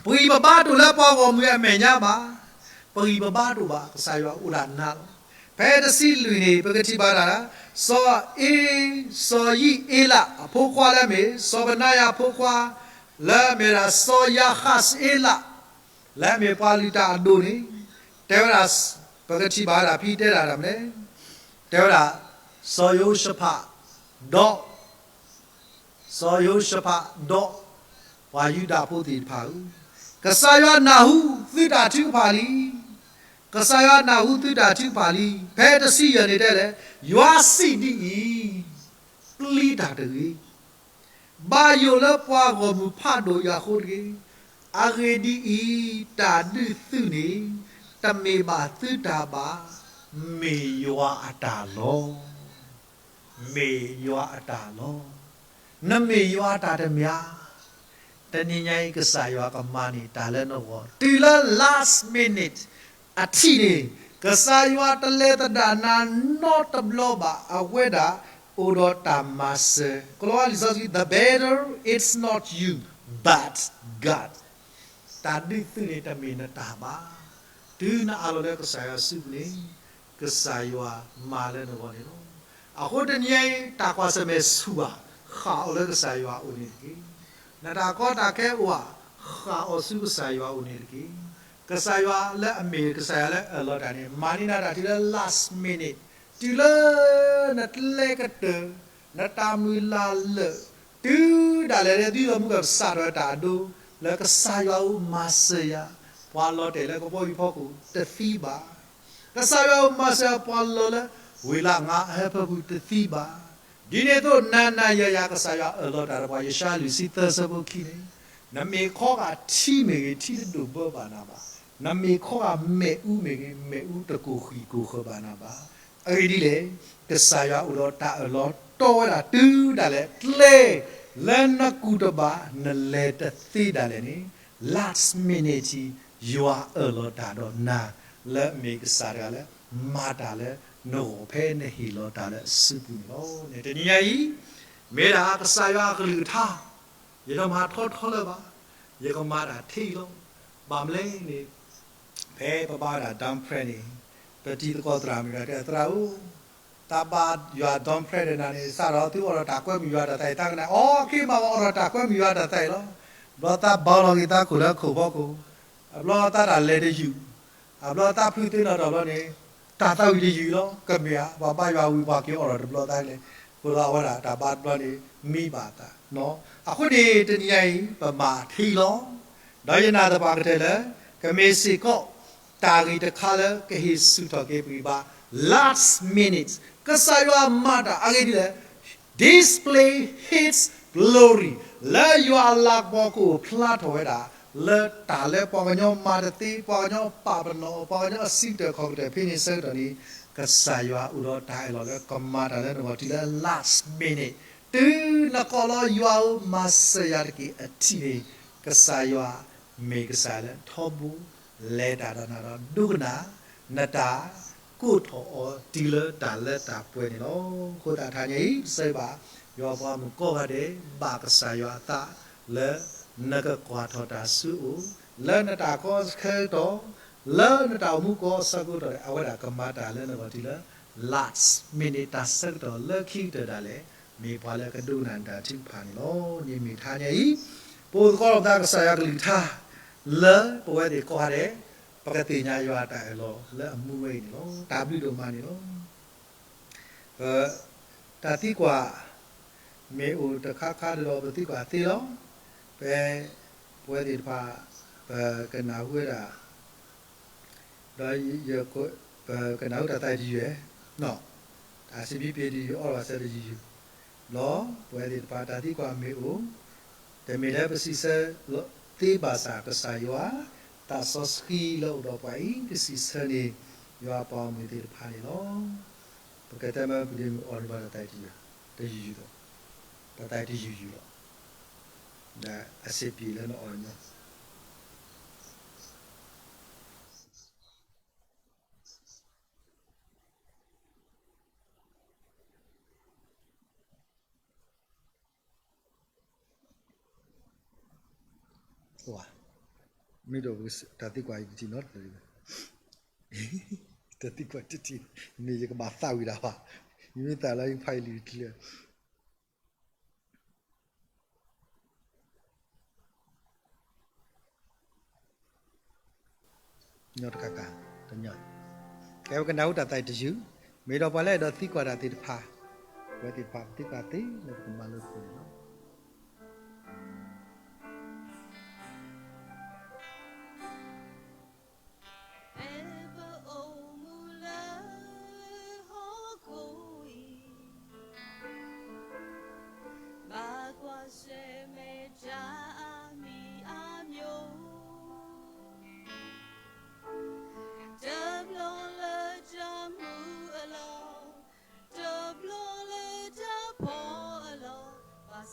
ပဂံၢ်ပဘါတအိၣ်လၢပှၤဂီၢ်မုၢ်အမဲာ်ညါဘၣ်, ပဂံၢ်ပဘါတအိၣ်ဘၣ် ကစၢ်ယွၤအိၣ်ဒၣ်နၤလီၤ. ဖဲတဆံလွံၢ်န့ၣ် ပကထံၣ်ဘၣ်ဒၣ် စီၤအ့, စီၤယံးအ့လးအဖိခွါလၢအမ့ၢ် စီၤဘနါယၤအဖိခွါ လၢအမ့ၢ်ဒၣ် စီၤယၤဃးအ့လး လၢအမ့ၢ်ပှၤလုၢ်တၢ်အဒိၣ်န့ၣ် တဲဝဲဒၣ်, ပကထံၣ်ဘၣ်ဝဲဒၣ်ဖဲတဲဒၣ်တၢ်မနုၤလဲၣ်, တဲဝဲဒၣ် စီၤယဟိၤၡဖး ဒီး စီၤယဟိၤၡဖး ဒီး ပှၤယူဒၤဖိသ့ၣ်တဖၣ်ဧၢ, ကစၢ်ယွၤနၢ်ဟူသုတၢ်ထုကဖၣ်လံ, ကစၢ်ယွၤနၢ်ဟူသုတၢ်ထုကဖၣ်လံ. ဖဲတဆံယဲၢ်န့ၣ်တဲလဲၣ်, ယွၤစံးဒ်အံၤ, ပျံၤတၢ်တဂ့ၤ ဘၣ်ယိၣ်လၢပှၤဂီၢ်မုၢ်ဖးဒိၣ်ယၤဃိတဂ့ၤ. အဂ့ၢ်ဒ်အံၤ, တၢ်ဒုးသုးန့ၣ် တမ့ၢ်ဘၣ်သုတၢ်ဘၣ်, မ့ၢ်ယွၤအတၢ်လီၤ. မ့ၢ်ယွၤအတၢ်လီၤ. နမ့ၢ်ယွၤအတၢ်တမ့ၢ်ဧါ. တနံၤညါအံၤ ကစၢ်ယွၤကမၤန့ၢ်တၢ်လၢနဂီၢ် တုၤလၢ last minute အထံးန့ၣ် ကစၢ်ယွၤတလဲၤသဒၣ်နၤနီတဘျီဘၣ်. အဝဲဒၣ် အိၣ်ဒီးတၢ်မၤစၢၤ, ကလီၤဝါလံာ်စီဆှံ the battle is not you, but God. တၢ်ဒုးသုးန့ၣ်တမ့ၢ်နတၢ်ဘၣ်. တုၤနအးလီၤလၢကစၢ်ယွၤစုပူၤန့ၣ်, ကစၢ်ယွၤမၤလၢနဂီၢ်န့ၣ်လီၤ. အဃိတနံၤအံၤ တၢ်ကွၢ်ဆၢၣ်မဲာ်ဆူၣ်ဘၣ်, ဃၣ်အီၤလၢကစၢ်ယွၤအအိၣ်န့ၣ်တက့ၢ်. နတၢ်ကီတၢ်ခဲအိၣ်ဧါ, ဃၣ်အီၤဆူကစၢ်ယွၤအအိၣ်န့ၣ်တက့ၢ်. ကစၢ်ယွၤလၢအမ့ၢ်ကစၢ်ယွၤလၢအၢၣ်လီၤတၢ်န့ၣ် မၤန့ၢ်နၤတၢ်တုၤလၢ last minute, တုၤလၢနကျဲကတၢၢ်, နတၢ်မုၢ်လၢ်လၢာ်, တုၤဒၣ်လဲာ်လၢသုသးမူကစးထီၣ်တၢ်အဒိ, လၢကစၢ်ယွၤဧိၤမၤစၢၤယၤ, ပှၤလီၤတဲာ်လၢကဘီယူၤဖီခိၣ်တသံဘၣ်. ကစၢ်ယွၤဧိၤမၤစၢၤပှၤလီၤလၢ ဝ့ၢ်လၢငါအဟၢဖၢပူၤတသံဘၣ်. ဒ်န့ၣ်အသိးနၤနၤယၤယၤ ကစၢ်ယွၤအၢၣ်လီၤတၢ်ဒီးပှၤ ယၡါယၤလွံၢ်ဆံသၢဆၢဖိခံန့ၣ်, နမ့ၢ်ခီဂာ်ထံမ့ၢ်ဂ့ၤ ထံတဒိၣ်ဘၢဘၣ်နၤဘၣ်. နမ့ၢ်ခီဂာ်မ့ၣ်အူမ့ၢ်ဂ့ၤ မ့ၣ်အူတကိၢ်ဃံးကိၢ်ဃၢၤဘၣ်နၤဘၣ်. အဂ့ၢ်ဒ်လဲၣ်, ကစၢ်ယွၤအိၣ်ဒီးတၢ်အၢၣ်လီၤတီဝဲဒၣ်တုၤဒၣ်လဲာ်ကျဲ လၢနကူၣ်တဘၣ် နလဲၤတသ့ဒၣ်လဲာ်န့ၣ်, last minute ယွၤအၢၣ်လီၤတၢ်ဒီးနၤ, လၢအမ့ၢ်ကစၢ်တဂၤလၢ မၤတၢ်လၢနဂီၢ်ဖဲနဟ့ၣ်လီၤတၢ်လၢအစုပူၤန့ၣ်လီၤ. န့ၣ်တနံၤညါအံၤ, မ့ၢ်ဒၣ်ကစၢ်ယွၤအကလုၢ်ကထါ, ယတမၤထီထီလၢၤဘၣ်, ယကမၤတၢ်ထဲအံၤလီၤ. ဘၣ်မနုၤလဲၣ်န့ၣ်, ဖဲပဘါဝဲဒၣ် dump prayer န့ၣ်, ပတံၤသကိးသရၣ်မုၣ်တဂၤတဲ သရၣ်ဧၢ, တၢ်ဘါယွၤ dump prayer ဒီးနၤန့ၣ် စးထီၣ်သုအိၣ်ဒီးတၢ်ကွဲမုာ်ယွၤတၢ်သးအံၤ သးကနၣ်, အီ ခဲမး ပအိၣ်ဒီးတၢ်ကွဲမုာ်ယွၤတၢ်သးအံၤလီၤ. ဘျီသးဘါလီၤက့ၤသးခိၣ်လၢခိၣ်ဖီခိၣ်, အဘျီသးတၢ်လဲၤတယုၢ်, အဘျီသးဖုးသ့နီၣ်ထီၣ်ဘျီန့ၣ်, တၢ်သးဝံၣ်တယုၢ်လီၤ. ကမ့ၢ်ဧါ, ပှၤဘါယွၤဝံၤပှၤက့ၤအိၣ်ဒီးတဘျီသးလဲၣ်, အဃိဒီးအဝဲဒၣ်တၢ်ဘါတဘျီန့ၣ် မံဘၣ်အသး. အဃိန့ၣ် တနံၤညါအံၤ ပမၤထဲအံၤလီၤ. ဒီးယနာ်သပှၢ်ကတၢၢ်လၢ ကမ့ၢ်စ့ၢ်ကီး တၢ်ဂ့ၢ်တခါလၢကဟ့ၣ်ဆူၣ်ထီၣ်က့ၤပဂံၢ်ဘါ last minute ကစၢ်ယွၤမၤတၢ်အဂ့ၢ်ဒ်လဲၣ်, display his glory လၢယွၤအလၤကပီၤကအိၣ်ဖျါထီၣ်ဝဲဒၣ် လၢတၢ်လၢပှၤကညီမၤတသ့, ပှၤကညီပာ်ပနီၣ်, ပှၤကညီအစံးကတၢၢ်ခီၣ်ကတၢၢ်ဖဲန့ၣ်ဆၢကတီၢ်န့ၣ်, ကစၢ်ယွၤအိၣ်ဒီးတၢ်အၢၣ်လီၤလၢကမၤတၢ်လၢနဂီၢ်တုၤလၢ last minute, တုၤနကိးလီၤယွၤဧိၤမၤစၢၤယၤတက့ၢ်အထံးန့ၣ်, ကစၢ်ယွၤမ့ၢ်ကစၢ်လၢထီဘိ လဲၤတၢ်ဒီးနၤဒီးဒိကနၣ် နတၢ်ကိးထီၣ်အီၤတုၤလၢတၢ်လၢတၢ်ပှဲၤန့ၣ်လီၤ. အဃိသတးတနံၤညါအံၤ ပစံးဘၣ် ယွၤပှၤမုၣ်ကိးဂၤဒဲး ဘၣ်ကစၢ်ယွၤအသးလၢ နကကွၢ်ထီၣ်တၢ်ဆူအအိၣ်, လၢနတၢ်ကီဆၢကတီၢ်, လၢနတၢ်အိၣ်မူကီၢ်ဆၢကတီၢ်ဒီး အဝဲဒၣ်ကမၤတၢ်လၢနဂီၢ်တုၤလၢ last minute တၢ်ဆၢကတီၢ်လၢခံကတၢၢ်ဒၣ်လဲာ်, မ့ၢ်ပှၤလၢကဒိကနၣ်နတၢ်ထုကဖၣ်န့ၣ်လီၤ. န့ၣ်မ့ၢ်တနံၤညါအံၤ ပအိၣ်သကိးလိာ်ပသးကစၢ်ယွၤကလုၢ်ကထါ လၢပဝဲသ့ၣ်ကိးဂၤဒဲး ပကသ့ၣ်ညါယွၤအတၢ်အၢၣ်လီၤလၢအမူဝဲအံၤန့ၣ်လီၤ. တၢ်ဘျုးဒိၣ်မးန့ၣ်လီၤ. ပ တၢ်သံကွၢ် မ့ၢ်အိၣ်တခါခါဒီး ပသံကွၢ်သ့လီၤ. ဖဲ ပဝဲသ့ၣ်တဖၣ် ပကနၢ်ဟူဝဲဒၣ် ဒီးယ ပကနၢ်ဟူတၢ်သးအံၤတယုၢ်, တၢ်စံးဘံၣ်ပ့ၤတယုၢ် အီလီၤစဲတယုၢ်, ဘျီ ပဝဲသ့ၣ်တဖၣ် တၢ်သံကွၢ်မ့ၢ်အိၣ်, တမ့ၢ်လၢပစံးဆၢသ့ဘၣ်ဆၣ် ကစၢ်ယွၤ သးစီဆှံလၢအိၣ်ဒီးပှၤအံၤ ကစံးဆၢန့ၢ် ယွၤပှၤဂီၢ်မုၢ်သ့ၣ်တဖၣ်န့ၣ်လီၤ. ပကတဲမ့ၢ်ပဒ့မုၣ်အီၤန့ၣ် ဘၣ်တၢ်သးအံၤတယုၢ်, တယုၢ်ယုၢ်လီၤ, တၢ်သးအံၤတယုၢ်ယုၢ်လီၤ, ဒီးအစ့ပံၤလၢနအီၤန့ၣ် မ့ၢ်ဒီးတၢ်သံကွၢ်ယတထံၣ်နီတဖျၢၣ်, တၢ်သံကွၢ်တထံၣ်, မ့ၢ်ယကဘၣ်သးဝံၤဒၣ်ဘၣ်, ယမ့ၢ်သးလၢယကဖးယလံာ်တထံၣ်လၢ ညီတကးကး, တညီ, ကဲပကနၢ်ဟူတၢ်သးအံၤတယုၢ်, မ့ၢ်ဒီးပှၤလၢအဲၣ်ဒိးသံကွၢ်တၢ်သ့ၣ်တဖၣ်, ပဝဲသ့ၣ်တဖၣ် ပသံကွၢ်သ့လၢပကမၤလိသကိးန့ၣ်လီၤ. ဖဲပအိၣ်မူလၢဟီၣ်ခိၣ်အံၤ ဘၣ်ကွၢ်ဆၢၣ်မဲာ်တၢ်အါမံၤအါမျိုး, တဘျီလၢတၢ်မူအလီၢ်, တဘျီလၢတၢ်ဖှီၣ်အလီၢ်, ဘၣ်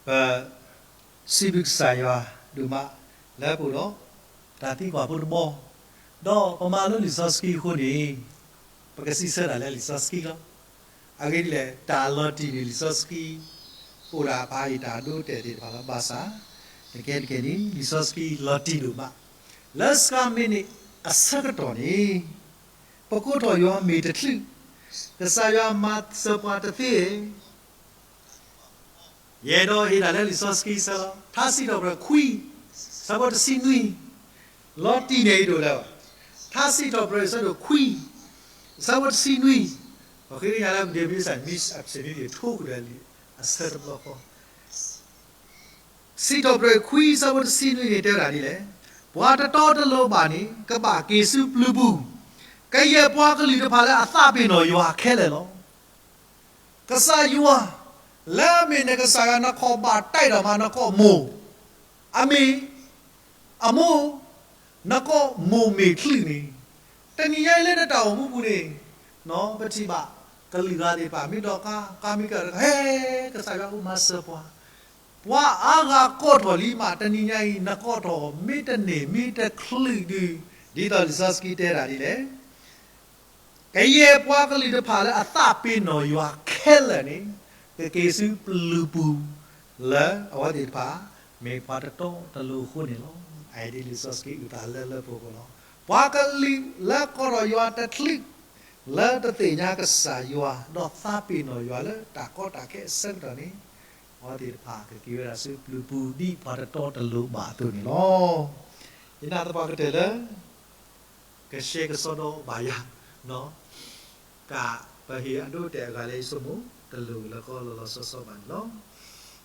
ပစံးဘျုးကစၢ်ယွၤဒိၣ်မး လၢပအိၣ်ဒီးတၢ်သံကွၢ်ဖိတဘီ, ဒီးပမၤလိလံာ်စီဆှံအဃိန့ၣ် ပကစံးဆၢတၢ်လၢလံာ်စီဆှံလီၤ. အဂ့ၢ်ဒ်လဲၣ်, တၢ်လီၤတံၢ်န့ၢ်လံာ်စီဆှံ ပအိၣ်ဒၣ်ပဟံၣ်တၢ်ဒိတဲာ်သ့ၣ်တဖၣ်လီၤ. ဘၣ်ဆၣ် တကဲတကဲန့ၣ် လံာ်စီဆှံလီၤတံၢ်ဒိၣ်မး, လၢစှၤမံးနံးအဆၢကတီၢ်န့ၣ် ပကိးထီၣ်ယွၤမ့ၢ်တချုး, ကစၢ်ယွၤမၤစၢၤပှၤတသ့ ယအဲၣ်ဒိးဟ့ၣ်ဒၣ်လၢလံာ်စီဆှံအဆၢလီၤ. ထါစံးထီၣ်ပတြၢၤခွံ အဆၢဖိတဆံနွံ, လီၤတံၢ်န့ၢ်အံၤဒိၣ်လၢၤဘၣ်. ထါစံးထီၣ်ပတြၢၤအဆၢဒိၣ်ခွံ အဆၢဖိတဆံနွံ, ပဃ့ကညးလၢ မုၢ်ဒ့မုၢ်စၢ် မ့ၢ်အဆၢမံးဒ့ၣ်ထိကဒီးလံာ်အဆၢတဘျီဃီ စံးထီၣ်ပတြၢၤခွံ အဆၢဖိတဆံနွံန့ၣ် တဲဝဲဒၣ်ဒ်လဲၣ်, ပှၤတတီတလိၤဘၣ်န့ၣ် ကဘၣ်က့ၤဆူပျုၤပူၤ, ကယဲၢ်ပှၤကလုာ်တဖၣ်လၢအသးပ့ၤနီၣ်ယွၤခဲလၢာ်လီၤ. ကစၢ်ယွၤ လၢအမ့ၢ်နကစၢ်ယွၤ နခီၣ်ဘၣ်တၢ်ဒီးမး နကီၢ်မိၢ်, အမ့ၢ် အမိၢ်, နကီၢ်မိၢ်မ့ၢ်ချုးန့ၣ်, တနံၤညါအံၤလၢနတၢ်အိၣ်မူပူၤန့ၣ် ပထံၣ်ဘၣ် ကလုာ်ဂၤသ့ၣ်တဖၣ် မ့ၢ်ဒီးကါ ကါမ့ၢ်ကါ ဟဲ ကစၢ်ယွၤအိၣ်မၤစၢၤပှၤ, ပှၤအါဂၤကိးထီၣ်လံမး တနံၤညါအံၤ နကိးထီၣ်မ့ၢ်တန့ၢ်မ့ၢ်တချုးဒုး, ဒ်သိးလံာ်စီဆှံတဲဒၣ်ဒ်လဲၣ် ကယဲၢ်ပှၤကလုာ်တဖၣ်လၢအသးပ့ၤနီၣ်ယွၤခဲလၢာ်န့ၣ် ကက့ၤဆူပျုၤပူၤ လၢအဝဲသ့ၣ်တဖၣ် မ့ၢ်ပှၤတတီတလိၤအဃိန့ၣ်လီၤ. အအံၤဒ်လံာ်စီဆှံအုၣ်သးလၢလၢပှဲၤပှဲၤလီၤ. ပှၤကလုာ်လၢကိးထီၣ်ယွၤတချုး လၢတသ့ၣ်ညါကစၢ်ယွၤ ဒီးသးပ့ၤနီၣ်ယွၤလၢတၢ်ကီတၢ်ခဲအဆၢကတီၢ်န့ၣ် အဝဲသ့ၣ်တဖၣ်ကက့ၤဝဲဒၣ်ဆူပျုၤပူၤ ဒ်ပှၤတတီတလိၤဘၣ်အသိးန့ၣ်လီၤ. ယနာ်သပှၢ်ကတၢၢ်လၢ ကရှဲကစီဒီဘၣ်ယၤ, ကပဟ့ၣ်အဒိအတဲာ်အဂၤလၢယဆိကမိၣ် တလိၣ်လၢကီလီၤလီၤဆီဆီဘၣ်န့ၣ်လီၤ.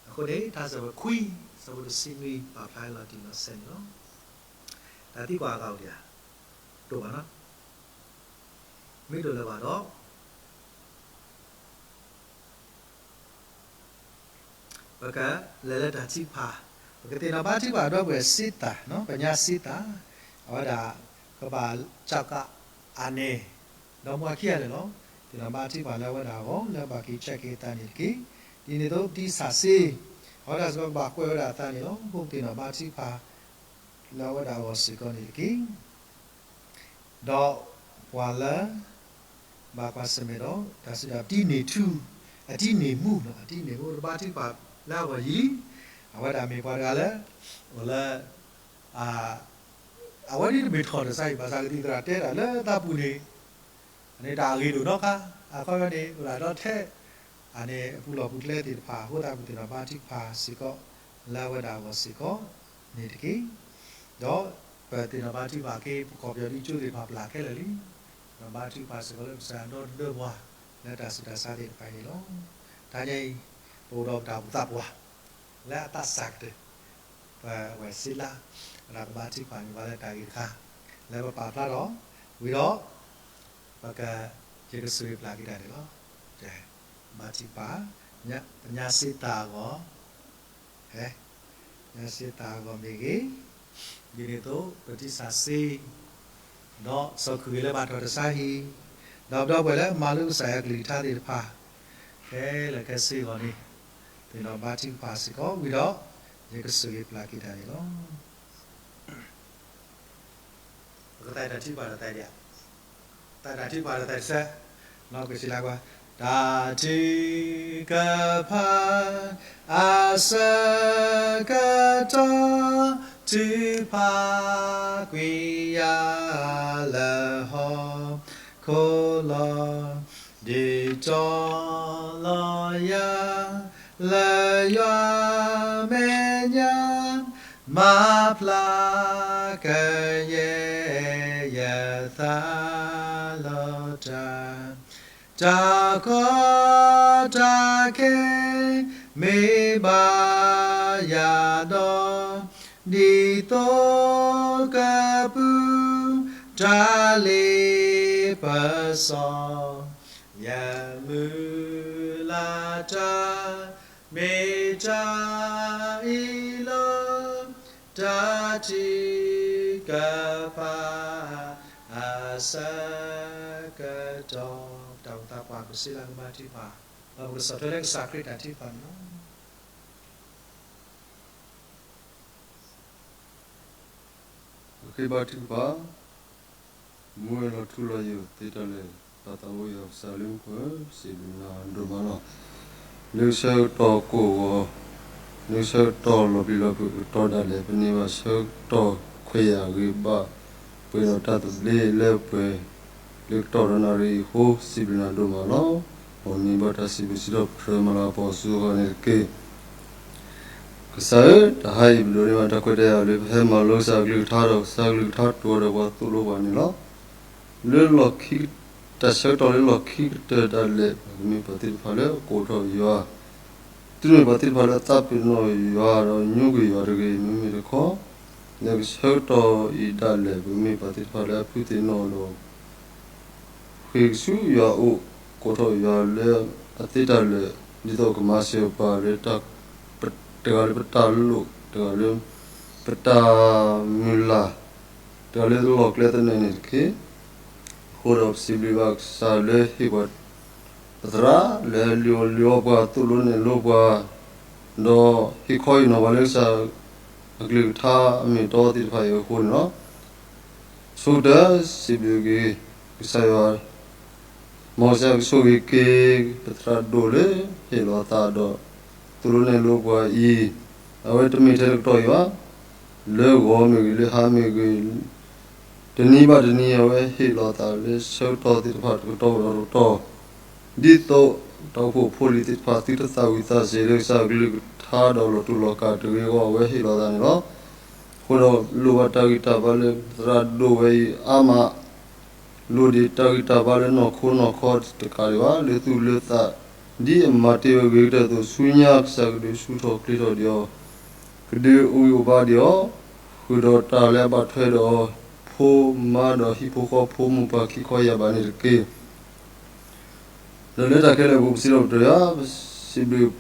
အဃိန့ၣ် ထါစံးထီၣ်ပတြၢၤခွံ အဆၢဖိတဆံနွံ ပာ်ဖျါလီၤတံၢ်လီၤဆဲးန့ၣ်လီၤ. တၢ်သံကွၢ်အဂၤအိၣ်ဒံးဧါ, တအိၣ်ဘၣ်နီၤ, မ့ၢ်တအိၣ်လၢၤဘၣ်ဒီး ပကလဲၤလၢတၢ်ထုကဖၣ်, ပကသ့ၣ်နီၣ်ဘါထုကဖၣ်ဒီပုၢ်ဝဲၢ်စ့သၣ်, ပညါစ့သၣ်, အဝဲဒၣ်ကဘၣ်ကၠီကးအါန့ၢ် ဒီးမူအခံဂၤန့ၣ်လီၤ. သ့ၣ်နီၣ်ဘါထုကဖၣ်လၢအဝဲဒၣ်အဂီၢ် လၢဘၣ်က့ၤဆဲးက့ၤအသးန့ၣ်တက့ၢ်. ဒ်န့ၣ်အသိး ပတံစၢ်စ့ အဝဲဒၣ်စ့ၢ်ကီးကဘၣ်ကွဲးဝဲဒၣ်အသးန့ၣ်လီၤ. ပကသ့ၣ်နီၣ်ဘါထုကဖၣ်လၢအဝဲဒၣ်အဂီၢ်စ့ၢ်ကီးန့ၣ်တက့ၢ်. ဒီးပှၤလၢ ဘၣ်ကွၢ်ဆၢၣ်မဲာ်ဒီး တၢ်စံးဒၣ် တံန့ၢ်ထူ, အတံန့ၢ်မူ, အတံန့ၢ်မူ တဘါထုကဖၣ်လၢအဂီၢ်ယံၤလံ. အဝဲဒၣ်မ့ၢ်ပှၤတဂၤလၢ အိၣ်လၢ အဝဲဒၣ်တမ့ၢ်ထီၣ်တၢ်ဆါအံၤ ဘၣ်ဆၣ်ကသံၣ်သရၣ်တဲတၢ်လၢသးပူၤန့ၣ် အန့ၣ်တၢ်အဂ့ၤဒိၣ်နီတခါ, အခီပညီန့ၣ် အိၣ်ဒၣ်ဒီးထဲ အန့ၣ်အပူၤလီၢ်ပူၤကျဲသ့ၣ်တဖၣ်အဃိသတး ပသ့ၣ်နီၣ်ဘါထုကဖၣ်စ့ၢ်ကီး လၢအဝဲဒၣ်အဂီၢ်စ့ၢ်ကီးန့ၣ်တက့ၢ်. ဒီးပသ့ၣ်နီၣ်ဘါထုကဖၣ်က့ၤ ပကီၢ်ပယီၤဒ်ကၠိသ့ၣ်တဖၣ်ပျၢ်ခဲလၢာ်လံ. နီၣ်ဘါထုကဖၣ်စ့ၢ်ကီးလၢကစၢ်ယွၤဒီတဒၢပှၤ လၢတၢ်ဆူးတၢ်ဆါသ့ၣ်တဖၣ်အံၤန့ၣ်လီၤ. တၢ်ညါအံၤ ပအိၣ်ဒီးပတၢ်အိၣ်ဖှိၣ်သးပှၢ် လၢအသးစၢ်ကတၢၢ် ပဝဲၢ်စ့လါ ပတၢ်ကဘါထုကဖၣ်န့ၣ် ပှၤလၢတၢ်ဂ့ၢ်တခါ လၢပပာ်ဖျါထီၣ်ဝံၤဒီး ပက ယကဆိၣ်ဂ့ၤပျၢ်က့ၤတၢ်န့ၣ်လီၤ. ဘါထုကဖၣ် ပညါစ့သးအဂီၢ် ပညါစ့သးအဂီၢ်မ့ၢ်ဂ့ၤ, ဒ်န့ၣ်အသိး ပတံစၢ်စ့ ဒီးစီၤခုၣ်ဂ့ၤလၢဘၣ်ထီၣ်တၢ်ဆါဟံၣ်, ဒီးဒီပုၢ်ဝဲၢ်လၢမၤလိကစၢ်ယွၤကလုၢ်ကထါသ့ၣ်တဖၣ် ခဲလၢာ်ခဲဆ့အဂီၢ်န့ၣ် သ့ၣ်နီၣ်ဘါထုကဖၣ်စ့ၢ်ကီးဝံၤဒီး ယကဆိၣ်ဂ့ၤပျၢ်က့ၤတၢ်န့ၣ်လီၤ. ပကသးတၢ်ထုကဖၣ်ဒီးသးဒံးဧါ, သးတၢ်ထုကဖၣ်ဒီးသးတစဲး, နီၢ်ကစၢ်လၢကွၢ်, တၢ်ထုကဖၣ် အဆၢကတီၢ် ထုကဖၣ်ကွံာ်ယၤလၢဟီၣ်ခိၣ်လီၤ. ဒုးတီလီၤယၤလၢယွၤမဲာ်ညါ, မၤဖျါကယဲၢ်ယသးလီၤတၢ်, တၢ်ကီတၢ်ခဲမ့ၢ်ဘၣ်ယၤဒီး, ဒ်သိးကပုၢ်တၢ်လ့ပစီ ယမုၢ်လၢ်တၢ်မ့ၢ်တၢ်အံၤလီၤ. တၢ်ထုကဖၣ်အဆၢကတီၢ် တၢ်အိၣ်သးပှၢ် ပစ့လါကဘါထုကဖၣ် ဒီးပကဆီၣ်ထွဲလၢကစၢ်ခရံာ်တၢ်ထုကဖၣ်န့ၣ်လီၤ. ပဃ့ဘါထုကဖၣ်, မူဝဲလီၤထူလီၤယိာ်သ့တၢ်လၢာ်, ပၢ်သးအိၣ်ယွၤကစၢ်လၢမူခိၣ်ဧၢ, စံးဘျုးနၤဒိၣ်မးလီၤ. လၢဆၢကတီၢ်ကိၢ်ဂီၤ, လၢဆၢကတီၢ်လီၤပျံၤလီၤဖုးကတီၢ်ဒၣ်လဲာ် ပန့ၢ်ဘၣ်ဆၢကတီၢ်ခွဲးယာ်ဂ့ၤဘၣ် ပှဲၤဒီးတၢ်သဘျ့လၢပှဲၤ လၢကတီၢ်ဒီးနၣ်ရံၣ်အံၤအဃိ စံးဘျုးနၤဒိၣ်မးလီၤ. မ်နံၤဘၣ်တၢ်စံးဘျုးစံးထီၣ်ပတြၢၤမၤလၤကပီၤဆူအဂီၢ်န့ၣ်တက့ၢ်. ကစၢ်ဧၢ, တဟါအံၤပဒိးန့ၢ်ဘၣ်တၢ်ခွဲးတၢ်ယာ်လၢပဟဲမၤလိကစၢ်အကလုၢ်ကထါဒီး ကစၢ်အကလုၢ်ကထါတိၤဒီးပှၤသိၣ်လိပှၤန့ၣ်လီၤ. လၢလီၢ်ခံ, တၢ်ဆၢကတီၢ်လၢလီၢ်ခံကတၢၢ်ဒၣ်လဲာ် ပကမ့ၢ်ပှၤသ့ၣ်တဖၣ်လၢအကိးထီၣ်ယွၤ, တုၤမ့ၢ်ပှၤသ့ၣ်တဖၣ်လၢအသးပ့ၤနီၣ်ယွၤတဂ့ၤ မ့မ့ၢ်တခီ, လၢကဆၢကတီၢ်အံၤဒၣ်လဲာ် ပကမ့ၢ်ပှၤသ့ၣ်တဖၣ်လၢအဖုးသ့ၣ်နီၣ်ဒီး ဃ့ၢ်ဆူယွၤအအိၣ်, ကိးထီၣ်ယွၤလၢအသ့တၢ်လၢာ်, ဒ်သိးကမၤစၢၤပှၤလၢ တဂၤလၢပတၢ်လိၣ်, တဂၤလၢပတၢ်မုၢ်လၢ်, တဂၤလၢလီၢ်ကျဲသနၢၣ်န့ၣ်တက့ၢ်. အဃိဒီးပစံးဘျုးဘၣ်ကစၢ်လၢဟ့ၣ်ပှၤ ပသရၣ်လၢအလုၢ်အီၣ်လုၢ်အီပှၤ သိၣ်လိနဲၣ်လိပှၤ, ဒီးဟ့ၣ်ခီဟ့ၣ်နီၤပှၤလၢကစၢ်အကလုၢ်ကထါအမ့ၢ်အတီသ့ၣ်တဖၣ်အံၤအဃိန့ၣ်လီၤ. ဆိကတၢၢ်စံးဘျုးက့ၤကစၢ်ယွၤ, မ်ကစၢ်ကဆိၣ်ဂ့ၤက့ၤ ပသရၣ်ဒိၣ်လၢဟ့ၣ်လီၤအသးဒီး သိၣ်လိနဲၣ်လိပှၤအံၤ, အဝဲတမ့ၢ်ထဲတကတီၢ်အံၤဘၣ်, လၢဂီၤမ့ၢ်ဂ့ၤ လၢဟါမ့ၢ်ဂ့ၤ, တနံၤဘၣ်တနံၤ အဝဲဟ့ၣ်လီၤအသးလၢဆၢကတီၢ်သ့ၣ်တဖၣ်တကတီၢ်ဒီးတကတီၢ်, ဒ်သိးတၢ်အိၣ်ဖှိၣ်ဖိလံၤသ့ၣ်တဖၣ် သုတသးဝံၣ်သးစဲၤလၢကစၢ်အကလုၢ်ကထါဒီးလီၤတူာ်လီၤကာ်တဂ့ၤအဂီၢ် အဝဲဟ့ၣ်လီၤသးန့ၣ်လီၤ. အဃိဒီးလိၣ်ဘၣ်တၢ်ဂံၢ်တၢ်ဘါလၢသရၣ်ဒိၣ်ဝဲအံၤအါမး, လိၣ်ဒံးတၢ်ဂံၢ်တၢ်ဘါလၢနီၢ်ခိနီၢ်ခီတကးဒံးဘၣ် လၢသူၣ်လၢသး, ဒ်အမၤတ့ၢ်ဝဲဂ့ၤကတၢၢ်အသိး ဆူညါကစၢ်ကဒုးဆူၣ်ထီၣ်ချ့ထီၣ်ဒံးအီၤ, ကဒုးအိၣ်ဂံၢ်အိၣ်ဘါဒံးအီၤ, ဃုာ်ဒီးတၢ်လၢအဘၣ်ထွဲဒီးအီၤ, ဖိမါဒီးဟံၣ်ဖိဃီဖိမိၢ်ပၢ်ခံခီယၢ်ဘးန့ၣ်တက့ၢ်. ဒီးလၢတၢ်ခဲလၢာ်အပူၤ ပစံးထီၣ်ပတြၢၤယွၤ, ပစံးဘျုး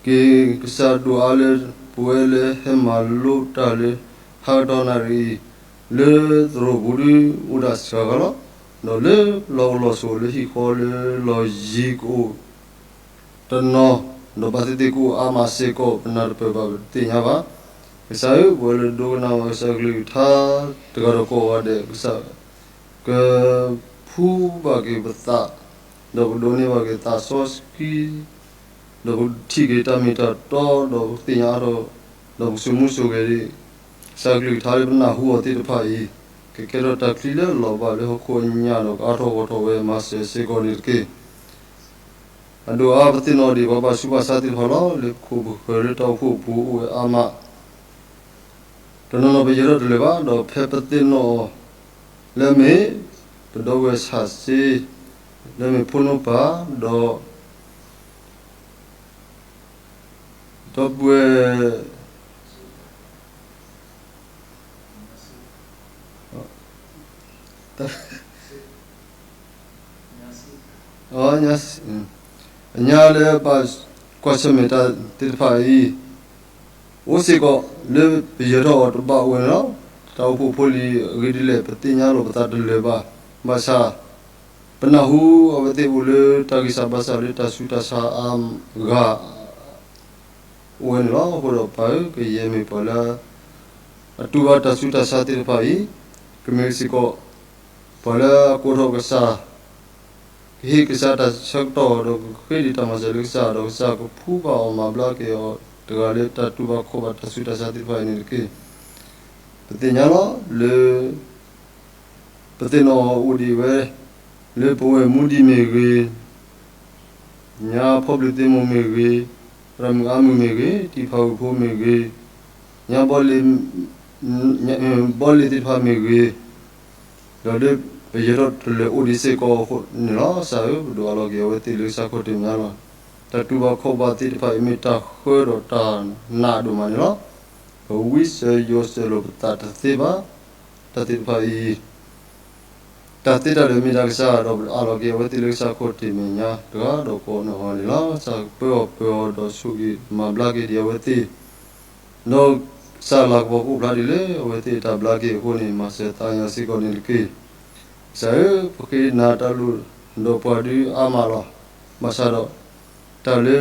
က့ၤကစၢ်ဒိၣ်အါလၢ ပဝဲလၢဟဲမၤလိတၢ်လၢ ဟါကတီၢ်နၣ်ရံၣ်အံၤ, လၢသရိာ်ပူၤဒုးအိၣ်ဒၣ်စှၤဂၤလီၤ. ဒီးလၢလီၢ်အိၣ်လီၢ်ဆိးလၢဟံၣ်ဃီလၢလီၢ်ယံၤကအိၣ် တနီၤ, ဒီးဘၣ်သ့ၣ်သ့ၣ်ကအိၣ်အါမးစ့ၢ်ကီး ပနၢ်တပၢၢ်ဘၣ် ပတသ့ၣ်ညါဘၣ်. ကစၢ်ဧၢ, ပဝဲလၢဒိကနၣ်ဝဲကစၢ်ကလုၢ်ကထါ တဂၤဒီးကိးဂၤဒဲး ကစၢ် ကဖှူဘၣ်က့ၤပသး, ဒီးကဒိးန့ၢ်ဘၣ်က့ၤသးစီဆှံ, ဒီးကထံၣ်က့ၤတၢ်မ့ၢ်တၢ်တီ, ဒီးကသ့ၣ်ညါအါထီၣ်, ဒီးကဆိၣ်မူဆိၣ်ဂဲၤဒံး ကစၢ်ကလုၢ်ကထါလၢပနၢ်ဟူအီၤသ့ၣ်တဖၣ်အံၤ, ကကဲထီၣ်တၢ်ချံလၢလီၤဘၣ်လၢဟီၣ်ခိၣ်အညၣ်ဒီး ကအါထီၣ်ဂီၢ်ထီၣ်ဝဲမၤစၢၤစ့ၢ်ကီးန့ၣ်တက့ၢ်. အဒိၣ်အါပသ့ၣ်နီၣ်ဒံးပှၤဘၣ်ဆူးဘၣ်ဆါသ့ၣ်တဖၣ်လီၤ. လၢပခိၣ်ပဃၢၤလၢတၢ်အိၣ်ဖှိၣ်အပူၤအိၣ်ဝဲအါမး, တနီၤနီၤပယၢၤထီၣ်တလၢာ်ဘၣ်, ဒီးဖဲပသ့ၣ်နီၣ်အီၤ လၢအမ့ၢ် ပဒီပုၢ်ဝဲၢ်ဆံးစ့, လၢအမ့ၢ်ဖိနိပၢ်, ဒီး ဒီပုၢ်ဝဲၢ် အညါလၢဘၣ်ကွၢ်ဆၢၣ်မဲာ်တၢ်သ့ၣ်တဖၣ်အံၤ အိၣ်စ့ၢ်ကီးလၢပယၢၤထီၣ်အီၤတဘၣ်ဝဲန့ၣ်လီၤ. တၢ်အိၣ်ဖှိၣ်ဖိလံၤအဂ့ၢ်ဒ်လဲၣ် ပသ့ၣ်ညါလီၤပသးတလၢာ်ဘၣ်. ဘၣ်ဆၣ် ပနၢ်ဟူအဝဲသ့ၣ်အိၣ်လၢတၢ်ဂံၢ်စၢ်ဘါစၢ်လၢတၢ်ဆူးတၢ်ဆါအါဂၤ အိၣ်ဝဲန့ၣ်လီၤ. အဃိဒီးပၢ်ဧၢ, ကယဲၢ်မ့ၢ်ပှၤလၢ အတူၢ်ဘၣ်တၢ်ဆူးတၢ်ဆါသ့ၣ်တဖၣ်အံၤ, ကမ့ၢ်စ့ၢ်ကီး ပှၤလၢအကိးထီၣ်ကစၢ်, ကဟ့ၣ်ကစၢ်တၢ်ဆၢကတီၢ် ဒီးကဃ့ဒံးတၢ်မၤစၢၤလၢကစၢ်, ဒီးကစၢ်ကဖှူဘၣ်အီၤမၤဘျါက့ၤအီၤ တဂၤလၢတၢ်တူၢ်ဘၣ်ခီၣ်ဘၣ်တၢ်ဆူးတၢ်ဆါသ့ၣ်တဖၣ်အံၤန့ၣ်တက့ၢ်. ပသ့ၣ်ညါလီၤလၢ ပသ့ၣ်နီၣ်အီၤအိၣ်ဒံးဝဲ လၢပဝဲၢ်မူဒံးမ့ၢ်ဂ့ၤ, ညါဖီဘျုးသ့ၣ်မိၢ်မ့ၢ်ဂ့ၤ, ရၤမုၢ်အါမုၢ်မ့ၢ်ဂ့ၤ, တံၤဖးဝံၤဖိမ့ၢ်ဂ့ၤ, ညါ ဘီလ့ၤသ့ၣ်တဖၣ်မ့ၢ်ဂ့ၤ, ဒီးလၢပယၢၤထီၣ်တလၢာ်အိၣ်ဒံးစ့ၢ်ကီးအဃိန့ၣ်လီၤ. ကစၢ်ဧၢ, ပဒိးအးလီၤက့ၤအဝဲသ့ၣ်လၢကစၢ်ခီၣ်ထံးမဲာ်ညါလီၤ. တၢ်တူၢ်ဘၣ်ခီၣ်ဘၣ်သ့ၣ်တဖၣ်အံၤမ့ၢ်တၢ်ဃၢဒီးတၢ်နးဒိၣ်မးန့ၣ်လီၤ. ပဝံစၢၤယိးစၢၤလိာ်ပသးတသ့ဘၣ်. တၢ်သ့ၣ်တဖၣ်အံၤ တၢ်သ့တၢ်လၢာ်မ့ၢ်တၢ်ကစၢ်ဒီး ပအးလီၤက့ၤအဝဲသ့ၣ်လၢကစၢ်ခီၣ်ထံးမဲာ်ညါတဂၤဒီးကိးဂၤန့ၣ်လီၤ. ကစၢ်ကပၢအီၤပၢအီၤဒီးဆိၣ်ဂ့ၤမၤဘျါက့ၤဒံးအဝဲသ့ၣ်, ဒီးကစၢ်လၤကပီၤကအိၣ်ဖျါဒံးလၢအဝဲသ့ၣ်တၢ်ဘျါက့ၤအဃိန့ၣ် မၤစၢၤသးညါစ့ၢ်ကီးန့ၣ်တက့ၢ်. ကစၢ်ဧၢ, ပဃ့နၤတၢ်လိၣ်ဒီးပှၤဒုးအါမးလီၤ. ဘၣ်ဆၣ်ဒီး တၢ်လၢ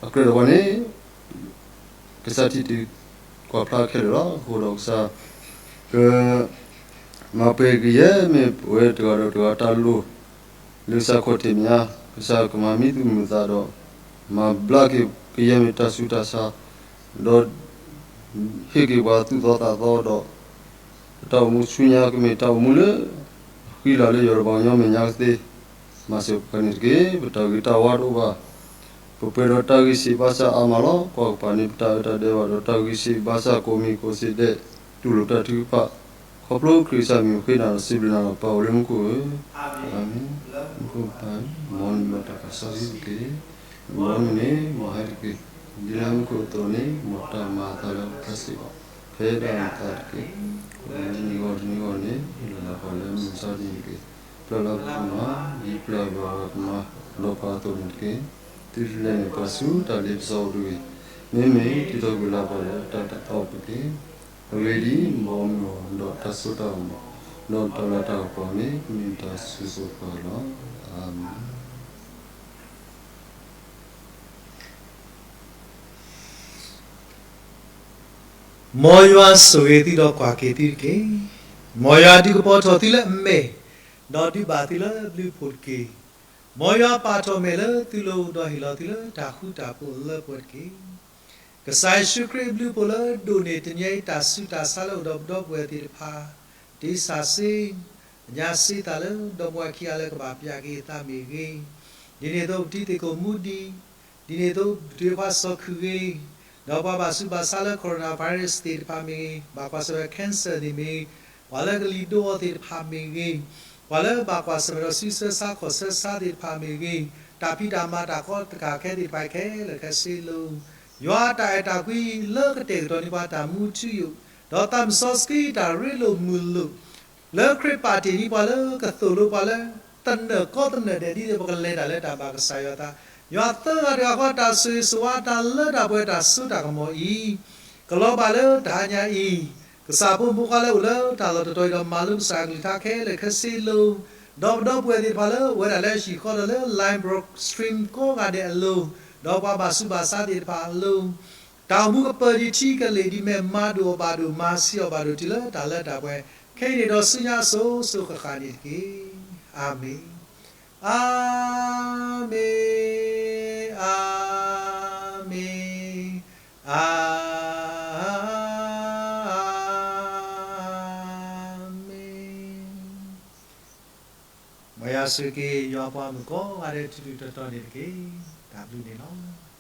အကြၢးဒီးပှၤန့ၣ် ကစၢ်ထံၣ်တုၤကွၢ်ဖျါခဲလၢာ်လီၤ. အဃိဒီးကစၢ် ကမၤပှဲၤကယဲၢ်မ့ၢ်ပဝဲတဂၤဒီးတဂၤတၢ်လိၣ် လၢကစၢ်ခီၣ်ထံးမဲာ်ညါ, ကစၢ်ကမၤမံသူၣ်မုာ်သးဒီး မၤဘျါက့ၤကယဲၢ်မ့ၢ်တၢ်ဆူးတၢ်ဆါ, ဒီး ဟ့ၣ်က့ၤပှၤသူၣ်သီသးသီဒီး ပတၢ်အိၣ်မူဆူညါကမ့ၢ်တၢ်အိၣ်မူလၢ ဃံလၤလၢယွၤဒီးပှၤကညီမဲာ်ညါကသ့, မၤစၢၤပှၤန့ၣ်တက့ၢ်. ပတၢ်ဂ့ၤတၢ်ဝါတအိၣ်ဘၣ် ပပှဲၤဒီးတၢ်ဂံၢ်စၢ်ဘါစၢ်အါမးလီၤ. ကွၢ်ကပၤန့ၣ် ပတၢ်အၢတၢ်ဒဲးဘၣ်ဒီးတၢ်ဂံၢ်စၢ်ဘါစၢ်ကိးမံၤကိးစ့ဒဲး တူၢ်လိာ်တၢ်ထုကဖၣ် ခီဖျိခရံာ်ကစၢ်မံၤ ဃ့နၤဒီးစံးဘျုးနၤလီၤ. ပၢ်အိၣ်လၢမူခိၣ်ဧၢ, အၤမ့ၣ်. မူခိၣ်ပၢ်, မ်နမံၤဘၣ်တၢ်ပာ်စီဆှံတက့ၢ်. မ်နမံၤန့ၣ် မ်ဟဲတက့ၢ်. ဒ်လၢမူခိၣ်အသိးန့ၣ် မ်တၢ်မၤအသးလၢပကျါစ့ၢ်ကီး ဖဲဒၣ်မသးတက့ၢ်. အိၣ်လၢတနံၤဂီၢ်တနံၤဂီၢ်န့ၣ် လၢပှၤလၢမုၢ်မဆါတနံၤတက့ၢ်. ပျၢ်လၢပကမၤ, ဒ်ပျၢ်ဘၣ်ပှၤကမၤ ဒီးပှၤအသိးန့ၣ်တက့ၢ်. သုတလဲၤမ့ၢ်ပှၤဆူတၢ်လ့ပစီအိၣ်တဂ့ၤ, မ့မ့ၢ်သုတဂုၤလၢ်ပှၤလၢတၢ်အီၣ်ပူၤတက့ၢ်. အဂ့ၢ်ဒ်အံၤ, မ်အမုၢ်အဂီၢ် ဒီးတၢ်စိတၢ်ကမီၤ, ဒီးတၢ်လၤတၢ်ကပီၤန့ၣ် မ့ၢ်တၢ်ဆူၣ်စိၤဃၣ်လီၤ. အၤမ့ၣ်. မ်ယွၤဆိၣ်ဂ့ၤသုဒီးကွၢ်က့ၤသုတက့ၢ်. မ်ယွၤဒုးကပီၤထီၣ်သုလၢအမဲာ်, ဒီးဒုးဘၣ်သုလၢဘျုးဖှိၣ်တက့ၢ်. မ်ယွၤပာ်ထီၣ်မဲာ်လၢသုလိၤ, ဒီးဟ့ၣ်လီၤသုလၢတၢ်ဃူတၢ်ဖိးလၢပှဲၤတက့ၢ်. ကစၢ်ယ့ၣ်ၡူးခရံာ်အဘျုးအဖှိၣ်လၢဒိၣ်န့ၢ်တနံၤအံၤ တၢ်ဆူးတၢ်ဆါလၢအိၣ်ဒီးပဒီပုၢ်ဝဲၢ်သ့ၣ်တဖၣ်, တ့စၢ်စ့, ညါစ့သးလၢ ဒီမါဝၤခံဂၤလၢကဘၣ်ပျၢ်က့ၤအသးမ့ၢ်ဂ့ၤ, ဒ်န့ၣ်အသိးပတံၤသကိးမူဒံး, ဒ်န့ၣ်အသိးပတုၤခွါစီၤခုၣ်ဂ့ၤ, ဒီးပှၤဘၣ်ဆူးဘၣ်ဆါလၢ coronavirus သ့ၣ်တဖၣ်မ့ၢ်ဂ့ၤ, ဘၣ်ကွၢ်ဆၢၣ်မဲာ် cancer န့ၣ်မ့ၢ်ဂ့ၤ, ပှၤလၢကလံၤဒိအီၤသ့ၣ်တဖၣ်မ့ၢ်ဂ့ၤ, ပှၤလၢဘၣ်ကွၢ်ဆၢၣ်မဲာ်ဒီးစုဆၢဆါခီၣ်ဆၢဆါသ့ၣ်တဖၣ်မ့ၢ်ဂ့ၤ, တၢ်ဖံးတၢ်မၤတၢ်ကီတၢ်ခဲသ့ၣ်တဖၣ်ခဲလၢာ်ခဲဆ့လီၤ. ယွၤအတၢ်အဲၣ်တၢ်ကွံလၢကတဲာ်ကတီၤန့ၢ်ပှၤတၢ်မူထူယိာ်, ဒီးသးစီဆှံတၢ်ရ့လိာ်မုာ်လိာ် လၢခရံာ်ပာ်တ့ၢ်န့ၢ်ပှၤလၢကသိၣ်လိပှၤလၢ သနၢၣ်ကီသနၢၣ်ဒဲး ဒ်သိးပကလဲၤတၢ်လၢတၢ်ဘၣ်ကစၢ်ယွၤအသး, ယွၤသၢဂၤတဂၤဃီ တၢ်ဆိၣ်ဂ့ၤဆိၣ်ဝါတၢ်လၢတၢ်ပှဲၤတၢ်စိတၢ်ကမီၤအံၤ ကလီၤဘၣ်လၢတဟါညါအံၤ, ကစၢ်ဖိမုၣ်ဖိခွါလၢအိၣ်လၢတၢ်လီၢ်တတီၤအံၤ ဒီးမၤလိကစၢ်အကလုၢ်ကထါခဲလၢာ်ခဲဆ့လီၤ. ဒီးပဒီပုၢ်ဝဲၢ်သ့ၣ်တဖၣ်လၢအိၣ်ဝဲဒၣ်လၢဟံၣ်ဃီဒီးလၢ live broad stream ကိးဂၤဒဲးအလိၤ, ဒီးပှၤဘၣ်ဆူးဘၣ်ဆါသ့ၣ်တဖၣ်အလိၤ, တၢ်အိၣ်မူကပၢၤဒံးထံကလ့ၢ်ဒံးမဲာ် မၤဒိၣ်အီၤဘၣ်ဒိၣ် မၤဆံးအီၤဘၣ်ဒိၣ်တုၤလၢတၢ်လၢတၢ်ပှဲၤ, ခဲအံၤန့ၣ်ဒီးဆူညါအစိၤစိၤဃၣ်ဃၣ်န့ၣ်တက့ၢ်. အၤမ့ၣ်. အၤမ့ၣ်, အၤမ့ၣ်, အၤမ့ၣ်. မ်ယွၤဆိၣ်ဂ့ၤက့ၤယွၤပှၤမုၣ်ကိးဂၤဒဲး တထူၣ်ထူၣ်တီၤတီၤန့ၣ်တက့ၢ်. တၢ်ဘျုးန့ၣ်လီၤ.